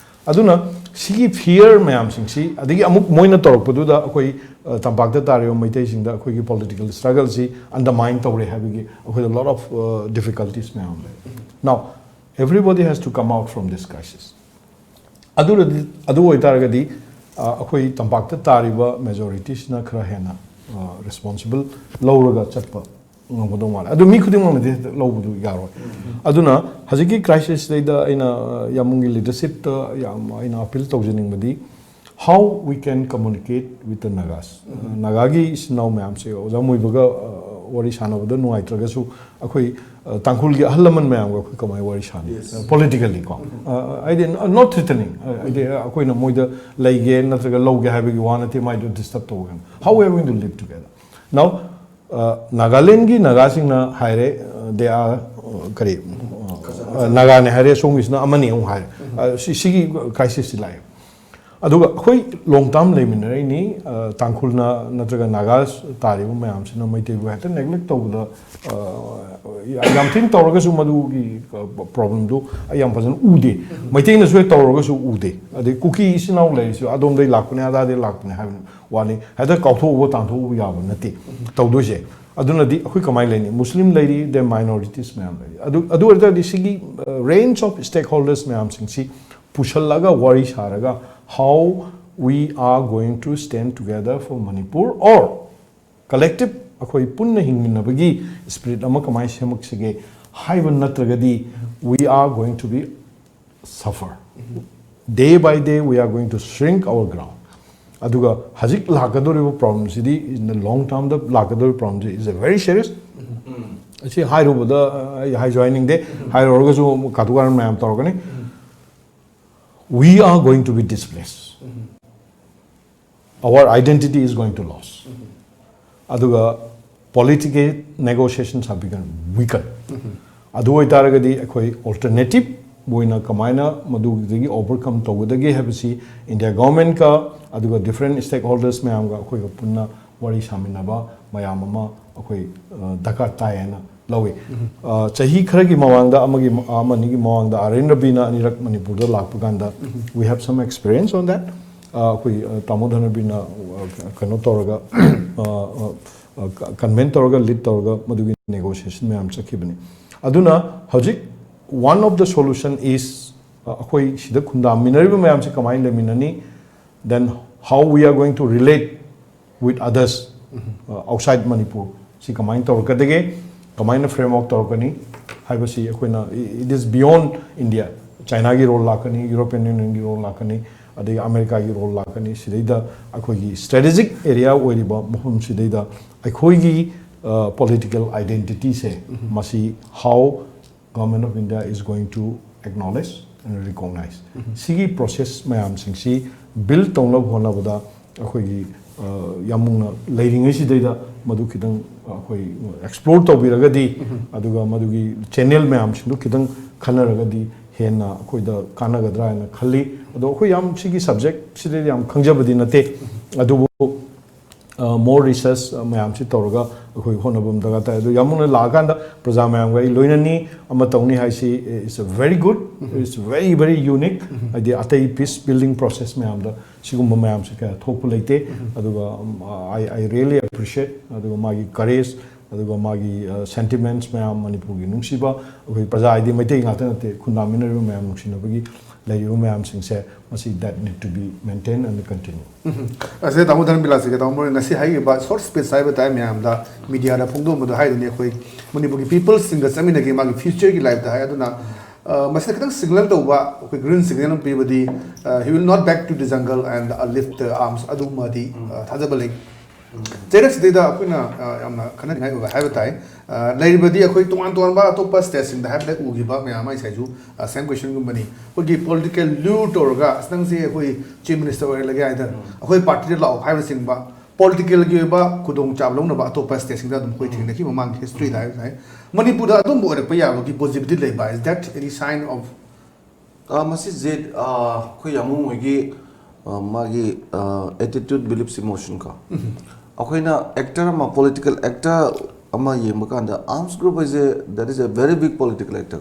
ꯑꯗꯨꯅ ꯁꯤꯒꯤ ꯐꯤꯌꯔ ꯃꯌꯥꯝꯁꯤꯡꯁꯤ, ꯑꯗꯒꯤ ꯑꯃꯨꯛ ꯃꯣꯏꯅ ꯇꯧꯔꯛꯄꯗꯨꯗ ꯑꯩꯈꯣꯏ ꯑ, ꯇꯝꯄꯥꯛꯇ ꯇꯥꯔꯤꯕ ꯃꯩꯇꯩꯁꯤꯡꯗ ꯑꯩꯈꯣꯏꯒꯤ ꯄꯣꯂꯤꯇꯤꯀꯦꯜ ꯁ꯭ꯇ꯭ꯔꯒꯜꯁꯤ ꯑꯟꯗꯔꯃꯥꯏꯟ ꯇꯧꯔꯦ ꯍꯥꯏꯕꯒꯤ ꯑꯩꯈꯣꯏꯗ lot of difficulties ꯃꯌꯥꯝ ꯂꯩ꯫ Now everybody has to come out from this crisis. ꯑꯗꯨꯅꯗꯤ, ꯑꯗꯨ ꯑꯣꯏꯇꯥꯔꯒꯗꯤ ꯑ, ꯑꯩꯈꯣꯏ ꯇꯝꯄꯥꯛꯇ ꯇꯥꯔꯤꯕ ꯃꯦꯖꯣꯔꯤꯇꯤꯁꯤꯅ ꯈꯔ ꯍꯦꯟꯅ ꯔꯦꯁꯄꯣꯟꯁꯤꯕꯜ ꯂꯧꯔꯒ ꯆꯠꯄ ꯉꯝꯒꯗꯧ ꯃꯥꯜꯂꯦ꯫ ꯑꯗꯨ ꯃꯤ ꯈꯨꯗꯤꯡꯃꯛꯅꯗꯤ ꯍꯦꯛꯇ ꯂꯧꯕꯗꯨ ꯌꯥꯔꯣꯏ꯫ ꯑꯗꯨꯅ ꯍꯧꯖꯤꯛꯀꯤ ꯀ꯭ꯔꯥꯏꯁꯤꯁꯇꯩꯗ ꯑꯩꯅ ꯑ, ꯌꯥꯝꯕꯨꯡꯒꯤ ꯂꯤꯗꯔꯁꯤꯞꯇ ꯌꯥꯝ ꯑꯩꯅ ꯑꯄꯤꯜ ꯇꯧꯖꯅꯤꯡꯕꯗꯤ, how we can communicate with the Nagas. ꯅꯥꯒꯥꯒꯤ ꯏꯆꯤꯟ ꯏꯅꯥꯎ ꯃꯌꯥꯝꯁꯦ ꯑꯣꯖꯥ ꯃꯣꯏꯕꯒ ꯋꯥꯔꯤ ꯁꯥꯟꯅꯕꯗ ꯅꯨꯡꯉꯥꯏꯇ꯭ꯔꯒꯁꯨ ꯑꯩꯈꯣꯏ ꯇꯥꯡꯈꯨꯜꯒꯤ ꯑꯍꯜ ꯂꯃꯟ ꯃꯌꯥꯝꯒ ꯑꯩꯈꯣꯏ ꯀꯃꯥꯏꯅ ꯋꯥꯔꯤ ꯁꯥꯅꯤ? Politically ꯀꯣ, ꯍꯥꯏꯗꯤ not threatening, ꯍꯥꯏꯗꯤ ꯑꯩꯈꯣꯏꯅ ꯃꯣꯏꯗ ꯂꯩꯒꯦ ꯅꯠꯇ꯭ꯔꯒ ꯂꯧꯒꯦ ꯍꯥꯏꯕꯒꯤ ꯋꯥ ꯅꯠꯇꯦ, ꯃꯥꯏꯗꯨ ꯗꯤꯁꯇꯔꯕ ꯇꯧꯕ ꯀꯩꯅꯣ꯫ How are we going to live together? Now ꯅꯥꯒꯥꯂꯦꯟꯒꯤ ꯅꯥꯒꯥꯁꯤꯡꯅ ꯍꯥꯏꯔꯦ, they are ꯀꯔꯤ, ꯅꯥꯒꯥꯅꯦ ꯍꯥꯏꯔꯦ, ꯁꯣꯝꯒꯤꯁꯤꯅ ꯑꯃꯅꯤ ꯑꯃꯨꯛ ꯍꯥꯏꯔꯦ꯫ ꯁꯤ ꯁꯤꯒꯤ ꯀ꯭ꯔꯥꯏꯁꯤꯁꯁꯤ ꯂꯥꯛꯑꯦ꯫ ꯑꯗꯨꯒ ꯑꯩꯈꯣꯏ ꯂꯣꯡ ꯇꯥꯔꯝ ꯂꯩꯃꯤꯟꯅꯔꯛꯏꯅꯤ꯫ ꯇꯥꯡꯈꯨꯜꯅ ꯅꯠꯇ꯭ꯔꯒ ꯅꯥꯒꯥ ꯇꯥꯔꯤꯕ ꯃꯌꯥꯝꯁꯤꯅ ꯃꯩꯇꯩꯕꯨ ꯍꯦꯛꯇ ꯅꯦꯒ꯭ꯂꯦꯛ ꯇꯧꯕꯗ ꯌꯥꯝ ꯊꯤꯅ ꯇꯧꯔꯒꯁꯨ ꯃꯗꯨꯒꯤ ꯄ꯭ꯔꯣꯕ꯭ꯂꯦꯝꯗꯨ ꯑꯩ ꯌꯥꯝ ꯐꯖꯅ ꯎꯗꯦ꯫ ꯃꯩꯇꯩꯅꯁꯨ ꯍꯦꯛ ꯇꯧꯔꯒꯁꯨ ꯎꯗꯦ꯫ ꯑꯗꯩ ꯀꯨꯀꯤ ꯏꯆꯤꯟ ꯏꯅꯥꯎ ꯂꯩꯔꯤꯁꯨ ꯑꯗꯣꯝꯗꯒꯤ ꯂꯥꯛꯄꯅꯦ, ꯑꯗꯥꯗꯒꯤ ꯂꯥꯛꯄꯅꯦ ꯍꯥꯏꯕ ꯋꯥꯅꯤ꯫ ꯍꯦꯛꯇ ꯀꯥꯎꯊꯣꯛꯎꯕ ꯇꯥꯟꯊꯣꯛꯎꯕ ꯌꯥꯕ ꯅꯠꯇꯦ ꯇꯧꯗꯣꯏꯁꯦ꯫ ꯑꯗꯨꯅꯗꯤ ꯑꯩꯈꯣꯏ ꯀꯃꯥꯏꯅ ꯂꯩꯅꯤ? ꯃꯨꯁꯂꯤꯝ ꯂꯩꯔꯤ, ꯗꯦ ꯃꯥꯏꯅꯣꯔꯤꯇꯤꯁ ꯃꯌꯥꯝ ꯂꯩꯔꯤ꯫ ꯑꯗꯨ ꯑꯗꯨ ꯑꯣꯏꯇꯥꯔꯗꯤ ꯁꯤꯒꯤ ꯔꯦꯟꯖ ꯑꯣꯐ ꯁ꯭ꯇꯦꯛ ꯍꯣꯜꯗꯔꯁ ꯃꯌꯥꯝꯁꯤꯡꯁꯤ ꯄꯨꯁꯜꯂꯒ ꯋꯥꯔꯤ ꯁꯥꯔꯒ, how we are going to stand together for Manipur, or collective, ꯑꯩꯈꯣꯏ ꯄꯨꯟꯅ ꯍꯤꯡꯃꯤꯟꯅꯕꯒꯤ ꯁ꯭ꯄꯤꯔꯤꯠ ꯑꯃ ꯀꯃꯥꯏꯅ ꯁꯦꯝꯃꯛꯁꯤꯒꯦ ꯍꯥꯏꯕ ꯅꯠꯇ꯭ꯔꯒꯗꯤ, we are going to be suffer. Day by day we are going to shrink our ground. ꯑꯗꯨꯒ ꯍꯧꯖꯤꯛ ꯂꯥꯛꯀꯗꯧꯔꯤꯕ ꯄ꯭ꯔꯣꯕ꯭ꯂꯦꯝꯁꯤꯗꯤ, in the long term ꯗ ꯂꯥꯛꯀꯗꯧꯔꯤꯕ ꯄ꯭ꯔꯣꯕ꯭ꯂꯦꯝꯁꯤ is a very serious. ꯑꯁꯤ ꯍꯥꯏꯔꯨꯕꯗ ꯑꯩ ꯍꯥꯏꯁꯨ ꯍꯥꯏꯅꯤꯡꯗꯦ, ꯍꯥꯏꯔꯨꯔꯒꯁꯨ ꯀꯥꯇꯨ ꯀꯥꯔꯟ ꯃꯌꯥꯝ ꯇꯧꯔꯛꯀꯅꯤ. We are going to be displaced. Our identity is going to loss. ꯑꯗꯨꯒ political negotiations have become weaker. ꯑꯗꯨ ꯑꯣꯏꯇꯥꯔꯒꯗꯤ ꯑꯩꯈꯣꯏ ꯑꯣꯜꯇꯔꯅꯦꯇꯤꯞ ꯑꯣꯏꯅ ꯀꯃꯥꯏꯅ ꯃꯗꯨꯗꯒꯤ ꯑꯣꯚꯔꯀꯝ ꯇꯧꯒꯗꯒꯦ ꯍꯥꯏꯕꯁꯤ ꯏꯟꯗꯤꯌꯥ ꯒꯣꯔꯃꯦꯟꯀ ꯑꯗꯨꯒ ꯗꯤꯐ꯭ꯔꯦꯟ ꯁ꯭ꯇꯦꯛ ꯍꯣꯜꯗꯔꯁ ꯃꯌꯥꯝꯒ ꯑꯩꯈꯣꯏꯒ ꯄꯨꯟꯅ ꯋꯥꯔꯤ ꯁꯥꯃꯤꯟꯅꯕ ꯃꯌꯥꯝ ꯑꯃ ꯑꯩꯈꯣꯏ, ꯑ, ꯗꯔꯀꯥꯔ ꯇꯥꯏ ꯍꯥꯏꯅ ꯂꯧꯏ꯫ ꯑ, ꯆꯍꯤ ꯈꯔꯒꯤ ꯃꯃꯥꯡꯗ, ꯑꯃꯒꯤ, ꯑꯃ ꯑꯅꯤꯒꯤ ꯃꯃꯥꯡꯗ ꯑꯥꯔ ꯑꯦꯟ ꯔꯕꯤꯅ ꯑꯅꯤꯔꯛ ꯃꯅꯤꯄꯨꯔꯗ ꯂꯥꯛꯄ ꯀꯥꯟꯗ, we have some experience on that. ꯑ, ꯑꯩꯈꯣꯏ, ꯑ, ꯇꯥꯃꯣ ꯙꯅꯕꯤꯔꯅ, ꯑ, ꯀꯩꯅꯣ ꯇꯧꯔꯒ, ꯑ, ꯑ, ꯑ, ꯀꯟꯚꯦꯟ ꯇꯧꯔꯒ, ꯂꯤꯗ ꯇꯧꯔꯒ ꯃꯗꯨꯒꯤ ꯅꯦꯒꯣꯁꯤꯌꯦꯁꯟ ꯃꯌꯥꯝ ꯆꯠꯈꯤꯕꯅꯤ꯫ ꯑꯗꯨꯅ ꯍꯧꯖꯤꯛ one of the solution is, ꯑ, ꯑꯩꯈꯣꯏ ꯁꯤꯗ ꯈꯨꯟꯗꯥꯃꯤꯟꯅꯔꯤꯕ ꯃꯌꯥꯝꯁꯦ ꯀꯃꯥꯏꯅ ꯂꯩꯃꯤꯟꯅꯅꯤ? Then how we are going to relate with others, uh, outside Manipur? ꯁꯤ ꯀꯃꯥꯏꯅ ꯇꯧꯔꯛꯀꯗꯒꯦ? ꯀꯃꯥꯏꯅ ꯐ꯭ꯔꯦꯝ ꯋꯥꯔꯛ ꯇꯧꯔꯛꯀꯅꯤ ꯍꯥꯏꯕꯁꯤ ꯑꯩꯈꯣꯏꯅ, it is beyond India. ꯆꯥꯏꯅꯥꯒꯤ ꯔꯣꯜ ꯂꯥꯛꯀꯅꯤ, ꯌꯨꯔꯣꯄꯤꯌꯟ ꯌꯨꯅꯤꯌꯟꯒꯤ ꯔꯣꯜ ꯂꯥꯛꯀꯅꯤ, ꯑꯗꯒꯤ ꯑꯃꯦꯔꯤꯀꯥꯒꯤ ꯔꯣꯜ ꯂꯥꯛꯀꯅꯤ꯫ ꯁꯤꯗꯩꯗ ꯑꯩꯈꯣꯏꯒꯤ ꯁ꯭ꯇ꯭ꯔꯦꯇꯦꯖꯤꯛ ꯑꯦꯔꯤꯌꯥ ꯑꯣꯏꯔꯤꯕ ꯃꯐꯝꯁꯤꯗꯩꯗ ꯑꯩꯈꯣꯏꯒꯤ, ꯑ, ꯄꯣꯂꯤꯇꯤꯀꯦꯜ ꯑꯥꯏꯗꯦꯟꯇꯤꯇꯤꯁꯦ, ꯃꯁꯤ how Government of India is going to acknowledge and recognize. ꯁꯤꯒꯤ ꯄ꯭ꯔꯣꯁꯦꯁ ꯃꯌꯥꯝꯁꯤꯡꯁꯤ ꯕꯤꯜ ꯇꯧꯅꯕ ꯍꯣꯠꯅꯕꯗ ꯑꯩꯈꯣꯏꯒꯤ, ꯑ, ꯌꯥꯝ ꯃꯨꯟꯅ ꯂꯩꯔꯤꯉꯩꯁꯤꯗꯩꯗ ꯃꯗꯨ ꯈꯤꯇꯪ ꯑꯩꯈꯣꯏ ꯑꯦꯛꯁꯄ꯭ꯂꯣꯔ ꯇꯧꯕꯤꯔꯒꯗꯤ, ꯑꯗꯨꯒ ꯃꯗꯨꯒꯤ ꯆꯦꯅꯦꯜ ꯃꯌꯥꯝꯁꯤꯡꯗꯨ ꯈꯤꯇꯪ ꯈꯟꯅꯔꯒꯗꯤ ꯍꯦꯟꯅ ꯑꯩꯈꯣꯏꯗ ꯀꯥꯟꯅꯒꯗ꯭ꯔꯥ ꯍꯥꯏꯅ ꯈꯜꯂꯤ꯫ ꯑꯗꯣ ꯑꯩꯈꯣꯏ ꯌꯥꯝ ꯁꯤꯒꯤ ꯁꯕꯖꯦꯛꯁꯤꯗꯗꯤ ꯌꯥꯝ ꯈꯪꯖꯕꯗꯤ ꯅꯠꯇꯦ, ꯑꯗꯨꯕꯨ ꯃꯣꯔ ꯔꯤꯁꯔꯁ ꯃꯌꯥꯝꯁꯤ ꯇꯧꯔꯒ ꯑꯩꯈꯣꯏ ꯍꯣꯠꯅꯕ ꯑꯃ ꯗꯔꯀꯥꯔ ꯇꯥꯏ꯫ ꯑꯗꯣ ꯌꯥꯝꯕꯨꯡꯅ ꯂꯥꯛꯑꯀꯥꯟꯗ ꯄ꯭ꯔꯖꯥ ꯃꯌꯥꯝꯒ ꯑꯩ ꯂꯣꯏꯅꯅꯤ, ꯑꯃ ꯇꯧꯅꯤ ꯍꯥꯏꯁꯤ, it's a very good, it's very very unique꯫ ꯍꯥꯏꯗꯤ ꯑꯇꯩ ꯄꯤꯁ ꯕꯤꯜꯗꯤꯡ ꯄ꯭ꯔꯣꯁꯦꯁ ꯃꯌꯥꯝꯗ ꯁꯤꯒꯨꯝꯕ ꯃꯌꯥꯝꯁꯦ ꯀꯌꯥ ꯊꯣꯛꯄ ꯂꯩꯇꯦ꯫ ꯑꯗꯨꯒ I I really appreciate꯫ ꯑꯗꯨꯒ ꯃꯥꯒꯤ ꯀꯔꯦꯖ, ꯑꯗꯨꯒ ꯃꯥꯒꯤ ꯁꯦꯟꯇꯤꯃꯦꯟꯠꯁ ꯃꯌꯥꯝ, ꯃꯅꯤꯄꯨꯔꯒꯤ ꯅꯨꯡꯁꯤꯕ, ꯑꯩꯈꯣꯏ ꯄ꯭ꯔꯖꯥ ꯍꯥꯏꯗꯤ ꯃꯩꯇꯩ ꯉꯥꯛꯇ ꯅꯠꯇꯦ, ꯈꯨꯟꯗꯥꯃꯤꯟꯅꯔꯤꯕ ꯃꯌꯥꯝ ꯅꯨꯡꯁꯤꯅꯕꯒꯤ ꯂꯩꯔꯤꯕ ꯃꯌꯥꯝꯁꯤꯡꯁꯦ, ꯃꯁꯤ that need to be maintained and continue꯫ ꯑꯁꯤꯗ ꯇꯥꯃꯣ ꯙꯔꯃꯕꯤꯂꯥꯁꯤꯒ ꯇꯥꯃꯣ ꯃꯣꯏ ꯉꯁꯤ ꯍꯥꯏꯈꯤꯕ ꯁꯣꯔꯠ ꯁ꯭ꯄꯤꯆ ꯍꯥꯏꯕ ꯇꯥꯏ ꯃꯌꯥꯝꯗ, ꯃꯤꯗꯤꯌꯥꯗ ꯐꯣꯡꯗꯣꯛꯑꯝꯕꯗꯣ ꯍꯥꯏꯗꯨꯅꯤ, ꯑꯩꯈꯣꯏ ꯃꯅꯤꯄꯨꯔꯒꯤ ꯄꯤꯄꯜꯁꯤꯡꯒ ꯆꯠꯃꯤꯟꯅꯒꯦ, ꯃꯥꯒꯤ ꯐ꯭ꯌꯨꯆꯔꯒꯤ ꯂꯥꯏꯐꯇ ꯍꯥꯏ꯫ ꯑꯗꯨꯅ ꯃꯁꯤꯗ ꯈꯤꯇꯪ ꯁꯤꯒꯅꯦꯜ ꯇꯧꯕ, ꯑꯩꯈꯣꯏ ꯒ꯭ꯔꯤꯟ ꯁꯤꯒꯅꯦꯜ ꯑꯃ ꯄꯤꯕꯗꯤ, he will not back to the jungle and lift the arms, ꯑꯗꯨꯃꯗꯤ ꯊꯥꯖꯕ ꯂꯩ꯫ ꯆꯩꯔꯛꯁꯤꯗꯩꯗ ꯑꯩꯈꯣꯏꯅ ꯌꯥꯝꯅ ꯈꯟꯅꯅꯤꯡꯉꯥꯏ ꯑꯣꯏꯕ ꯍꯥꯏꯕ ꯇꯥꯏ꯫ ꯂꯩꯔꯤꯕꯗꯤ ꯑꯩꯈꯣꯏ ꯇꯣꯉꯥꯟ ꯇꯣꯉꯥꯟꯕ ꯑꯇꯣꯞꯄ ꯁ꯭ꯇꯦꯠꯁꯤꯡꯗ ꯍꯥꯏꯕꯗ ꯎꯈꯤꯕ ꯃꯌꯥꯝ ꯑꯃ ꯉꯁꯥꯏꯁꯨ ꯁꯦꯝ ꯀꯣꯏꯁꯟꯒꯨꯝꯕꯅꯤ꯫ ꯑꯩꯈꯣꯏꯒꯤ ꯄꯣꯂꯤꯇꯤꯀꯦꯜ ꯂꯨꯔ ꯇꯧꯔꯒ, "ꯑꯁ, ꯅꯪꯁꯦ ꯑꯩꯈꯣꯏ ꯆꯤꯐ ꯃꯤꯅꯤꯁꯇꯔ ꯑꯣꯏꯍꯜꯂꯒꯦ" ꯍꯥꯏꯗꯅ, "ꯑꯩꯈꯣꯏ ꯄꯥꯔꯇꯤꯗ ꯂꯥꯛꯑꯣ" ꯍꯥꯏꯕꯅꯆꯤꯡꯕ ꯄꯣꯂꯤꯇꯤꯀꯦꯜꯒꯤ ꯑꯣꯏꯕ ꯈꯨꯗꯣꯡꯆꯥꯕ ꯂꯧꯅꯕ ꯑꯇꯣꯞꯄ ꯁ꯭ꯇꯦꯠꯁꯤꯡꯗ ꯑꯗꯨꯝ ꯑꯩꯈꯣꯏ ꯊꯦꯡꯅꯈꯤ ꯃꯃꯥꯡꯒꯤ ꯍꯤꯁꯇ꯭ꯔꯤꯗ ꯍꯥꯏꯕ ꯇꯥꯏ꯫ ꯃꯅꯤꯄꯨꯔꯗ ꯑꯗꯨꯝꯕ ꯑꯣꯏꯔꯛꯄ ꯌꯥꯕꯒꯤ possibility ꯂꯩꯕ, is that any sign of? ꯃꯁꯤꯁꯦ ꯑꯩꯈꯣꯏ ꯌꯥꯝꯕꯨꯡ ꯍꯣꯏꯒꯤ ꯃꯥꯒꯤ attitude beliefs emotion ꯀꯣ, ꯑꯩꯈꯣꯏꯅ ꯑꯦꯛꯇꯔ ꯑꯃ, ꯄꯣꯂꯤꯇꯤꯀꯦꯜ ꯑꯦꯛꯇꯔ ꯑꯃ ꯌꯦꯡꯕ ꯀꯥꯟꯗ, ꯑꯥꯔꯝꯁ ꯒ꯭ꯔꯨꯞ ꯍꯥꯏꯁꯦ, that is a very big political actor꯫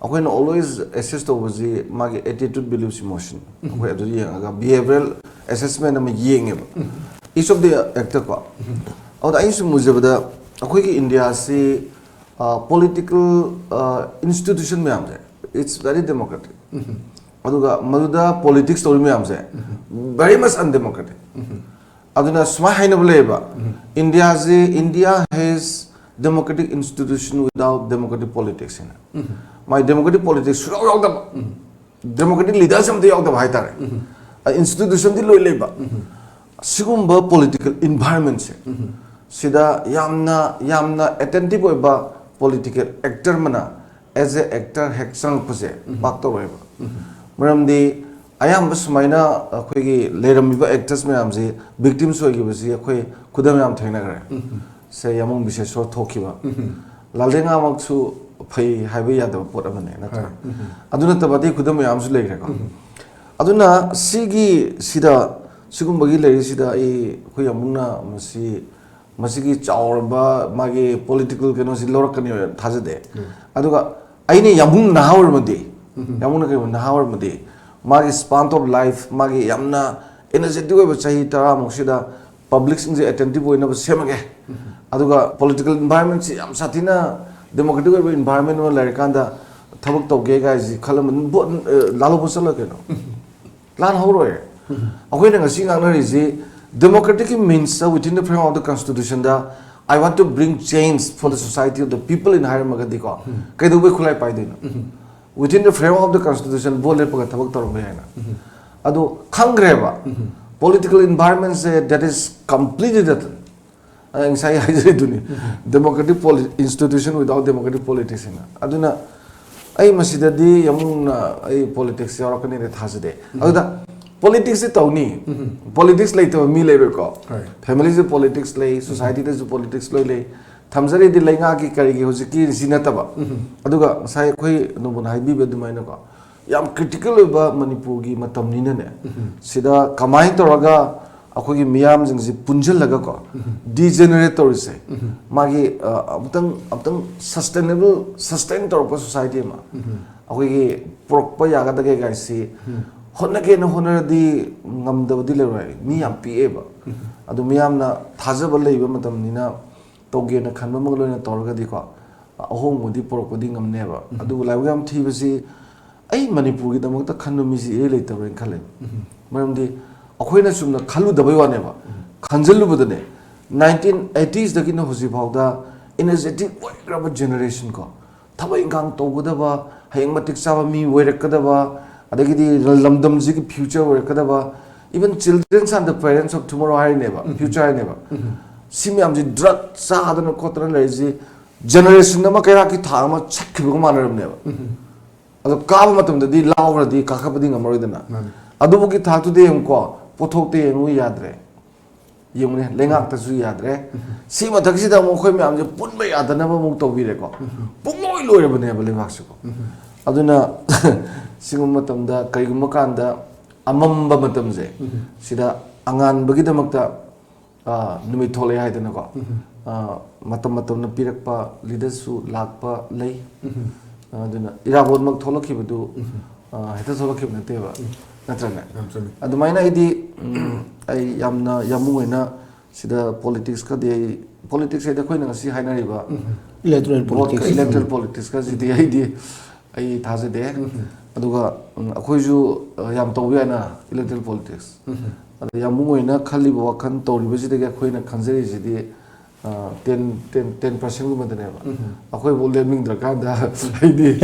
ꯑꯩꯈꯣꯏꯅ always assess ꯇꯧꯕꯁꯤ ꯃꯥꯒꯤ attitude beliefs emotion, ꯑꯩꯈꯣꯏ ꯑꯗꯨ ꯌꯦꯡꯉꯒ behavioural assessment ꯑꯃ ꯌꯦꯡꯉꯦꯕ, each of the actor ꯀꯣ꯫ ꯑꯗꯨꯗ ꯑꯩꯅ ꯁꯨꯝ ꯎꯖꯕꯗ, ꯑꯩꯈꯣꯏꯒꯤ ꯏꯟꯗꯤꯌꯥꯁꯤ ꯄꯣꯂꯤꯇꯤꯀꯦꯜ ꯏꯟꯁꯇꯤꯇ꯭ꯌꯨꯁꯟ ꯃꯌꯥꯝꯁꯦ, it's very democratic꯫ ꯑꯗꯨꯒ ꯃꯗꯨꯗ ꯄꯣꯂꯤꯇꯤꯛꯁ ꯇꯧꯔꯤ ꯃꯌꯥꯝꯁꯦ, very much undemocratic꯫ ꯑꯗꯨꯅ ꯁꯨꯃꯥꯏꯅ ꯍꯥꯏꯅꯕ ꯂꯩꯌꯦꯕ, ꯏꯟꯗꯤꯌꯥꯁꯤ, "India has democratic institution without democratic politics" ꯍꯥꯏꯅ꯫ ꯃꯥꯏ ꯗꯦꯃꯣꯀ꯭ꯔꯦꯇꯤꯛ ꯄꯣꯂꯤꯇꯤꯛꯁ ꯁꯨꯡꯌꯥꯎ ꯌꯥꯎꯗꯕ, ꯗꯦꯃꯣꯀ꯭ꯔꯦꯇꯤꯛ ꯂꯤꯗꯔꯁ ꯑꯝꯇ ꯌꯥꯎꯗꯕ ꯍꯥꯏꯇꯥꯔꯦ꯫ ꯏꯟꯁꯇꯤꯇ꯭ꯌꯨꯁꯟꯗꯤ ꯂꯣꯏ ꯂꯩꯕ꯫ ꯁꯤꯒꯨꯝꯕ ꯄꯣꯂꯤꯇꯤꯀꯦꯜ ꯏꯟꯚꯥꯏꯔꯣꯟꯃꯦꯟꯁꯦ, ꯁꯤꯗ ꯌꯥꯝꯅ, ꯌꯥꯝꯅ ꯑꯦꯇꯦꯟꯇꯤꯞ ꯑꯣꯏꯕ ꯄꯣꯂꯤꯇꯤꯀꯦꯜ ꯑꯦꯛꯇꯔ ꯑꯃꯅ as a actor ꯍꯦꯛ ꯆꯪꯉꯛꯄꯁꯦ ꯄꯥꯛ ꯇꯧꯔꯣꯏꯕ꯫ ꯃꯔꯝꯗꯤ ꯑꯌꯥꯝꯕ ꯁꯨꯃꯥꯏꯅ ꯑꯩꯈꯣꯏꯒꯤ ꯂꯩꯔꯝꯃꯤꯕ ꯑꯦꯛꯇꯔꯁ ꯃꯌꯥꯝꯁꯤ ꯚꯤꯛꯇꯤꯝꯁ ꯑꯣꯏꯈꯤꯕꯁꯤ ꯑꯩꯈꯣꯏ ꯈꯨꯗꯝ ꯌꯥꯝ ꯊꯦꯡꯅꯈ꯭ꯔꯦ꯫ ꯁꯦ, ꯌꯥꯝꯕꯨꯡ ꯕꯤꯁꯦꯁꯣꯔ ꯊꯣꯛꯈꯤꯕ, ꯂꯥꯜꯗꯦꯉꯥꯃꯛꯁꯨ ꯐꯩ ꯍꯥꯏꯕ ꯌꯥꯗꯕ ꯄꯣꯠ ꯑꯃꯅꯦ, ꯅꯠꯇ꯭ꯔꯥ? ꯑꯗꯨ ꯅꯠꯇꯕ ꯑꯇꯩ ꯈꯨꯗꯝ ꯃꯌꯥꯝꯁꯨ ꯂꯩꯈ꯭ꯔꯦꯀꯣ꯫ ꯑꯗꯨꯅ ꯁꯤꯒꯤ ꯁꯤꯗ ꯁꯤꯒꯨꯝꯕꯒꯤ ꯂꯩꯔꯤꯁꯤꯗ ꯑꯩ, ꯑꯩꯈꯣꯏ ꯌꯥꯝꯕꯨꯡꯅ ꯃꯁꯤ, ꯃꯁꯤꯒꯤ ꯆꯥꯎꯔꯕ ꯃꯥꯒꯤ ꯄꯣꯂꯤꯇꯤꯀꯦꯜ ꯀꯩꯅꯣꯁꯤ ꯂꯧꯔꯛꯀꯅꯤ ꯊꯥꯖꯗꯦ꯫ ꯑꯗꯨꯒ ꯑꯩꯅ ꯌꯥꯝꯕꯨꯡ ꯅꯍꯥ ꯑꯣꯏꯔꯝꯃꯗꯤ, ꯌꯥꯝꯕꯨꯡꯅ ꯀꯩꯒꯨꯝꯕ ꯅꯍꯥ ꯑꯣꯏꯔꯝꯃꯗꯤ, ꯃꯥꯒꯤ span of life, ꯃꯥꯒꯤ ꯌꯥꯝꯅ energetic ꯑꯣꯏꯕ ꯆꯍꯤ ꯇꯔꯥꯃꯨꯛꯁꯤꯗ ꯄꯕ꯭ꯂꯤꯛꯁꯤꯡꯁꯦ attentive ꯑꯣꯏꯅꯕ ꯁꯦꯝꯃꯒꯦ, ꯑꯗꯨꯒ ꯄꯣꯂꯤꯇꯤꯀꯦꯜ ꯏꯟꯚꯥꯏꯔꯣꯟꯃꯦꯟꯁꯤ ꯌꯥꯝ ꯁꯥꯊꯤꯅ ꯗꯦꯃꯣꯀ꯭ꯔꯦꯇꯤꯛ ꯑꯣꯏꯕ ꯏꯟꯚꯥꯏꯔꯣꯟꯃꯦꯟ ꯑꯃ ꯂꯩꯔꯀꯥꯟꯗ ꯊꯕꯛ ꯇꯧꯒꯦ ꯀꯥꯏꯁꯤ ꯈꯜꯂꯝꯕ, ꯚꯣꯠ, ꯑ, ꯂꯥꯜꯂꯧꯕ ꯆꯠꯂꯣꯏ ꯀꯩꯅꯣ꯫ ꯂꯥꯟ ꯍꯧꯔꯣꯏ꯫ ꯑꯩꯈꯣꯏꯅ ꯉꯁꯤ ꯉꯥꯡꯅꯔꯤꯁꯤ ꯗꯦꯃꯣꯀ꯭ꯔꯦꯇꯤꯛꯀꯤ ꯃꯤꯟꯁꯇ, within the framework of the constitution the, "I want to bring change for the society of the people" ꯅ ꯍꯥꯏꯔꯝꯃꯒꯗꯤꯀꯣ, ꯀꯩꯗꯧꯕꯩ ꯈꯨꯠꯂꯥꯏ ꯄꯥꯏꯗꯣꯏꯅꯣ? Within the framework of the constitution vote ꯂꯦꯞꯄꯒ ꯊꯕꯛ ꯇꯧꯔꯝꯕ ꯌꯥꯏꯅ꯫ ꯑꯗꯣ ꯈꯪꯈ꯭ꯔꯦꯕ, political ꯏꯟꯚꯥꯏꯔꯣꯟꯃꯦꯟꯁꯦ that is completely different꯫ ꯑꯩ ꯉꯁꯥꯏ ꯍꯥꯏꯖꯔꯤꯗꯨꯅꯤ, democratic poli-, institution without democratic politics ꯍꯥꯏꯅ꯫ ꯑꯗꯨꯅ ꯑꯩ ꯃꯁꯤꯗꯗꯤ ꯌꯥꯝꯅ ꯑꯩ ꯄꯣꯂꯤꯇꯤꯛꯁ ꯌꯥꯎꯔꯛꯀꯅꯤꯅ ꯊꯥꯖꯗꯦ꯫ ꯑꯗꯨꯗ ꯄꯣꯂꯤꯇꯤꯛꯁꯁꯤ ꯇꯧꯅꯤ, ꯄꯣꯂꯤꯇꯤꯛꯁ ꯂꯩꯇꯕ ꯃꯤ ꯂꯩꯔꯣꯏꯀꯣ꯫ ꯍꯣꯏ꯫ ꯐꯦꯃꯤꯂꯤꯁꯨ ꯄꯣꯂꯤꯇꯤꯛꯁ ꯂꯩ, ꯁꯣꯁꯥꯏꯇꯤꯗꯁꯨ ꯄꯣꯂꯤꯇꯤꯛꯁ ꯂꯣꯏ ꯂꯩ꯫ ꯊꯝꯖꯔꯤꯗꯤ ꯂꯩꯉꯥꯛꯀꯤ ꯀꯔꯤꯒꯤ ꯍꯧꯖꯤꯛꯀꯤ ꯁꯤ ꯅꯠꯇꯕ꯫ ꯑꯗꯨꯒ ꯉꯁꯥꯏ ꯑꯩꯈꯣꯏ ꯅꯣꯡꯕꯨꯅ ꯍꯥꯏꯕꯤꯕ ꯑꯗꯨꯃꯥꯏꯅꯀꯣ, ꯌꯥꯝ ꯀ꯭ꯔꯤꯇꯤꯀꯦꯜ ꯑꯣꯏꯕ ꯃꯅꯤꯄꯨꯔꯒꯤ ꯃꯇꯝꯅꯤꯅꯅꯦ, ꯁꯤꯗ ꯀꯃꯥꯏꯅ ꯇꯧꯔꯒ ꯑꯩꯈꯣꯏꯒꯤ ꯃꯤꯌꯥꯝꯁꯤꯡꯁꯤ ꯄꯨꯟꯁꯤꯜꯂꯒꯀꯣ, ꯗꯤꯖꯦꯅꯔꯦꯠ ꯇꯧꯔꯤꯁꯦ, ꯃꯥꯒꯤ, ꯑ, ꯑꯃꯨꯛꯇꯪ, ꯑꯃꯨꯛꯇꯪ ꯁꯁꯇꯦꯅꯦꯕꯜ, ꯁꯁꯇꯦꯟ ꯇꯧꯔꯛꯄ ꯁꯣꯁꯥꯏꯇꯤ ꯑꯃ ꯑꯩꯈꯣꯏꯒꯤ ꯄꯨꯔꯛꯄ ꯌꯥꯒꯗꯒꯦ ꯀꯥꯏꯁꯤ ꯍꯣꯠꯅꯒꯦꯅ ꯍꯣꯠꯅꯔꯗꯤ ꯉꯝꯗꯕꯗꯤ ꯂꯩꯔꯣꯏ, ꯃꯤ ꯌꯥꯝ ꯄꯤꯛꯑꯦꯕ꯫ ꯑꯗꯨ ꯃꯤꯌꯥꯝꯅ ꯊꯥꯖꯕ ꯂꯩꯕ ꯃꯇꯝꯅꯤꯅ ꯇꯧꯒꯦꯅ ꯈꯟꯕ ꯑꯃꯒ ꯂꯣꯏꯅ ꯇꯧꯔꯒꯗꯤꯀꯣ, ꯑꯍꯣꯡꯕꯗꯤ ꯄꯨꯔꯛꯄꯗꯤ ꯉꯝꯅꯦꯕ꯫ ꯑꯗꯨꯕꯨ ꯂꯥꯏꯕꯛ ꯌꯥꯝ ꯊꯤꯕꯁꯤ, ꯑꯩ ꯃꯅꯤꯄꯨꯔꯒꯤꯗꯃꯛꯇ ꯈꯟꯕ ꯃꯤꯁꯤ ꯏꯔꯩ ꯂꯩꯇꯕ꯭ꯔꯅ ꯈꯜꯂꯦ꯫ ꯃꯔꯝꯗꯤ ꯑꯩꯈꯣꯏꯅ ꯆꯨꯝꯅ ꯈꯜꯂꯨꯗꯕꯩ ꯋꯥꯅꯦꯕ꯫ ꯈꯟꯖꯤꯜꯂꯨꯕꯗꯅꯦ, ꯅꯥꯏꯟꯇꯤꯟ ꯑꯩꯠꯇꯤꯁꯇꯒꯤꯅ ꯍꯧꯖꯤꯛ ꯐꯥꯎꯗ ꯏꯅꯔꯖꯦꯇꯤꯛ ꯑꯣꯏꯈ꯭ꯔꯕ ꯖꯦꯅꯦꯔꯦꯁꯟ ꯀꯣ, ꯊꯕꯛ ꯏꯪꯈꯥꯡ ꯇꯧꯒꯗꯕ, ꯍꯌꯦꯡ ꯃꯇꯤꯛ ꯆꯥꯕ ꯃꯤ ꯑꯣꯏꯔꯛꯀꯗꯕ, ꯑꯗꯒꯤꯗꯤ ꯂꯝꯗꯝꯁꯤꯒꯤ ꯐ꯭ꯌꯨꯆꯔ ꯑꯣꯏꯔꯛꯀꯗꯕ, even children are the parents of tomorrow ꯍꯥꯏꯔꯤꯅꯦꯕ, ꯐ꯭ꯌꯨꯆꯔ ꯍꯥꯏꯅꯦꯕ꯫ ꯁꯤ ꯃꯌꯥꯝꯁꯤ ꯗ꯭ꯔꯒ ꯆꯥꯗꯅ ꯈꯣꯠꯇꯅ ꯂꯩꯔꯤꯁꯤ ꯖꯦꯅꯦꯔꯦꯁꯟ ꯑꯃ ꯀꯩꯔꯥꯛꯀꯤ ꯊꯥ ꯑꯃ ꯆꯠꯈꯤꯕꯒ ꯃꯥꯟꯅꯔꯕꯅꯦꯕ꯫ ꯑꯗꯣ ꯀꯥꯕ ꯃꯇꯝꯗꯗꯤ ꯂꯥꯎꯈ꯭ꯔꯗꯤ ꯀꯥꯈꯠꯄꯗꯤ ꯉꯝꯃꯔꯣꯏꯗꯅ꯫ ꯃꯥꯅꯤ꯫ ꯑꯗꯨꯕꯨꯒꯤ ꯊꯥꯛꯇꯨꯗ ꯌꯦꯡꯉꯨꯀꯣ, ꯄꯣꯠꯊꯣꯛꯇ ꯌꯦꯡꯉꯨ ꯌꯥꯗ꯭ꯔꯦ꯫ ꯌꯦꯡꯉꯨꯅꯦ, ꯂꯩꯉꯥꯛꯇꯁꯨ ꯌꯥꯗ꯭ꯔꯦ꯫ ꯁꯤ ꯃꯊꯛꯁꯤꯗ ꯑꯃꯨꯛ ꯑꯩꯈꯣꯏ ꯃꯌꯥꯝꯁꯦ ꯄꯨꯟꯕ ꯌꯥꯗꯅꯕ ꯑꯃꯨꯛ ꯇꯧꯕꯤꯔꯦꯀꯣ꯫ ꯄꯨꯡꯂꯣꯏ ꯂꯣꯏꯔꯕꯅꯦꯕ ꯂꯩꯕꯥꯛꯁꯤꯀꯣ꯫ ꯑꯗꯨꯅ ꯁꯤꯒꯨꯝꯕ ꯃꯇꯝꯗ ꯀꯔꯤꯒꯨꯝꯕ ꯀꯥꯟꯗ ꯑꯃꯝꯕ ꯃꯇꯝꯁꯦ ꯁꯤꯗ ꯑꯉꯥꯟꯕꯒꯤꯗꯃꯛꯇ, ꯑ, ꯅꯨꯃꯤꯠ ꯊꯣꯛꯂꯛꯑꯦ ꯍꯥꯏꯗꯅꯀꯣ, ꯑ, ꯃꯇꯝ ꯃꯇꯝꯅ ꯄꯤꯔꯛꯄ ꯂꯤꯗꯔꯁꯨ ꯂꯥꯛꯄ ꯂꯩ꯫ ꯑꯗꯨꯅ ꯏꯔꯥꯕꯣꯠꯃꯛ ꯊꯣꯛꯂꯛꯈꯤꯕꯗꯨ, ꯑ, ꯍꯦꯛꯇ ꯊꯣꯛꯂꯛꯈꯤꯕ ꯅꯠꯇꯦꯕ, ꯅꯠꯇ꯭ꯔꯅꯦ? ꯌꯥꯝ ꯆꯨꯝꯃꯤ꯫ ꯑꯗꯨꯃꯥꯏꯅ ꯑꯩꯗꯤ, ꯎꯝ, ꯑꯩ ꯌꯥꯝꯅ ꯌꯥꯝꯕꯨꯡ ꯑꯣꯏꯅ ꯁꯤꯗ ꯄꯣꯂꯤꯇꯤꯛꯁꯀꯗꯤ ꯑꯩ, ꯄꯣꯂꯤꯇꯤꯛꯁ ꯍꯥꯏꯗꯤ ꯑꯩꯈꯣꯏꯅ ꯉꯁꯤ ꯍꯥꯏꯅꯔꯤꯕ ꯏꯂꯦꯛꯇꯣꯔꯦꯜ ꯚꯣꯠꯀ ꯄꯣꯂꯤꯇꯤꯛꯁ꯫ ꯏꯂꯦꯛꯇꯣꯔꯦꯜ ꯄꯣꯂꯤꯇꯤꯛꯁꯀꯁꯤꯗꯤ ꯑꯩꯗꯤ ꯑꯩ ꯊꯥꯖꯗꯦ꯫ ꯑꯗꯨꯒ, ꯎꯝ, ꯑꯩꯈꯣꯏꯁꯨ, ꯑ, ꯌꯥꯝ ꯇꯧꯕ ꯌꯥꯏꯅ ꯏꯂꯦꯛꯇꯣꯔꯦꯜ ꯄꯣꯂꯤꯇꯤꯛꯁ꯫ ꯑꯗ ꯌꯥꯝꯕꯨꯡ ꯑꯣꯏꯅ ꯈꯜꯂꯤꯕ ꯋꯥꯈꯜ ꯇꯧꯔꯤꯕꯁꯤꯗꯒꯤ ꯑꯩꯈꯣꯏꯅ ꯈꯟꯖꯔꯤꯁꯤꯗꯤ, ꯑ, ꯇꯦꯟ, ꯇꯦꯟ, ꯇꯦꯟ ꯄꯥꯔꯁꯦꯟꯒꯨꯝꯕꯗꯅꯦꯕ꯫ ꯑꯩꯈꯣꯏꯕꯨ ꯂꯦꯞꯅꯤꯡꯗ꯭ꯔꯀꯥꯟꯗ ꯑꯩꯗꯤ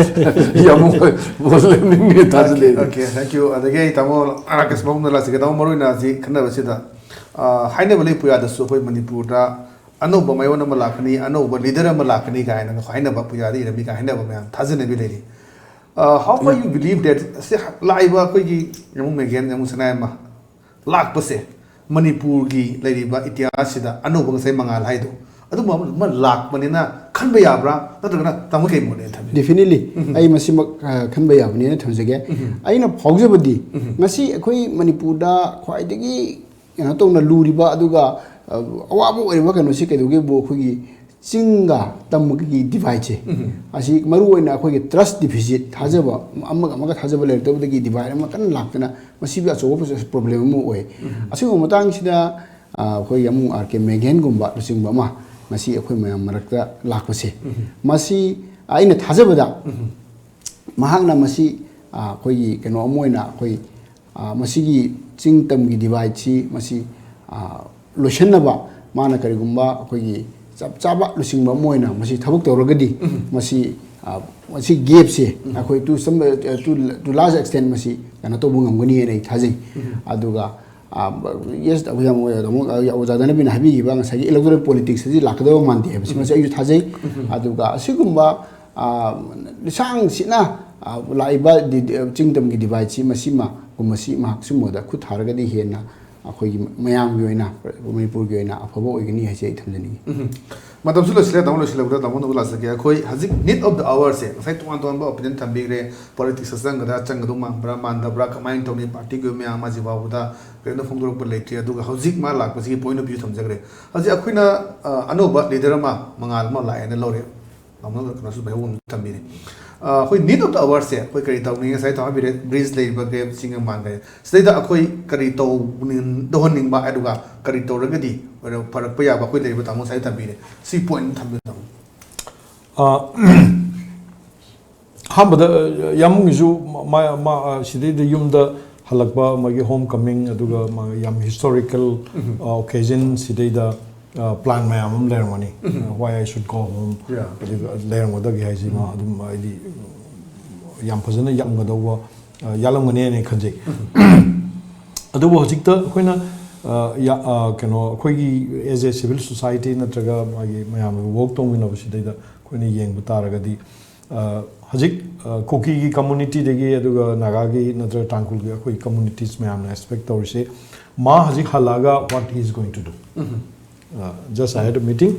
ꯌꯥꯝꯕꯨꯡ ꯑꯣꯏ ꯕꯣꯜ ꯂꯦꯞꯅꯤꯡꯉꯦ ꯊꯥꯖꯗꯦ ꯑꯩꯗꯤ꯫ Okay, thank you. ꯑꯗꯒꯤ ꯑꯩ ꯇꯥꯃꯣ ꯔꯥꯀꯦꯁ ꯃꯐꯝꯗ ꯂꯥꯛꯆꯒꯦ꯫ ꯇꯥꯃꯣ, ꯃꯔꯨ ꯑꯣꯏꯅ ꯍꯧꯖꯤꯛ ꯈꯟꯅꯕꯁꯤꯗ, ꯑ, ꯍꯥꯏꯅꯕ ꯂꯩ ꯄꯨꯌꯥꯗꯁꯨ ꯑꯩꯈꯣꯏ ꯃꯅꯤꯄꯨꯔꯗ ꯑꯅꯧꯕ ꯃꯥꯏꯑꯣꯟ ꯑꯃ ꯂꯥꯛꯀꯅꯤ, ꯑꯅꯧꯕ ꯂꯤꯗꯔ ꯑꯃ ꯂꯥꯛꯀꯅꯤ ꯀꯥꯏꯅ ꯍꯥꯏꯅꯕ, ꯄꯨꯌꯥꯗ ꯏꯔꯝꯃꯤ ꯀꯥꯏꯅ ꯍꯥꯏꯅꯕ ꯃꯌꯥꯝ ꯊꯥꯖꯅꯕꯤ ꯂꯩꯔꯤ꯫ Uh, how far you believe that ꯁꯤ ꯂꯥꯛꯏꯕ ꯑꯩꯈꯣꯏꯒꯤ ꯌꯥꯝꯕꯨꯡ ꯃꯦꯒꯦꯟ, ꯌꯥꯝꯕꯨꯡ ꯁꯅꯥꯌꯥꯏꯃ ꯂꯥꯛꯄꯁꯦ ꯃꯅꯤꯄꯨꯔꯒꯤ ꯂꯩꯔꯤꯕ ꯏꯇꯤꯍꯥꯁꯁꯤꯗ ꯑꯅꯧꯕ ꯉꯁꯥꯏ ꯃꯉꯥꯜ ꯍꯥꯏꯗꯣ ꯑꯗꯨꯝꯕ ꯑꯃ ꯂꯥꯛꯄꯅꯤꯅ ꯈꯟꯕ ꯌꯥꯕ꯭ꯔꯥ, ꯅꯠꯇ꯭ꯔꯒꯅ ꯇꯥꯃꯣ ꯀꯩ ꯃꯣꯠꯅꯦꯅ ꯊꯝꯕꯤ? Definitely, ꯑꯩ ꯃꯁꯤꯃꯛ, ꯑ, ꯈꯟꯕ ꯌꯥꯕꯅꯦꯅ ꯊꯝꯖꯒꯦ꯫ ꯑꯩꯅ ꯐꯥꯎꯖꯕꯗꯤ ꯉꯁꯤ ꯑꯩꯈꯣꯏ ꯃꯅꯤꯄꯨꯔꯗ ꯈ꯭ꯋꯥꯏꯗꯒꯤ ꯀꯩꯅꯣ ꯇꯧꯅ ꯂꯨꯔꯤꯕ, ꯑꯗꯨꯒ, ꯑ, ꯑꯋꯥꯕ ꯑꯣꯏꯔꯤꯕ ꯀꯩꯅꯣꯁꯤ ꯀꯩꯗꯧꯒꯦꯕꯨ, ꯑꯩꯈꯣꯏꯒꯤ ꯆꯤꯡꯒ ꯇꯝꯒꯤ ꯗꯤꯚꯥꯏꯠꯁꯦ, ꯑꯁꯤ ꯃꯔꯨꯑꯣꯏꯅ ꯑꯩꯈꯣꯏꯒꯤ ꯇ꯭ꯔꯁ ꯗꯤꯐꯤꯁꯤꯠ, ꯊꯥꯖꯕ, ꯑꯃꯒ ꯑꯃꯒ ꯊꯥꯖꯕ ꯂꯩꯔꯛꯇꯕꯗꯒꯤ ꯗꯤꯚꯥꯏꯠ ꯑꯃ ꯀꯟꯅ ꯂꯥꯛꯇꯅ ꯃꯁꯤꯒꯤ ꯑꯆꯧꯕ ꯄ꯭ꯔꯣꯕ꯭ꯂꯦꯝ ꯑꯃ ꯑꯣꯏ꯫ ꯑꯁꯤꯒꯨꯝꯕ ꯃꯇꯥꯡꯁꯤꯗ, ꯑ, ꯑꯩꯈꯣꯏꯒꯤ ꯑꯃꯨꯛ ꯑꯥꯔ ꯀꯦ ꯃꯦꯒꯦꯟꯒꯨꯝꯕ ꯂꯨꯆꯤꯡꯕ ꯑꯃ ꯉꯁꯤ ꯑꯩꯈꯣꯏ ꯃꯌꯥꯝ ꯃꯔꯛꯇ ꯂꯥꯛꯄꯁꯦ, ꯃꯁꯤ ꯑꯩꯅ ꯊꯥꯖꯕꯗ ꯃꯍꯥꯛꯅ ꯃꯁꯤ, ꯑ, ꯑꯩꯈꯣꯏꯒꯤ ꯀꯩꯅꯣ ꯑꯃ ꯑꯣꯏꯅ ꯑꯩꯈꯣꯏ, ꯑ, ꯃꯁꯤꯒꯤ ꯆꯤꯡ ꯇꯝꯒꯤ ꯗꯤꯚꯥꯏꯠꯁꯤ ꯃꯁꯤ, ꯑ, ꯂꯣꯏꯁꯤꯟꯅꯕ ꯃꯥꯅ ꯀꯔꯤꯒꯨꯝꯕ ꯑꯩꯈꯣꯏꯒꯤ ꯆꯞ ꯆꯥꯕ ꯂꯨꯆꯤꯡꯕ ꯑꯃ ꯑꯣꯏꯅ ꯃꯁꯤ ꯊꯕꯛ ꯇꯧꯔꯒꯗꯤ ꯃꯁꯤ, ꯑ, ꯃꯁꯤ ꯒꯦꯞꯁꯦ ꯑꯩꯈꯣꯏ to some, to, to large extent ꯃꯁꯤ ꯀꯩꯅꯣ ꯇꯧꯕ ꯉꯝꯒꯅꯤ ꯍꯥꯏꯅ ꯑꯩ ꯊꯥꯖꯩ꯫ ꯑꯗꯨꯒ, ꯑ, yes, ꯑꯣꯖꯥ, ꯑꯃꯨꯛ ꯑꯣꯖꯥ ꯙꯅꯕꯤꯅ ꯍꯥꯏꯕꯤꯈꯤꯕ ꯉꯁꯥꯏꯒꯤ ꯏꯂꯦꯛꯇꯣꯔꯦꯜ ꯄꯣꯂꯤꯇꯤꯛꯁ ꯑꯁꯤ ꯂꯥꯛꯀꯗꯕ ꯃꯥꯟꯗꯦ ꯍꯥꯏꯕꯁꯤ ꯃꯁꯤ ꯑꯩꯁꯨ ꯊꯥꯖꯩ꯫ ꯑꯗꯨꯒ ꯑꯁꯤꯒꯨꯝꯕ, ꯑ, ꯂꯤꯁꯥꯡ ꯁꯤꯠꯅ, ꯑ, ꯂꯥꯛꯏꯕ ꯗꯤ-, ꯗꯤ-, ꯆꯤꯡ ꯇꯝꯒꯤ ꯗꯤꯚꯥꯏꯠꯁꯤ ꯃꯁꯤꯃ, ꯃꯁꯤ ꯃꯍꯥꯛ ꯁꯤꯒꯨꯝꯕꯗ ꯈꯨꯠ ꯊꯥꯔꯒꯗꯤ ꯍꯦꯟꯅ ꯑꯩꯈꯣꯏꯒꯤ ꯃꯌꯥꯝꯒꯤ ꯑꯣꯏꯅ, ꯃꯅꯤꯄꯨꯔꯒꯤ ꯑꯣꯏꯅ ꯑꯐꯕ ꯑꯣꯏꯒꯅꯤ ꯍꯥꯏꯁꯦ ꯑꯩ ꯊꯝꯖꯅꯤꯡꯉꯤ꯫ ꯎꯝ꯫ ꯃꯇꯝꯁꯨ ꯂꯣꯏꯁꯤꯜꯂꯦ, ꯇꯥꯃꯣ, ꯂꯣꯏꯁꯤꯜꯂꯛꯄꯗ ꯇꯥꯃꯣꯅꯕꯨ ꯂꯥꯛꯆꯒꯦ꯫ ꯑꯩꯈꯣꯏ ꯍꯧꯖꯤꯛ need of the hour ꯁꯦ ꯉꯁꯥꯏ ꯇꯣꯉꯥꯟ ꯇꯣꯉꯥꯟꯕ opinion ꯊꯝꯕꯤꯈ꯭ꯔꯦ꯫ Politics ꯇ ꯆꯪꯒꯗ꯭ꯔꯥ, ꯆꯪꯒꯗꯧ ꯃꯥꯟꯕ꯭ꯔꯥ, ꯃꯥꯟꯗꯕ꯭ꯔꯥ, ꯀꯃꯥꯏꯅ ꯇꯧꯅꯤ, party ꯒꯤ ꯑꯣꯏꯕ ꯃꯌꯥꯝ ꯑꯃ ꯍꯧꯖꯤꯛ ꯐꯥꯎꯕꯗ ꯀꯔꯤꯝꯇ ꯐꯣꯡꯗꯣꯔꯛꯄ ꯂꯩꯇ꯭ꯔꯤ꯫ ꯑꯗꯨꯒ ꯍꯧꯖꯤꯛ ꯃꯥ ꯂꯥꯛꯄꯁꯤꯒꯤ point of view ꯊꯝꯖꯈ꯭ꯔꯦ꯫ ꯍꯧꯖꯤꯛ ꯑꯩꯈꯣꯏꯅ, ꯑ, ꯑꯅꯧꯕ leader ꯑꯃ, ꯃꯉꯥꯜ ꯑꯃ ꯂꯥꯛꯑꯦꯅ ꯂꯧꯔꯦ꯫ ꯇꯥꯃꯣꯅ ꯀꯩꯅꯣꯁꯨ ꯃꯌꯥꯝ ꯑꯃ ꯊꯝꯕꯤꯔꯦ꯫ ꯑ, ꯑꯩꯈꯣꯏ need of the hour ꯁꯦ ꯑꯩꯈꯣꯏ ꯀꯔꯤ ꯇꯧꯅꯤ? ꯉꯁꯥꯏ ꯇꯥꯃꯣ ꯍꯥꯏꯕꯤꯔꯦ, bridge ꯂꯩꯔꯤꯕ gap ꯁꯤꯡ ꯃꯥꯟꯈ꯭ꯔꯦ꯫ ꯁꯤꯗꯩꯗ ꯑꯩꯈꯣꯏ ꯀꯔꯤ ꯇꯧꯅꯤꯡ-, ꯇꯧꯍꯟꯅꯤꯡꯕ, ꯑꯗꯨꯒ ꯀꯔꯤ ꯇꯧꯔꯒꯗꯤ ꯑꯣꯏꯔꯣ ꯐꯔꯛꯄ ꯌꯥꯕ ꯑꯩꯈꯣꯏ ꯂꯩꯔꯤꯕ ꯇꯥꯃꯣ ꯉꯁꯥꯏ ꯊꯝꯕꯤꯔꯦ꯫ ꯁꯤ point ꯊꯝꯕꯤꯔꯣ ꯇꯥꯃꯣ꯫ ꯑ, ꯑꯍꯥꯟꯕꯗ, ꯑ, ꯌꯥꯝꯕꯨꯡꯒꯤꯁꯨ ꯃꯥ, ꯃꯥ, ꯑ, ꯁꯤꯗꯩꯗ ꯌꯨꯝꯗ ꯍꯜꯂꯛꯄ, ꯃꯥꯒꯤ home coming, ꯑꯗꯨꯒ ꯃꯥꯒꯤ ꯌꯥꯝ historical, ꯑ, occasion, ꯁꯤꯗꯩꯗ, ꯑ, plan ꯃꯌꯥꯝ ꯑꯃ ꯂꯩꯔꯝꯒꯅꯤ꯫ Why I should go home? Yeah. ꯑꯗꯨꯒ ꯂꯩꯔꯝꯒꯗꯒꯦ ꯍꯥꯏꯁꯤ ꯃꯥ ꯑꯗꯨꯝ ꯍꯥꯏꯗꯤ ꯌꯥꯝ ꯐꯖꯅ ꯌꯥꯝꯒꯗꯧꯕ, ꯑ, ꯌꯥꯜꯂꯝꯒꯅꯤ ꯍꯥꯏꯅ ꯈꯟꯖꯩ꯫ ꯑꯗꯨꯕꯨ ꯍꯧꯖꯤꯛꯇ ꯑꯩꯈꯣꯏꯅ, ꯑ, ꯌꯥ-, ꯑ, ꯀꯩꯅꯣ, ꯑꯩꯈꯣꯏꯒꯤ as a civil society ꯅꯠꯇ꯭ꯔꯒ ꯃꯥꯒꯤ ꯃꯌꯥꯝꯒ work ꯇꯧꯃꯤꯟꯅꯕꯁꯤꯗꯩꯗ ꯑꯩꯈꯣꯏꯅ ꯌꯦꯡꯕ ꯇꯥꯔꯒꯗꯤ, ꯑ, ꯍꯧꯖꯤꯛ, ꯑ, ꯀꯨꯀꯤꯒꯤ community ꯗꯒꯤ ꯑꯗꯨꯒ ꯅꯥꯒꯥꯒꯤ ꯅꯠꯇ꯭ꯔꯒ ꯇꯥꯡꯈꯨꯜꯒꯤ ꯑꯩꯈꯣꯏ communities ꯃꯌꯥꯝꯅ expect ꯇꯧꯔꯤꯁꯦ, ꯃꯥ ꯍꯧꯖꯤꯛ ꯍꯜꯂꯛꯑꯒ what he is going to do? Uh, just I had a meeting.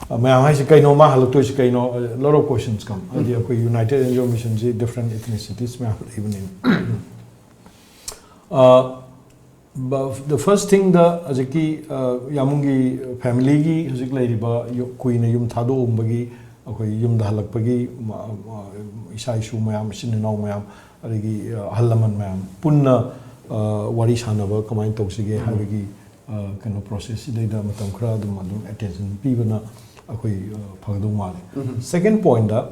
Uh, ꯃꯌꯥꯝ ꯍꯥꯏꯁꯦ ꯀꯩꯅꯣ, ꯃꯥ ꯍꯜꯂꯛꯇꯣꯏꯁꯦ ꯀꯩꯅꯣ? A lot of questions come. ꯍꯥꯏꯗꯤ ꯑꯩꯈꯣꯏ United Anglo Mission ꯁꯤ different ethnicities ꯃꯌꯥꯝ ꯂꯩꯕꯅꯤꯅ꯫ Uh, ꯕ-, the first thing ꯗ ꯍꯧꯖꯤꯛꯀꯤ, ꯑ, ꯌꯥꯝꯕꯨꯡꯒꯤ family ꯒꯤ ꯍꯧꯖꯤꯛ ꯂꯩꯔꯤꯕ ꯌꯨ-, ꯀꯨꯏꯅ ꯌꯨꯝ ꯊꯥꯗꯣꯛꯑꯝꯕꯒꯤ ꯑꯩꯈꯣꯏ ꯌꯨꯝꯗ ꯍꯜꯂꯛꯄꯒꯤ ꯃ-, ꯃ-, ꯏꯆꯥ ꯏꯁꯨ ꯃꯌꯥꯝ, ꯏꯆꯤꯟ ꯏꯅꯥꯎ ꯃꯌꯥꯝ, ꯑꯗꯒꯤ, ꯑ, ꯑꯍꯜ ꯂꯃꯟ ꯃꯌꯥꯝ ꯄꯨꯟꯅ, ꯑ, ꯋꯥꯔꯤ ꯁꯥꯟꯅꯕ ꯀꯃꯥꯏꯅ ꯇꯧꯁꯤꯒꯦ ꯍꯥꯏꯕꯒꯤ, ꯑ, ꯀꯩꯅꯣ process ꯁꯤꯗꯩꯗ ꯃꯇꯝ ꯈꯔ ꯑꯗꯨꯝ, ꯑꯗꯨꯝ attention ꯄꯤꯕꯅ ꯑꯩꯈꯣꯏ, ꯑ, ꯐꯒꯗꯧ ꯃꯥꯜꯂꯦ꯫ Second point ꯗ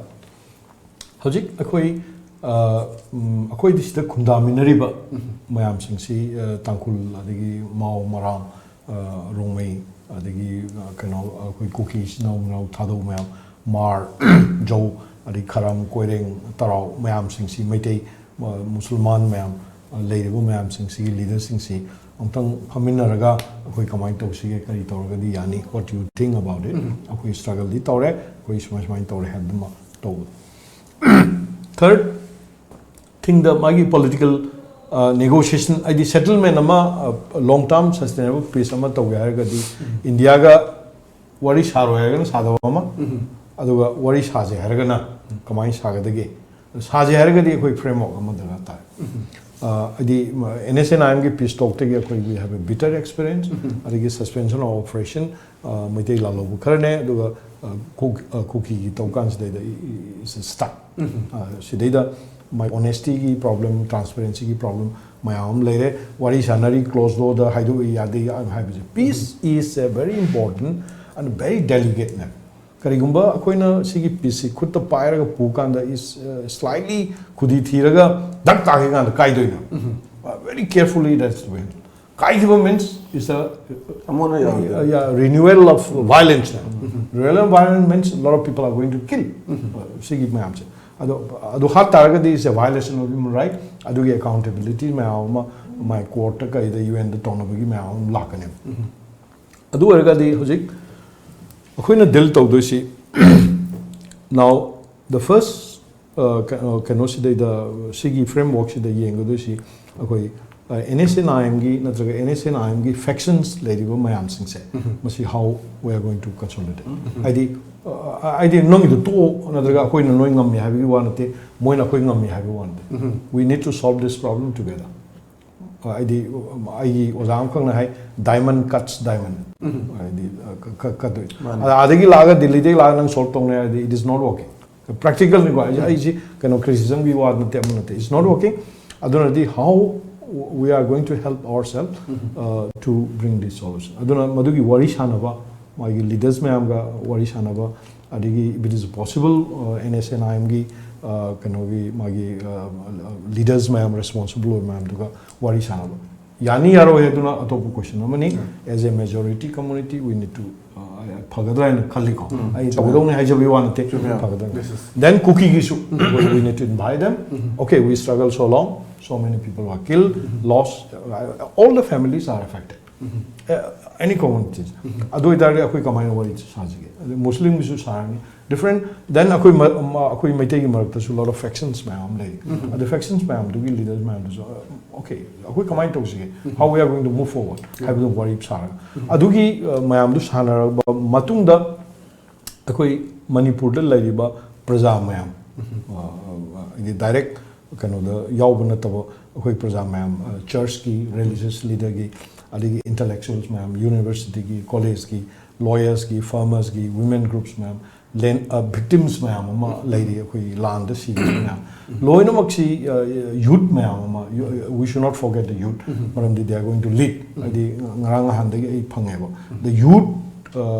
ꯍꯧꯖꯤꯛ ꯑꯩꯈꯣꯏ, ꯑ, ꯎꯝ, ꯑꯩꯈꯣꯏꯗꯤ ꯁꯤꯗ ꯈꯨꯟꯗꯥꯃꯤꯟꯅꯔꯤꯕ ꯃꯌꯥꯝꯁꯤꯡꯁꯤ, ꯑ, ꯇꯥꯡꯈꯨꯜ, ꯑꯗꯒꯤ ꯃꯥꯎ, ꯃꯔꯥꯝ, ꯑ, ꯔꯣꯡꯃꯩ, ꯑꯗꯒꯤ, ꯑ, ꯀꯩꯅꯣ, ꯑꯩꯈꯣꯏ ꯀꯨꯀꯤ ꯏꯆꯤꯟ ꯏꯅꯥꯎ, ꯃꯅꯥꯎ ꯊꯥꯗꯧ ꯃꯌꯥꯝ, ꯃꯥꯔ, ꯖꯧ, ꯑꯗꯩ ꯈꯔꯝ, ꯀꯣꯏꯔꯦꯡ, ꯇꯔꯥꯎ ꯃꯌꯥꯝꯁꯤꯡꯁꯤ, ꯃꯩꯇꯩ, ꯑ, ꯃꯨꯁꯜꯃꯥꯟ ꯃꯌꯥꯝ, ꯑ, ꯂꯩꯔꯤꯕ ꯃꯌꯥꯝꯁꯤꯡꯁꯤꯒꯤ leader ꯁꯤꯡꯁꯤ ꯑꯃꯨꯛꯇꯪ ꯐꯝꯃꯤꯟꯅꯔꯒ ꯑꯩꯈꯣꯏ ꯀꯃꯥꯏꯅ ꯇꯧꯁꯤꯒꯦ, ꯀꯔꯤ ꯇꯧꯔꯒꯗꯤ ꯌꯥꯅꯤ, what you think about it? ꯑꯩꯈꯣꯏ struggle ꯗꯤ ꯇꯧꯔꯦ, ꯑꯩꯈꯣꯏ ꯁꯨꯃꯥꯏ ꯁꯨꯃꯥꯏꯅ ꯇꯧꯔꯦ ꯍꯥꯏꯕꯗꯨꯃ ꯇꯧꯕꯗꯣ꯫ Third thing ꯗ ꯃꯥꯒꯤ political, ꯅꯦꯒꯣꯁꯤꯌꯦꯁꯟ ꯍꯥꯏꯗꯤ ꯁꯦꯇꯜꯃꯦꯟ ꯑꯃ, ꯂꯣꯡ ꯇꯥꯔꯝ ꯁꯁꯇꯦꯅꯦꯕꯜ ꯄꯤꯁ ꯑꯃ ꯇꯧꯒꯦ ꯍꯥꯏꯔꯒꯗꯤ, ꯏꯟꯗꯤꯌꯥꯒ ꯋꯥꯔꯤ ꯁꯥꯔꯣꯏ ꯍꯥꯏꯔꯒꯅ ꯁꯥꯗꯕ ꯑꯃ, ꯑꯗꯨꯒ ꯋꯥꯔꯤ ꯁꯥꯁꯦ ꯍꯥꯏꯔꯒꯅ ꯀꯃꯥꯏꯅ ꯁꯥꯒꯗꯒꯦ? ꯁꯥꯁꯦ ꯍꯥꯏꯔꯒꯗꯤ ꯑꯩꯈꯣꯏ ꯐ꯭ꯔꯦꯝꯋꯥꯔꯛ ꯑꯃ ꯗꯔꯀꯥꯔ ꯇꯥꯏ꯫ ꯑ, ꯍꯥꯏꯗꯤ, ꯑꯦꯟ ꯑꯦꯁ ꯑꯦꯟ ꯑꯥꯏ ꯑꯦꯝꯒꯤ ꯄꯤꯁ ꯇꯣꯛꯇꯒꯤ ꯑꯩꯈꯣꯏꯒꯤ ꯍꯥꯏꯕ ꯕꯤꯇꯔ ꯑꯦꯛꯁꯄꯤꯔꯤꯌꯦꯟꯁ, ꯑꯗꯒꯤ ꯁꯁꯄꯦꯟꯁꯟ ꯑꯣꯐ ꯑꯣꯄꯔꯦꯁꯟ, ꯃꯩꯇꯩ ꯂꯥꯜꯍꯧꯕ ꯈꯔꯅꯦ, ꯑꯗꯨꯒ ꯑ, ꯀꯨꯀꯤꯒꯤ ꯇꯧ ꯀꯥꯟꯁꯤꯗꯩꯗ ꯁ꯭ꯇꯛ꯫ ꯁꯤꯗꯩꯗ ꯃꯥꯏ ꯑꯣꯅꯦꯁꯇꯤꯒꯤ ꯄ꯭ꯔꯣꯕ꯭ꯂꯦꯝ, ꯇ꯭ꯔꯥꯟꯁꯄꯦꯔꯦꯟꯁꯤꯒꯤ ꯄ꯭ꯔꯣꯕ꯭ꯂꯦꯝ ꯃꯌꯥꯝ ꯑꯃ ꯂꯩꯔꯦ꯫ ꯋꯥꯔꯤ ꯁꯥꯟꯅꯔꯤ, ꯀ꯭ꯂꯣꯖ ꯗꯣꯔꯗ ꯍꯥꯏꯗꯣꯛꯏ ꯌꯥꯗꯦ ꯍꯥꯏꯕꯁꯦ꯫ Peace is a very important and very delicate matter꯫ ꯀꯔꯤꯒꯨꯝꯕ ꯑꯩꯈꯣꯏꯅ ꯁꯤꯒꯤ ꯄꯤꯁꯁꯤ ꯈꯨꯠꯇ ꯄꯥꯏꯔꯒ ꯄꯨ ꯀꯥꯟꯗ, ꯏꯁ ꯁ꯭ꯂꯥꯏꯠꯂꯤ ꯈꯨꯗꯤ ꯊꯤꯔꯒ ꯗꯛ ꯇꯥꯈꯤ ꯀꯥꯟꯗ ꯀꯥꯏꯗꯣꯏꯅꯣ? Very carefully that's to be handled. ꯀꯥꯏꯈꯤꯕ ꯃꯤꯟꯁ ꯏꯁ ꯑ ꯑꯃꯣꯠꯅ ꯌꯥꯎꯔꯗꯤ renewal of violence. Renewal of violence means lot of people are going to kill. ꯁꯤꯒꯤ ꯃꯌꯥꯝꯁꯦ ꯑꯗꯣ, ꯑꯗꯨ ꯍꯥꯠ ꯇꯥꯔꯒꯗꯤ it's a violation of human right. ꯑꯗꯨꯒꯤ ꯑꯦꯀꯥꯎꯟꯇꯦꯕꯤꯂꯤꯇꯤ ꯃꯌꯥꯝ ꯑꯃ ꯃꯥꯏ ꯀꯣꯔꯠꯇ ꯀꯩꯗ ꯌꯨ ꯑꯦꯟꯗ ꯇꯧꯅꯕꯒꯤ ꯃꯌꯥꯝ ꯑꯃ ꯂꯥꯛꯀꯅꯦꯕ꯫ ꯑꯗꯨ ꯑꯣꯏꯔꯒꯗꯤ ꯍꯧꯖꯤꯛ ꯑꯩꯈꯣꯏꯅ ꯗꯤꯜ ꯇꯧꯗꯣꯏꯁꯤ, now the first, ꯑ, ꯀ- ꯑ, ꯀꯩꯅꯣꯁꯤꯗꯩꯗ, ꯁꯤꯒꯤ ꯐ꯭ꯔꯦꯝꯋꯥꯔꯛꯁꯤꯗ ꯌꯦꯡꯒꯗꯣꯏꯁꯤ ꯑꯩꯈꯣꯏ ꯑꯦꯟ ꯑꯦꯁ ꯑꯦꯟ ꯑꯥꯏ ꯑꯦꯝꯒꯤ ꯅꯠꯇ꯭ꯔꯒ ꯑꯦꯟ ꯑꯦꯁ ꯑꯦꯟ ꯑꯥꯏ ꯑꯦꯝꯒꯤ ꯐꯦꯛꯁꯟꯁ ꯂꯩꯔꯤꯕ ꯃꯌꯥꯝꯁꯤꯡꯁꯦ, ꯃꯁꯤ how we are going to consolidate? ꯍꯥꯏꯗꯤ, ꯑ, ꯍꯥꯏꯗꯤ ꯅꯪꯒꯤꯗꯣ ꯇꯣꯛꯑꯣ ꯅꯠꯇ꯭ꯔꯒ ꯑꯩꯈꯣꯏꯅ ꯅꯣꯏ ꯉꯝꯃꯤ ꯍꯥꯏꯕꯒꯤ ꯋꯥ ꯅꯠꯇꯦ, ꯃꯣꯏꯅ ꯑꯩꯈꯣꯏ ꯉꯝꯃꯤ ꯍꯥꯏꯕꯒꯤ ꯋꯥ ꯅꯠꯇꯦ. We need to solve this problem together. ꯍꯥꯏꯗꯤ ꯑꯩꯒꯤ ꯑꯣꯖꯥ ꯑꯃꯈꯛꯅ ꯍꯥꯏ, diamond cuts diamond. ꯍꯥꯏꯗꯤ ꯀꯠꯇꯣꯏ. ꯃꯥꯅꯤ. ꯑꯗ ꯑꯥꯗꯒꯤ ꯂꯥꯛꯑꯒ, ꯗꯤꯜꯂꯤꯗꯒꯤ ꯂꯥꯛꯑꯒ ꯅꯪ ꯁꯣꯜꯕ ꯇꯧꯅꯤ ꯍꯥꯏꯔꯗꯤ, it is not working. ꯄ꯭ꯔꯦꯛꯇꯤꯀꯦꯜꯅꯤꯀꯣ, ꯑꯩꯁꯦ, ꯑꯩꯁꯦ ꯀꯩꯅꯣ, ꯀ꯭ꯔꯤꯇꯤꯁꯤꯖꯝꯒꯤ ꯋꯥ ꯅꯠꯇꯦ, ꯑꯃ ꯅꯠꯇꯦ, it's not working. ꯑꯗꯨꯅꯗꯤ how we are going to help ourselves, uh, to bring this solution? ꯑꯗꯨꯅ ꯃꯗꯨꯒꯤ ꯋꯥꯔꯤ ꯁꯥꯟꯅꯕ, ꯃꯥꯒꯤ ꯂꯤꯗꯔꯁ ꯃꯌꯥꯝꯒ ꯋꯥꯔꯤ ꯁꯥꯟꯅꯕ, ꯑꯗꯒꯤ if it is possible, N S N I ꯑꯦꯝꯒꯤ ꯀꯩꯅꯣꯒꯤ ꯃꯥꯒꯤ ꯂꯤꯗꯔꯁ ꯃꯌꯥꯝ, ꯔꯦꯁꯄꯣꯟꯁꯤꯕꯜ ꯑꯣꯏꯕ ꯃꯌꯥꯝꯗꯨꯒ ꯋꯥꯔꯤ ꯁꯥꯟꯅꯕ꯫ ꯌꯥꯅꯤ ꯌꯥꯔꯣꯏ ꯑꯗꯨꯅ ꯑꯇꯣꯞꯄ ꯀꯣꯏꯁꯟ ꯑꯃꯅꯤ. As a majority community, we need to, uh, ꯐꯒꯗ꯭ꯔꯥ ꯍꯥꯏꯅ ꯈꯜꯂꯤꯀꯣ. ꯑꯩ ꯇꯧꯒꯗꯧꯅꯤ ꯍꯥꯏꯖꯕꯒꯤ ꯋꯥ ꯅꯠꯇꯦ, ꯆꯨꯝꯃꯦ. ꯐꯒꯗꯧꯅꯤ. Then ꯀꯨꯀꯤꯒꯤꯁꯨ we need to invite them. Okay, we struggle so long, so many people were killed, lost, uh, all the families are affected. Uh, any communities. ꯑꯗꯨ ꯑꯣꯏꯇꯥꯔꯗꯤ ꯑꯩꯈꯣꯏ ꯀꯃꯥꯏꯅ ꯋꯥꯔꯤ ꯁꯥꯁꯤꯒꯦ? ꯑꯗꯩ ꯃꯨꯁꯂꯤꯝꯒꯤꯁꯨ ꯁꯥꯔꯅꯤ, Different. Then ꯑꯩꯈꯣꯏ ꯃ- ꯃ- ꯑꯩꯈꯣꯏ ꯃꯩꯇꯩꯒꯤ ꯃꯔꯛꯇꯁꯨ lot of factions ꯃꯌꯥꯝ ꯑꯃ ꯂꯩ. ꯑꯗꯨ factions ꯃꯌꯥꯝꯗꯨꯒꯤ leaders ꯃꯌꯥꯝꯗꯨꯁꯨ, okay, ꯑꯩꯈꯣꯏ ꯀꯃꯥꯏꯅ ꯇꯧꯁꯤꯒꯦ, how we are going to move forward ꯍꯥꯏꯕꯗꯨ ꯋꯥꯔꯤ ꯁꯥꯔꯒ, ꯑꯗꯨꯒꯤ ꯑ, ꯃꯌꯥꯝꯗꯨ ꯁꯥꯟꯅꯔꯕ ꯃꯇꯨꯡꯗ ꯑꯩꯈꯣꯏ ꯃꯅꯤꯄꯨꯔꯗ ꯂꯩꯔꯤꯕ ꯄ꯭ꯔꯖꯥ ꯃꯌꯥꯝ, ꯑ, ꯍꯥꯏꯗꯤ direct ꯀꯩꯅꯣꯗ ꯌꯥꯎꯕ ꯅꯠꯇꯕ ꯑꯩꯈꯣꯏ ꯄ꯭ꯔꯖꯥ ꯃꯌꯥꯝ, ꯆꯔꯆꯀꯤ, ꯔꯤꯂꯤꯖꯤꯌꯁ ꯂꯤꯗꯔꯒꯤ, ꯑꯗꯒꯤ ꯏꯟꯇꯂꯦꯛꯆꯨꯋꯦꯜꯁ ꯃꯌꯥꯝ, ꯌꯨꯅꯤꯚꯔꯁꯤꯇꯤꯒꯤ, ꯀꯣꯂꯦꯖꯀꯤ, ꯂꯣꯌꯔꯁꯀꯤ, ꯐꯥꯔꯃꯔꯁꯀꯤ, ꯋꯤꯃꯦꯟ ꯒ꯭ꯔꯨꯞꯁ ꯃꯌꯥꯝ, ꯂꯦꯟ ꯚꯤꯛꯇꯤꯝꯁ ꯃꯌꯥꯝ ꯑꯃ ꯂꯩꯔꯤ, ꯑꯩꯈꯣꯏ ꯂꯥꯟꯗ ꯁꯤꯈꯤꯕ ꯃꯌꯥꯝ ꯂꯣꯏꯅꯃꯛꯁꯤ, ꯌꯨꯠ ꯃꯌꯥꯝ ꯑꯃ, we should not forget the youth, ꯃꯔꯝꯗꯤ they are going to lead. ꯍꯥꯏꯗꯤ ꯉꯔꯥꯡ ꯅꯍꯥꯟꯗꯒꯤ ꯑꯩ ꯐꯪꯉꯦꯕ, the youth,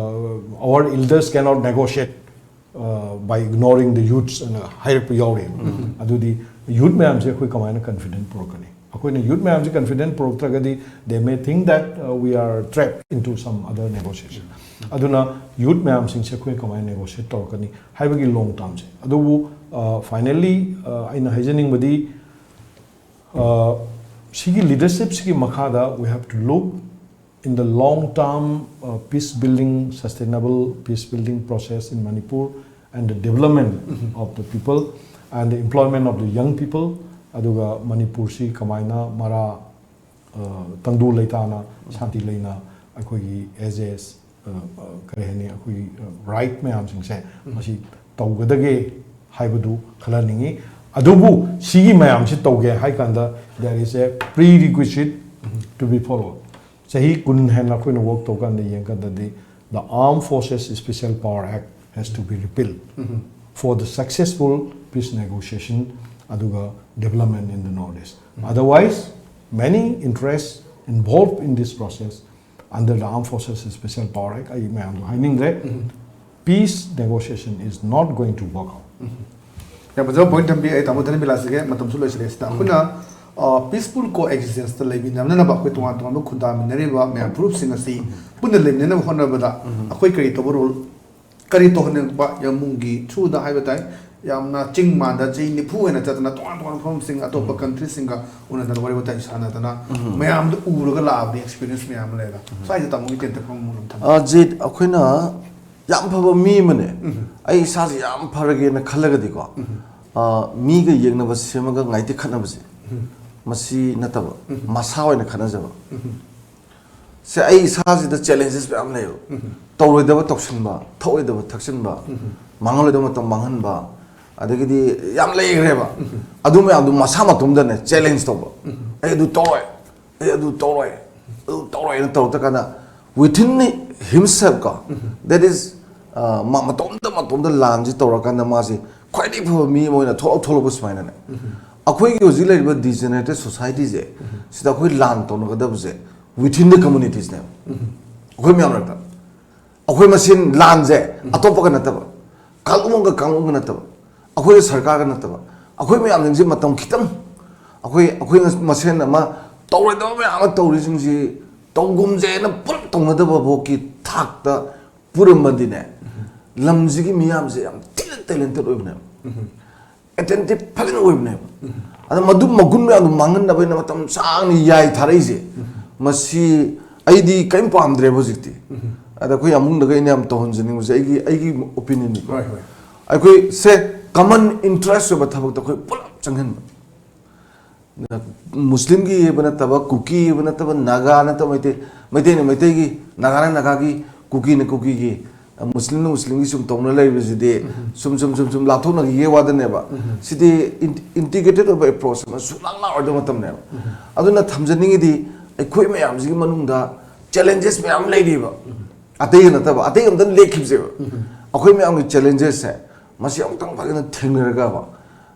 our elders cannot negotiate by ignoring the youths ꯑꯅ ꯍꯥꯏꯔꯛꯄ ꯌꯥꯎꯔꯤꯕ꯫ ꯑꯗꯨꯗꯤ ꯌꯨꯠ ꯃꯌꯥꯝꯁꯦ ꯑꯩꯈꯣꯏ ꯀꯃꯥꯏꯅ ꯀꯟꯐꯤꯗꯦꯟ ꯄꯨꯔꯛꯀꯅꯤ? ꯑꯩꯈꯣꯏꯅ ꯌꯨꯠ ꯃꯌꯥꯝꯁꯦ confidence ꯄꯨꯔꯛꯇ꯭ꯔꯒꯗꯤ they may think that we are trapped into some other negotiation. ꯑꯗꯨꯅ ꯌꯨꯠ ꯃꯌꯥꯝꯁꯤꯡꯁꯦ ꯑꯩꯈꯣꯏ ꯀꯃꯥꯏꯅ ꯅꯦꯒꯣꯁꯤꯌꯦꯠ ꯇꯧꯔꯛꯀꯅꯤ ꯍꯥꯏꯕꯒꯤ ꯂꯣꯡ ꯇꯥꯔꯝꯁꯦ꯫ ꯑꯗꯨꯕꯨ ꯐꯥꯏꯅꯦꯜꯂꯤ ꯑꯩꯅ ꯍꯥꯏꯖꯅꯤꯡꯕꯗꯤ, ꯁꯤꯒꯤ ꯂꯤꯗꯔꯁꯤꯞꯁꯤꯒꯤ ꯃꯈꯥꯗ we have to look in the long term, peace building, sustainable peace building process in Manipur and the development of the people and the employment of the young people. ꯑꯗꯨꯒ ꯃꯅꯤꯄꯨꯔꯁꯤ ꯀꯃꯥꯏꯅ ꯃꯔꯥ ꯇꯪꯗꯨ ꯂꯩꯇꯥꯅ ꯁꯥꯟꯇꯤ ꯂꯩꯅ ꯑꯩꯈꯣꯏꯒꯤ as a, ꯀꯔꯤ ꯍꯥꯏꯅꯤ, ꯑꯩꯈꯣꯏꯒꯤ ꯔꯥꯏꯠ ꯃꯌꯥꯝꯁꯤꯡꯁꯦ ꯃꯁꯤ ꯇꯧꯒꯗꯒꯦ ꯍꯥꯏꯕꯗꯨ ꯈꯜꯍꯟꯅꯤꯡꯉꯤ꯫ ꯑꯗꯨꯕꯨ ꯁꯤꯒꯤ ꯃꯌꯥꯝꯁꯤ ꯇꯧꯒꯦ ꯍꯥꯏ ꯀꯥꯟꯗ there is a prerequisite to be followed. ꯆꯍꯤ ꯀꯨꯟ ꯍꯦꯟꯅ ꯑꯩꯈꯣꯏꯅ ꯋꯔꯛ ꯇꯧꯀꯥꯟꯗ ꯌꯦꯡꯀꯥꯟꯗꯗꯤ the Armed Forces Special Power Act has to be repealed for the successful peace negotiation ꯑꯗꯨꯒ development in the Northeast. Otherwise, many interests involved in this process under the Armed Forces Special Power Act, ꯑꯩ ꯃꯌꯥꯝꯗꯣ ꯍꯥꯏꯅꯤꯡꯗ꯭ꯔꯦ, peace negotiation is not going to work out. ꯌꯥꯝ ꯐꯖꯕ point ꯊꯝꯕꯤ꯫ ꯑꯩ ꯇꯥꯃꯣ ꯙꯔꯃꯤꯂꯥꯁꯤꯒꯦ, ꯃꯇꯝꯁꯨ ꯂꯣꯏꯁꯤꯜꯂꯦ ꯁꯤꯗ ꯑꯩꯈꯣꯏꯅ ꯄꯤꯁꯐꯨꯜ ꯀꯣ ꯑꯦꯛꯖꯤꯁꯇꯦꯟꯁꯇ ꯂꯩꯃꯤꯟꯅꯅꯕ ꯑꯩꯈꯣꯏ ꯇꯣꯉꯥꯟ ꯇꯣꯉꯥꯟꯕ ꯈꯨꯟꯗꯥꯃꯤꯟꯅꯔꯤꯕ ꯃꯌꯥꯝ ꯐꯨꯔꯨꯞꯁꯤꯡ ꯑꯁꯤ ꯄꯨꯟꯅ ꯂꯩꯃꯤꯟꯅꯅꯕ ꯍꯣꯠꯅꯕꯗ ꯑꯩꯈꯣꯏ ꯀꯔꯤ ꯇꯧꯕ ꯔꯣꯜ, ꯀꯔꯤ ꯇꯧꯍꯟꯅꯤꯡꯕ ꯏꯃꯨꯡꯒꯤ ꯊ꯭ꯔꯨꯗ ꯍꯥꯏꯕ ꯇꯥꯏ, ꯌꯥꯝꯅ ꯆꯤꯡ ꯃꯥꯟꯗ ꯆꯍꯤ ꯅꯤꯐꯨ ꯍꯦꯟꯅ ꯆꯠꯇꯅ ꯇꯣꯉꯥꯟ ꯇꯣꯉꯥꯟꯕ ꯃꯐꯝꯁꯤꯡ ꯑꯇꯣꯞꯄ ꯀꯟꯇ꯭ꯔꯤꯁꯤꯡꯒ ꯎꯅꯗꯅ ꯋꯥꯔꯤ ꯋꯥꯇꯥꯏ ꯁꯥꯟꯅꯗꯅ ꯃꯌꯥꯝꯗ ꯎꯔꯒ ꯂꯥꯛꯑꯕꯅꯤ, ꯑꯦꯛꯁꯄꯤꯔꯤꯌꯦꯟꯁ ꯃꯌꯥꯝ ꯑꯃ ꯂꯩꯔꯒ ꯁ꯭ꯋꯥꯏꯗ ꯇꯥꯃꯣꯒꯤ ꯇꯦꯟꯇꯛꯄ ꯑꯃ ꯑꯗꯨꯝ ꯊꯝꯕꯤꯌꯨ꯫ ꯑꯖꯤꯠ, ꯑꯩꯈꯣꯏꯅ ꯌꯥꯝ ꯐꯕ ꯃꯤ ꯑꯃꯅꯦ꯫ ꯑꯩ ꯏꯁꯥꯁꯦ ꯌꯥꯝ ꯐꯔꯒꯦꯅ ꯈꯜꯂꯒꯗꯤꯀꯣ, ꯑ, ꯃꯤꯒ ꯌꯦꯡꯅꯕ ꯁꯦꯝꯃꯒ ꯉꯥꯏꯇ ꯈꯠꯅꯕꯁꯦ, ꯃꯁꯤ ꯅꯠꯇꯕ, ꯃꯁꯥ ꯑꯣꯏꯅ ꯈꯠꯅꯖꯕ꯫ ꯁꯦ, ꯑꯩ ꯏꯁꯥꯁꯤꯗ ꯆꯦꯂꯦꯟꯖꯦꯁ ꯃꯌꯥꯝ ꯂꯩꯌꯦꯕ꯫ ꯇꯧꯔꯣꯏꯗꯕ ꯇꯧꯁꯤꯟꯕ, ꯊꯛꯑꯣꯏꯗꯕ ꯊꯛꯆꯤꯟꯕ, ꯃꯥꯡꯍꯜꯂꯣꯏꯗꯕ ꯃꯇꯝ ꯃꯥꯡꯍꯟꯕ, ꯑꯗꯒꯤꯗꯤ ꯌꯥꯝ ꯂꯩꯈ꯭ꯔꯦꯕ꯫ ꯑꯗꯨ ꯃꯌꯥꯝꯗꯨ ꯃꯁꯥ ꯃꯇꯣꯝꯗꯅꯦ ꯆꯦꯂꯦꯟꯖ ꯇꯧꯕ꯫ "ꯑꯩ ꯑꯗꯨ ꯇꯧꯔꯣꯏ, ꯑꯩ ꯑꯗꯨ ꯇꯧꯔꯣꯏ, ꯑꯗꯨ ꯇꯧꯔꯣꯏꯅ" ꯇꯧꯔꯛꯇ ꯀꯥꯟꯗ, within himself ꯀꯣ, that is, ꯑ, ꯃꯥ ꯃꯇꯣꯝꯇ, ꯃꯇꯣꯝꯇ ꯂꯥꯟꯁꯤ ꯇꯧꯔꯀꯥꯟꯗ ꯃꯥꯁꯤ ꯈ꯭ꯋꯥꯏꯗꯒꯤ ꯐꯕ ꯃꯤ ꯑꯃ ꯑꯣꯏꯅ ꯊꯣꯛꯂꯛ-, ꯊꯣꯛꯂꯛꯄ ꯁꯨꯃꯥꯏꯅꯅꯦ꯫ ꯑꯩꯈꯣꯏꯒꯤ ꯍꯧꯖꯤꯛ ꯂꯩꯔꯤꯕ degenerated societyꯁꯦ, ꯁꯤꯗ ꯑꯩꯈꯣꯏ ꯂꯥꯟ ꯇꯧꯅꯒꯗꯕꯁꯦ within the communitiesꯅꯦꯕ꯫ ꯑꯩꯈꯣꯏ ꯃꯌꯥꯝ ꯃꯔꯛꯇ꯫ ꯑꯩꯈꯣꯏ ꯃꯁꯦꯟ ꯂꯥꯟꯁꯦ ꯑꯇꯣꯞꯄꯒ ꯅꯠꯇꯕ, ꯀꯥꯡꯂꯨꯞ ꯑꯃꯒ ꯀꯥꯡꯂꯨꯞ ꯑꯃꯒ ꯅꯠꯇꯕ, ꯑꯩꯈꯣꯏꯒ ꯁꯔꯀꯥꯔꯒ ꯅꯠꯇꯕ, ꯑꯩꯈꯣꯏ ꯃꯌꯥꯝꯁꯤꯡꯁꯦ ꯃꯇꯝ ꯈꯤꯇꯪ, ꯑꯩꯈꯣꯏ, ꯑꯩꯈꯣꯏ ꯃꯁꯦꯟ ꯑꯃ ꯇꯧꯔꯣꯏꯗꯕ ꯃꯌꯥꯝ ꯑꯃ ꯇꯧꯔꯤꯁꯤꯡꯁꯤ ꯇꯧꯒꯨꯝꯁꯦꯅ ꯄꯨꯂꯞ ꯇꯧꯅꯗꯕ ꯐꯥꯎꯒꯤ ꯊꯥꯛꯇ ꯄꯨꯔꯝꯃꯗꯤꯅꯦ, ꯂꯝꯁꯤꯒꯤ ꯃꯤꯌꯥꯝꯁꯦ ꯌꯥꯝ ꯊꯤꯅ talented ꯑꯣꯏꯕꯅꯦꯕ꯫ Attentive ꯐꯖꯅ ꯑꯣꯏꯕꯅꯦꯕ꯫ ꯑꯗ ꯃꯗꯨ ꯃꯒꯨꯟ ꯃꯌꯥꯝꯗꯣ ꯃꯥꯡꯍꯟꯅꯕ ꯑꯩꯅ ꯃꯇꯝ ꯁꯥꯡꯅ ꯌꯥꯏ ꯊꯥꯔꯛꯏꯁꯦ꯫ ꯃꯁꯤ ꯑꯩꯗꯤ ꯀꯔꯤꯝ ꯄꯥꯝꯗ꯭ꯔꯦꯕ ꯍꯧꯖꯤꯛꯇꯤ꯫ ꯑꯗ ꯑꯩꯈꯣꯏ ꯌꯥꯝꯕꯨꯡꯗꯒ ꯑꯩꯅ ꯌꯥꯝ ꯇꯧꯍꯟꯖꯅꯤꯡꯕꯁꯦ, ꯑꯩꯒꯤ, ꯑꯩꯒꯤ opinionꯅꯤꯀꯣ꯫ ꯍꯣꯏ, ꯍꯣꯏ꯫ ꯑꯩꯈꯣꯏ ꯁꯦ common interest ꯑꯣꯏꯕ ꯊꯕꯛꯇ ꯑꯩꯈꯣꯏ ꯄꯨꯂꯞ ꯆꯪꯍꯟꯕ꯫ ꯃꯨꯁꯂꯤꯝꯒꯤ ꯍꯥꯏꯕ ꯅꯠꯇꯕ, ꯀꯨꯀꯤ ꯍꯥꯏꯕ ꯅꯠꯇꯕ, ꯅꯥꯒꯥ ꯅꯠꯇꯕ, ꯃꯩꯇꯩ, ꯃꯩꯇꯩꯅ ꯃꯩꯇꯩꯒꯤ, ꯅꯥꯒꯥꯅ ꯅꯥꯒꯥꯒꯤ, ꯀꯨꯀꯤꯅ ꯀꯨꯀꯤꯒꯤ, ꯃꯨꯁꯂꯤꯝꯅ ꯃꯨꯁꯂꯤꯝꯒꯤ ꯁꯨꯝ ꯇꯧꯅ ꯂꯩꯕꯁꯤꯗꯤ ꯁꯨꯝ, ꯁꯨꯝ, ꯁꯨꯝ, ꯁꯨꯝ ꯂꯥꯞꯊꯣꯛꯅꯈꯤꯒꯦ ꯋꯥꯗꯅꯦꯕ꯫ ꯁꯤꯗꯤ ꯏꯟ-, integrated ꯑꯣꯏꯕ approach ꯑꯃ ꯁꯨꯡꯂꯥꯛ ꯂꯥꯛꯑꯣꯏꯗꯕ ꯃꯇꯝꯅꯦꯕ꯫ ꯑꯗꯨꯅ ꯊꯝꯖꯅꯤꯡꯉꯤꯗꯤ, ꯑꯩꯈꯣꯏ ꯃꯌꯥꯝꯁꯤꯒꯤ ꯃꯅꯨꯡꯗ challenges ꯃꯌꯥꯝ ꯂꯩꯔꯤꯕ꯫ ꯑꯇꯩꯒ ꯅꯠꯇꯕ, ꯑꯇꯩ ꯑꯝꯇ ꯂꯦꯞꯈꯤꯕꯁꯦꯕ꯫ ꯑꯩꯈꯣꯏ ꯃꯌꯥꯝꯒꯤ challengesꯁꯦ ꯃꯁꯤ ꯑꯃꯨꯛꯇꯪ ꯐꯖꯅ ꯊꯦꯡꯅꯔꯒꯕ,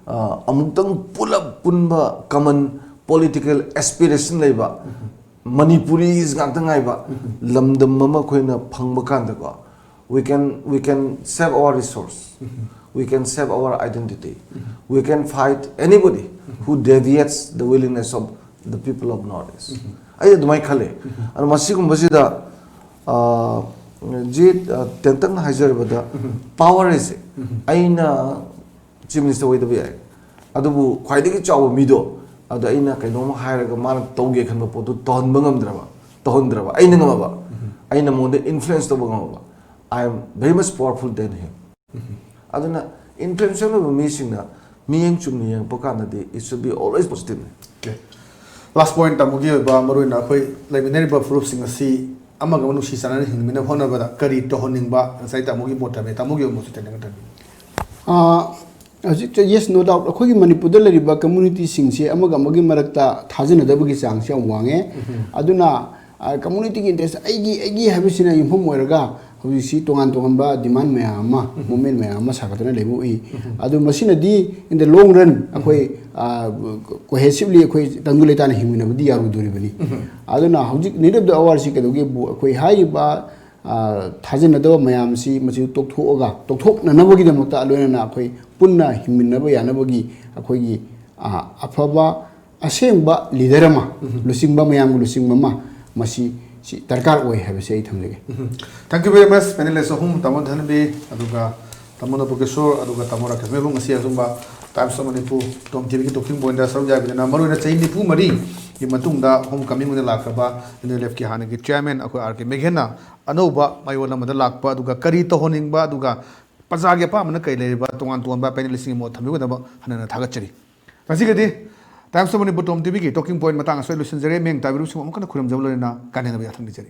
ꯑ, ꯑꯃꯨꯛꯇꯪ ꯄꯨꯂꯞ ꯄꯨꯟꯕ common political aspiration ꯂꯩꯕ Manipuris ꯉꯥꯛꯇ ꯉꯥꯏꯕ ꯂꯝꯗꯝ ꯑꯃ ꯑꯩꯈꯣꯏꯅ ꯐꯪꯕ ꯀꯥꯟꯗꯀꯣ, we can, we can save our resource, we can save our identity, we can fight anybody who deviates the willingness of the people of North East. ꯑꯩ ꯑꯗꯨꯃꯥꯏꯅ ꯈꯜꯂꯦ꯫ ꯑꯗꯣ ꯃꯁꯤꯒꯨꯝꯕꯁꯤꯗ, ꯑ, ꯖꯤ, ꯑ, ꯇꯦꯟꯇꯛꯅ ꯍꯥꯏꯖꯔꯕꯗ, power ꯍꯥꯏꯁꯦ ꯑꯩꯅ Chief Minister ꯑꯣꯏꯗꯕ ꯌꯥꯏ, ꯑꯗꯨꯕꯨ ꯈ꯭ꯋꯥꯏꯗꯒꯤ ꯆꯥꯎꯕ ꯃꯤꯗꯣ, ꯑꯗꯣ ꯑꯩꯅ ꯀꯩꯅꯣꯝ ꯍꯥꯏꯔꯒ ꯃꯥꯅ ꯇꯧꯒꯦ ꯈꯟꯕ ꯄꯣꯠꯇꯨ ꯇꯧꯍꯟꯕ ꯉꯝꯗ꯭ꯔꯕ, ꯇꯧꯍꯟꯗ꯭ꯔꯕ, ꯑꯩꯅ ꯉꯝꯃꯕ, ꯑꯩꯅ ꯃꯉꯣꯟꯗ influence ꯇꯧꯕ ꯉꯝꯃꯕ, I am very much powerful than him. ꯑꯗꯨꯅ ꯏꯟꯐ꯭ꯂꯨꯌꯦꯟꯁꯤꯌꯦꯜ ꯑꯣꯏꯕ ꯃꯤꯁꯤꯡꯅ ꯃꯤꯠꯌꯦꯡ ꯆꯨꯝꯅ ꯌꯦꯡꯉꯛꯄ ꯀꯥꯟꯗꯗꯤ it should be always positive. Okay. Last point, ꯇꯥꯃꯣꯒꯤ ꯑꯣꯏꯕ ꯃꯔꯨꯑꯣꯏꯅ ꯑꯩꯈꯣꯏ ꯂꯩꯃꯤꯟꯅꯔꯤꯕ ꯐꯨꯔꯨꯞꯁꯤꯡ ꯑꯁꯤ ꯑꯃꯒ ꯑꯃ ꯅꯨꯡꯁꯤ ꯆꯥꯟꯅꯅ ꯍꯤꯡꯃꯤꯟꯅꯕ ꯍꯣꯠꯅꯕꯗ ꯀꯔꯤ ꯇꯧꯍꯟꯅꯤꯡꯕ? ꯉꯁꯥꯏ ꯇꯥꯃꯣꯒꯤ ꯃꯣꯠ ꯊꯝꯃꯦ, ꯇꯥꯃꯣꯒꯤ ꯑꯣꯏꯕ ꯃꯣꯠꯁꯨ ꯈꯤꯇꯪ ꯊꯝꯕꯤꯌꯨ꯫ ꯑꯥ, ꯍꯧꯖꯤꯛ, yes, no doubt, ꯑꯩꯈꯣꯏꯒꯤ ꯃꯅꯤꯄꯨꯔꯗ ꯂꯩꯔꯤꯕ ꯀꯝꯃ꯭ꯌꯨꯅꯤꯇꯤꯁꯤꯡꯁꯦ ꯑꯃꯒ ꯑꯃꯒꯤ ꯃꯔꯛꯇ ꯊꯥꯖꯅꯗꯕꯒꯤ ꯆꯥꯡꯁꯦ ꯌꯥꯝ ꯋꯥꯡꯉꯦ꯫ ꯑꯗꯨꯅ ꯀꯝꯃ꯭ꯌꯨꯅꯤꯇꯤꯒꯤ ꯏꯟꯇꯔꯦꯁ, ꯑꯩꯒꯤ ꯑꯩꯒꯤ ꯍꯥꯏꯕꯁꯤꯅ ꯌꯨꯝꯐꯝ ꯑꯣꯏꯔꯒ ꯍꯧꯖꯤꯛꯁꯤ ꯇꯣꯉꯥꯟ ꯇꯣꯉꯥꯟꯕ ꯗꯤꯃꯥꯟ ꯃꯌꯥꯝ ꯑꯃ, ꯃꯨꯞꯃꯦꯟ ꯃꯌꯥꯝ ꯑꯃ ꯁꯥꯒꯠꯇꯨꯅ ꯂꯩꯕ ꯎꯏ꯫ ꯑꯗꯨ ꯃꯁꯤꯅꯗꯤ in the long run ꯑꯩꯈꯣꯏ ꯀꯣꯍꯦꯁꯤꯚꯂꯤ ꯑꯩꯈꯣꯏ ꯇꯪꯗꯨ ꯂꯩꯇꯥꯅ ꯍꯤꯡꯃꯤꯟꯅꯕꯗꯤ ꯌꯥꯔꯣꯏꯗꯣꯔꯤꯕꯅꯤ꯫ ꯑꯗꯨꯅ ꯍꯧꯖꯤꯛ need of the hour ꯁꯤ ꯀꯩꯗꯧꯒꯦꯕꯨ, ꯑꯩꯈꯣꯏ ꯍꯥꯏꯔꯤꯕ ꯊꯥꯖꯅꯗꯕ ꯃꯌꯥꯝꯁꯤ ꯃꯁꯤ ꯇꯣꯛꯊꯣꯛꯑꯒ, ꯇꯣꯛꯊꯣꯛꯅꯅꯕꯒꯤꯗꯃꯛꯇ ꯂꯣꯏꯅꯅ ꯑꯩꯈꯣꯏ ꯄꯨꯟꯅ ꯍꯤꯡꯃꯤꯟꯅꯕ ꯌꯥꯅꯕꯒꯤ ꯑꯩꯈꯣꯏꯒꯤ ꯑꯐꯕ ꯑꯁꯦꯡꯕ ꯂꯤꯗꯔ ꯑꯃ, ꯂꯨꯆꯤꯡꯕ, ꯃꯌꯥꯝꯒꯤ ꯂꯨꯆꯤꯡꯕ ꯑꯃ ꯃꯁꯤ ꯁꯤ ꯗꯔꯀꯥꯔ ꯑꯣꯏ ꯍꯥꯏꯕꯁꯤ ꯑꯩ ꯊꯝꯖꯒꯦ꯫ Thank you very much, panelist ꯑꯍꯨꯝ, ꯇꯥꯃꯣ ꯙꯅꯕꯤ, ꯑꯗꯨꯒ ꯇꯥꯃꯣ ꯅꯕꯀꯤꯁꯣꯔ, ꯑꯗꯨꯒ ꯇꯥꯃꯣ ꯔꯥꯀꯦꯁ ꯃꯦꯕꯨꯡ, ꯉꯁꯤ ꯑꯁꯨꯝꯕ Times of Manipur, Tom TVꯒꯤ Talking Pointꯗ ꯁꯔꯨꯛ ꯌꯥꯕꯤꯗꯨꯅ ꯃꯔꯨꯑꯣꯏꯅ ꯆꯍꯤ ꯅꯤꯐꯨ ꯃꯔꯤꯒꯤ ꯃꯇꯨꯡꯗ home coming ꯑꯣꯏꯅ ꯂꯥꯛꯈ꯭ꯔꯕ NLFꯀꯤ ꯍꯥꯟꯅꯒꯤ chairman ꯑꯩꯈꯣꯏ R K ꯃꯦꯘꯦꯟꯅ ꯑꯅꯧꯕ ꯃꯌꯣꯜ ꯑꯃꯗ ꯂꯥꯛꯄ, ꯑꯗꯨꯒ ꯀꯔꯤ ꯇꯧꯍꯟꯅꯤꯡꯕ, ꯑꯗꯨꯒ ꯄ꯭ꯔꯖꯥꯒꯤ ꯑꯄꯥꯝꯕꯅ ꯀꯔꯤ ꯂꯩꯔꯤꯕ, ꯇꯣꯉꯥꯟ ꯇꯣꯉꯥꯟꯕ panelistꯁꯤꯡꯒꯤ ꯃꯣꯠ ꯊꯝꯕꯤꯒꯗꯕ ꯍꯟꯅ ꯍꯟꯅ ꯊꯥꯒꯠꯆꯔꯤ꯫ ꯉꯁꯤꯒꯤꯗꯤ Times of Manipur Tom TVꯒꯤ Talking Point ꯃꯇꯥꯡ ꯑꯁꯤꯗ ꯂꯣꯏꯁꯤꯟꯖꯔꯦ꯫ ꯃꯤꯠꯌꯦꯡ ꯇꯥꯕꯤꯔꯤꯕꯁꯤꯡ ꯑꯃꯨꯛ ꯍꯟꯅ ꯈꯨꯔꯨꯝꯖꯕ ꯂꯣꯏꯅꯅ ꯀꯥꯟꯅꯅꯕ ꯌꯥꯊꯪ ꯅꯤꯖꯔꯤ꯫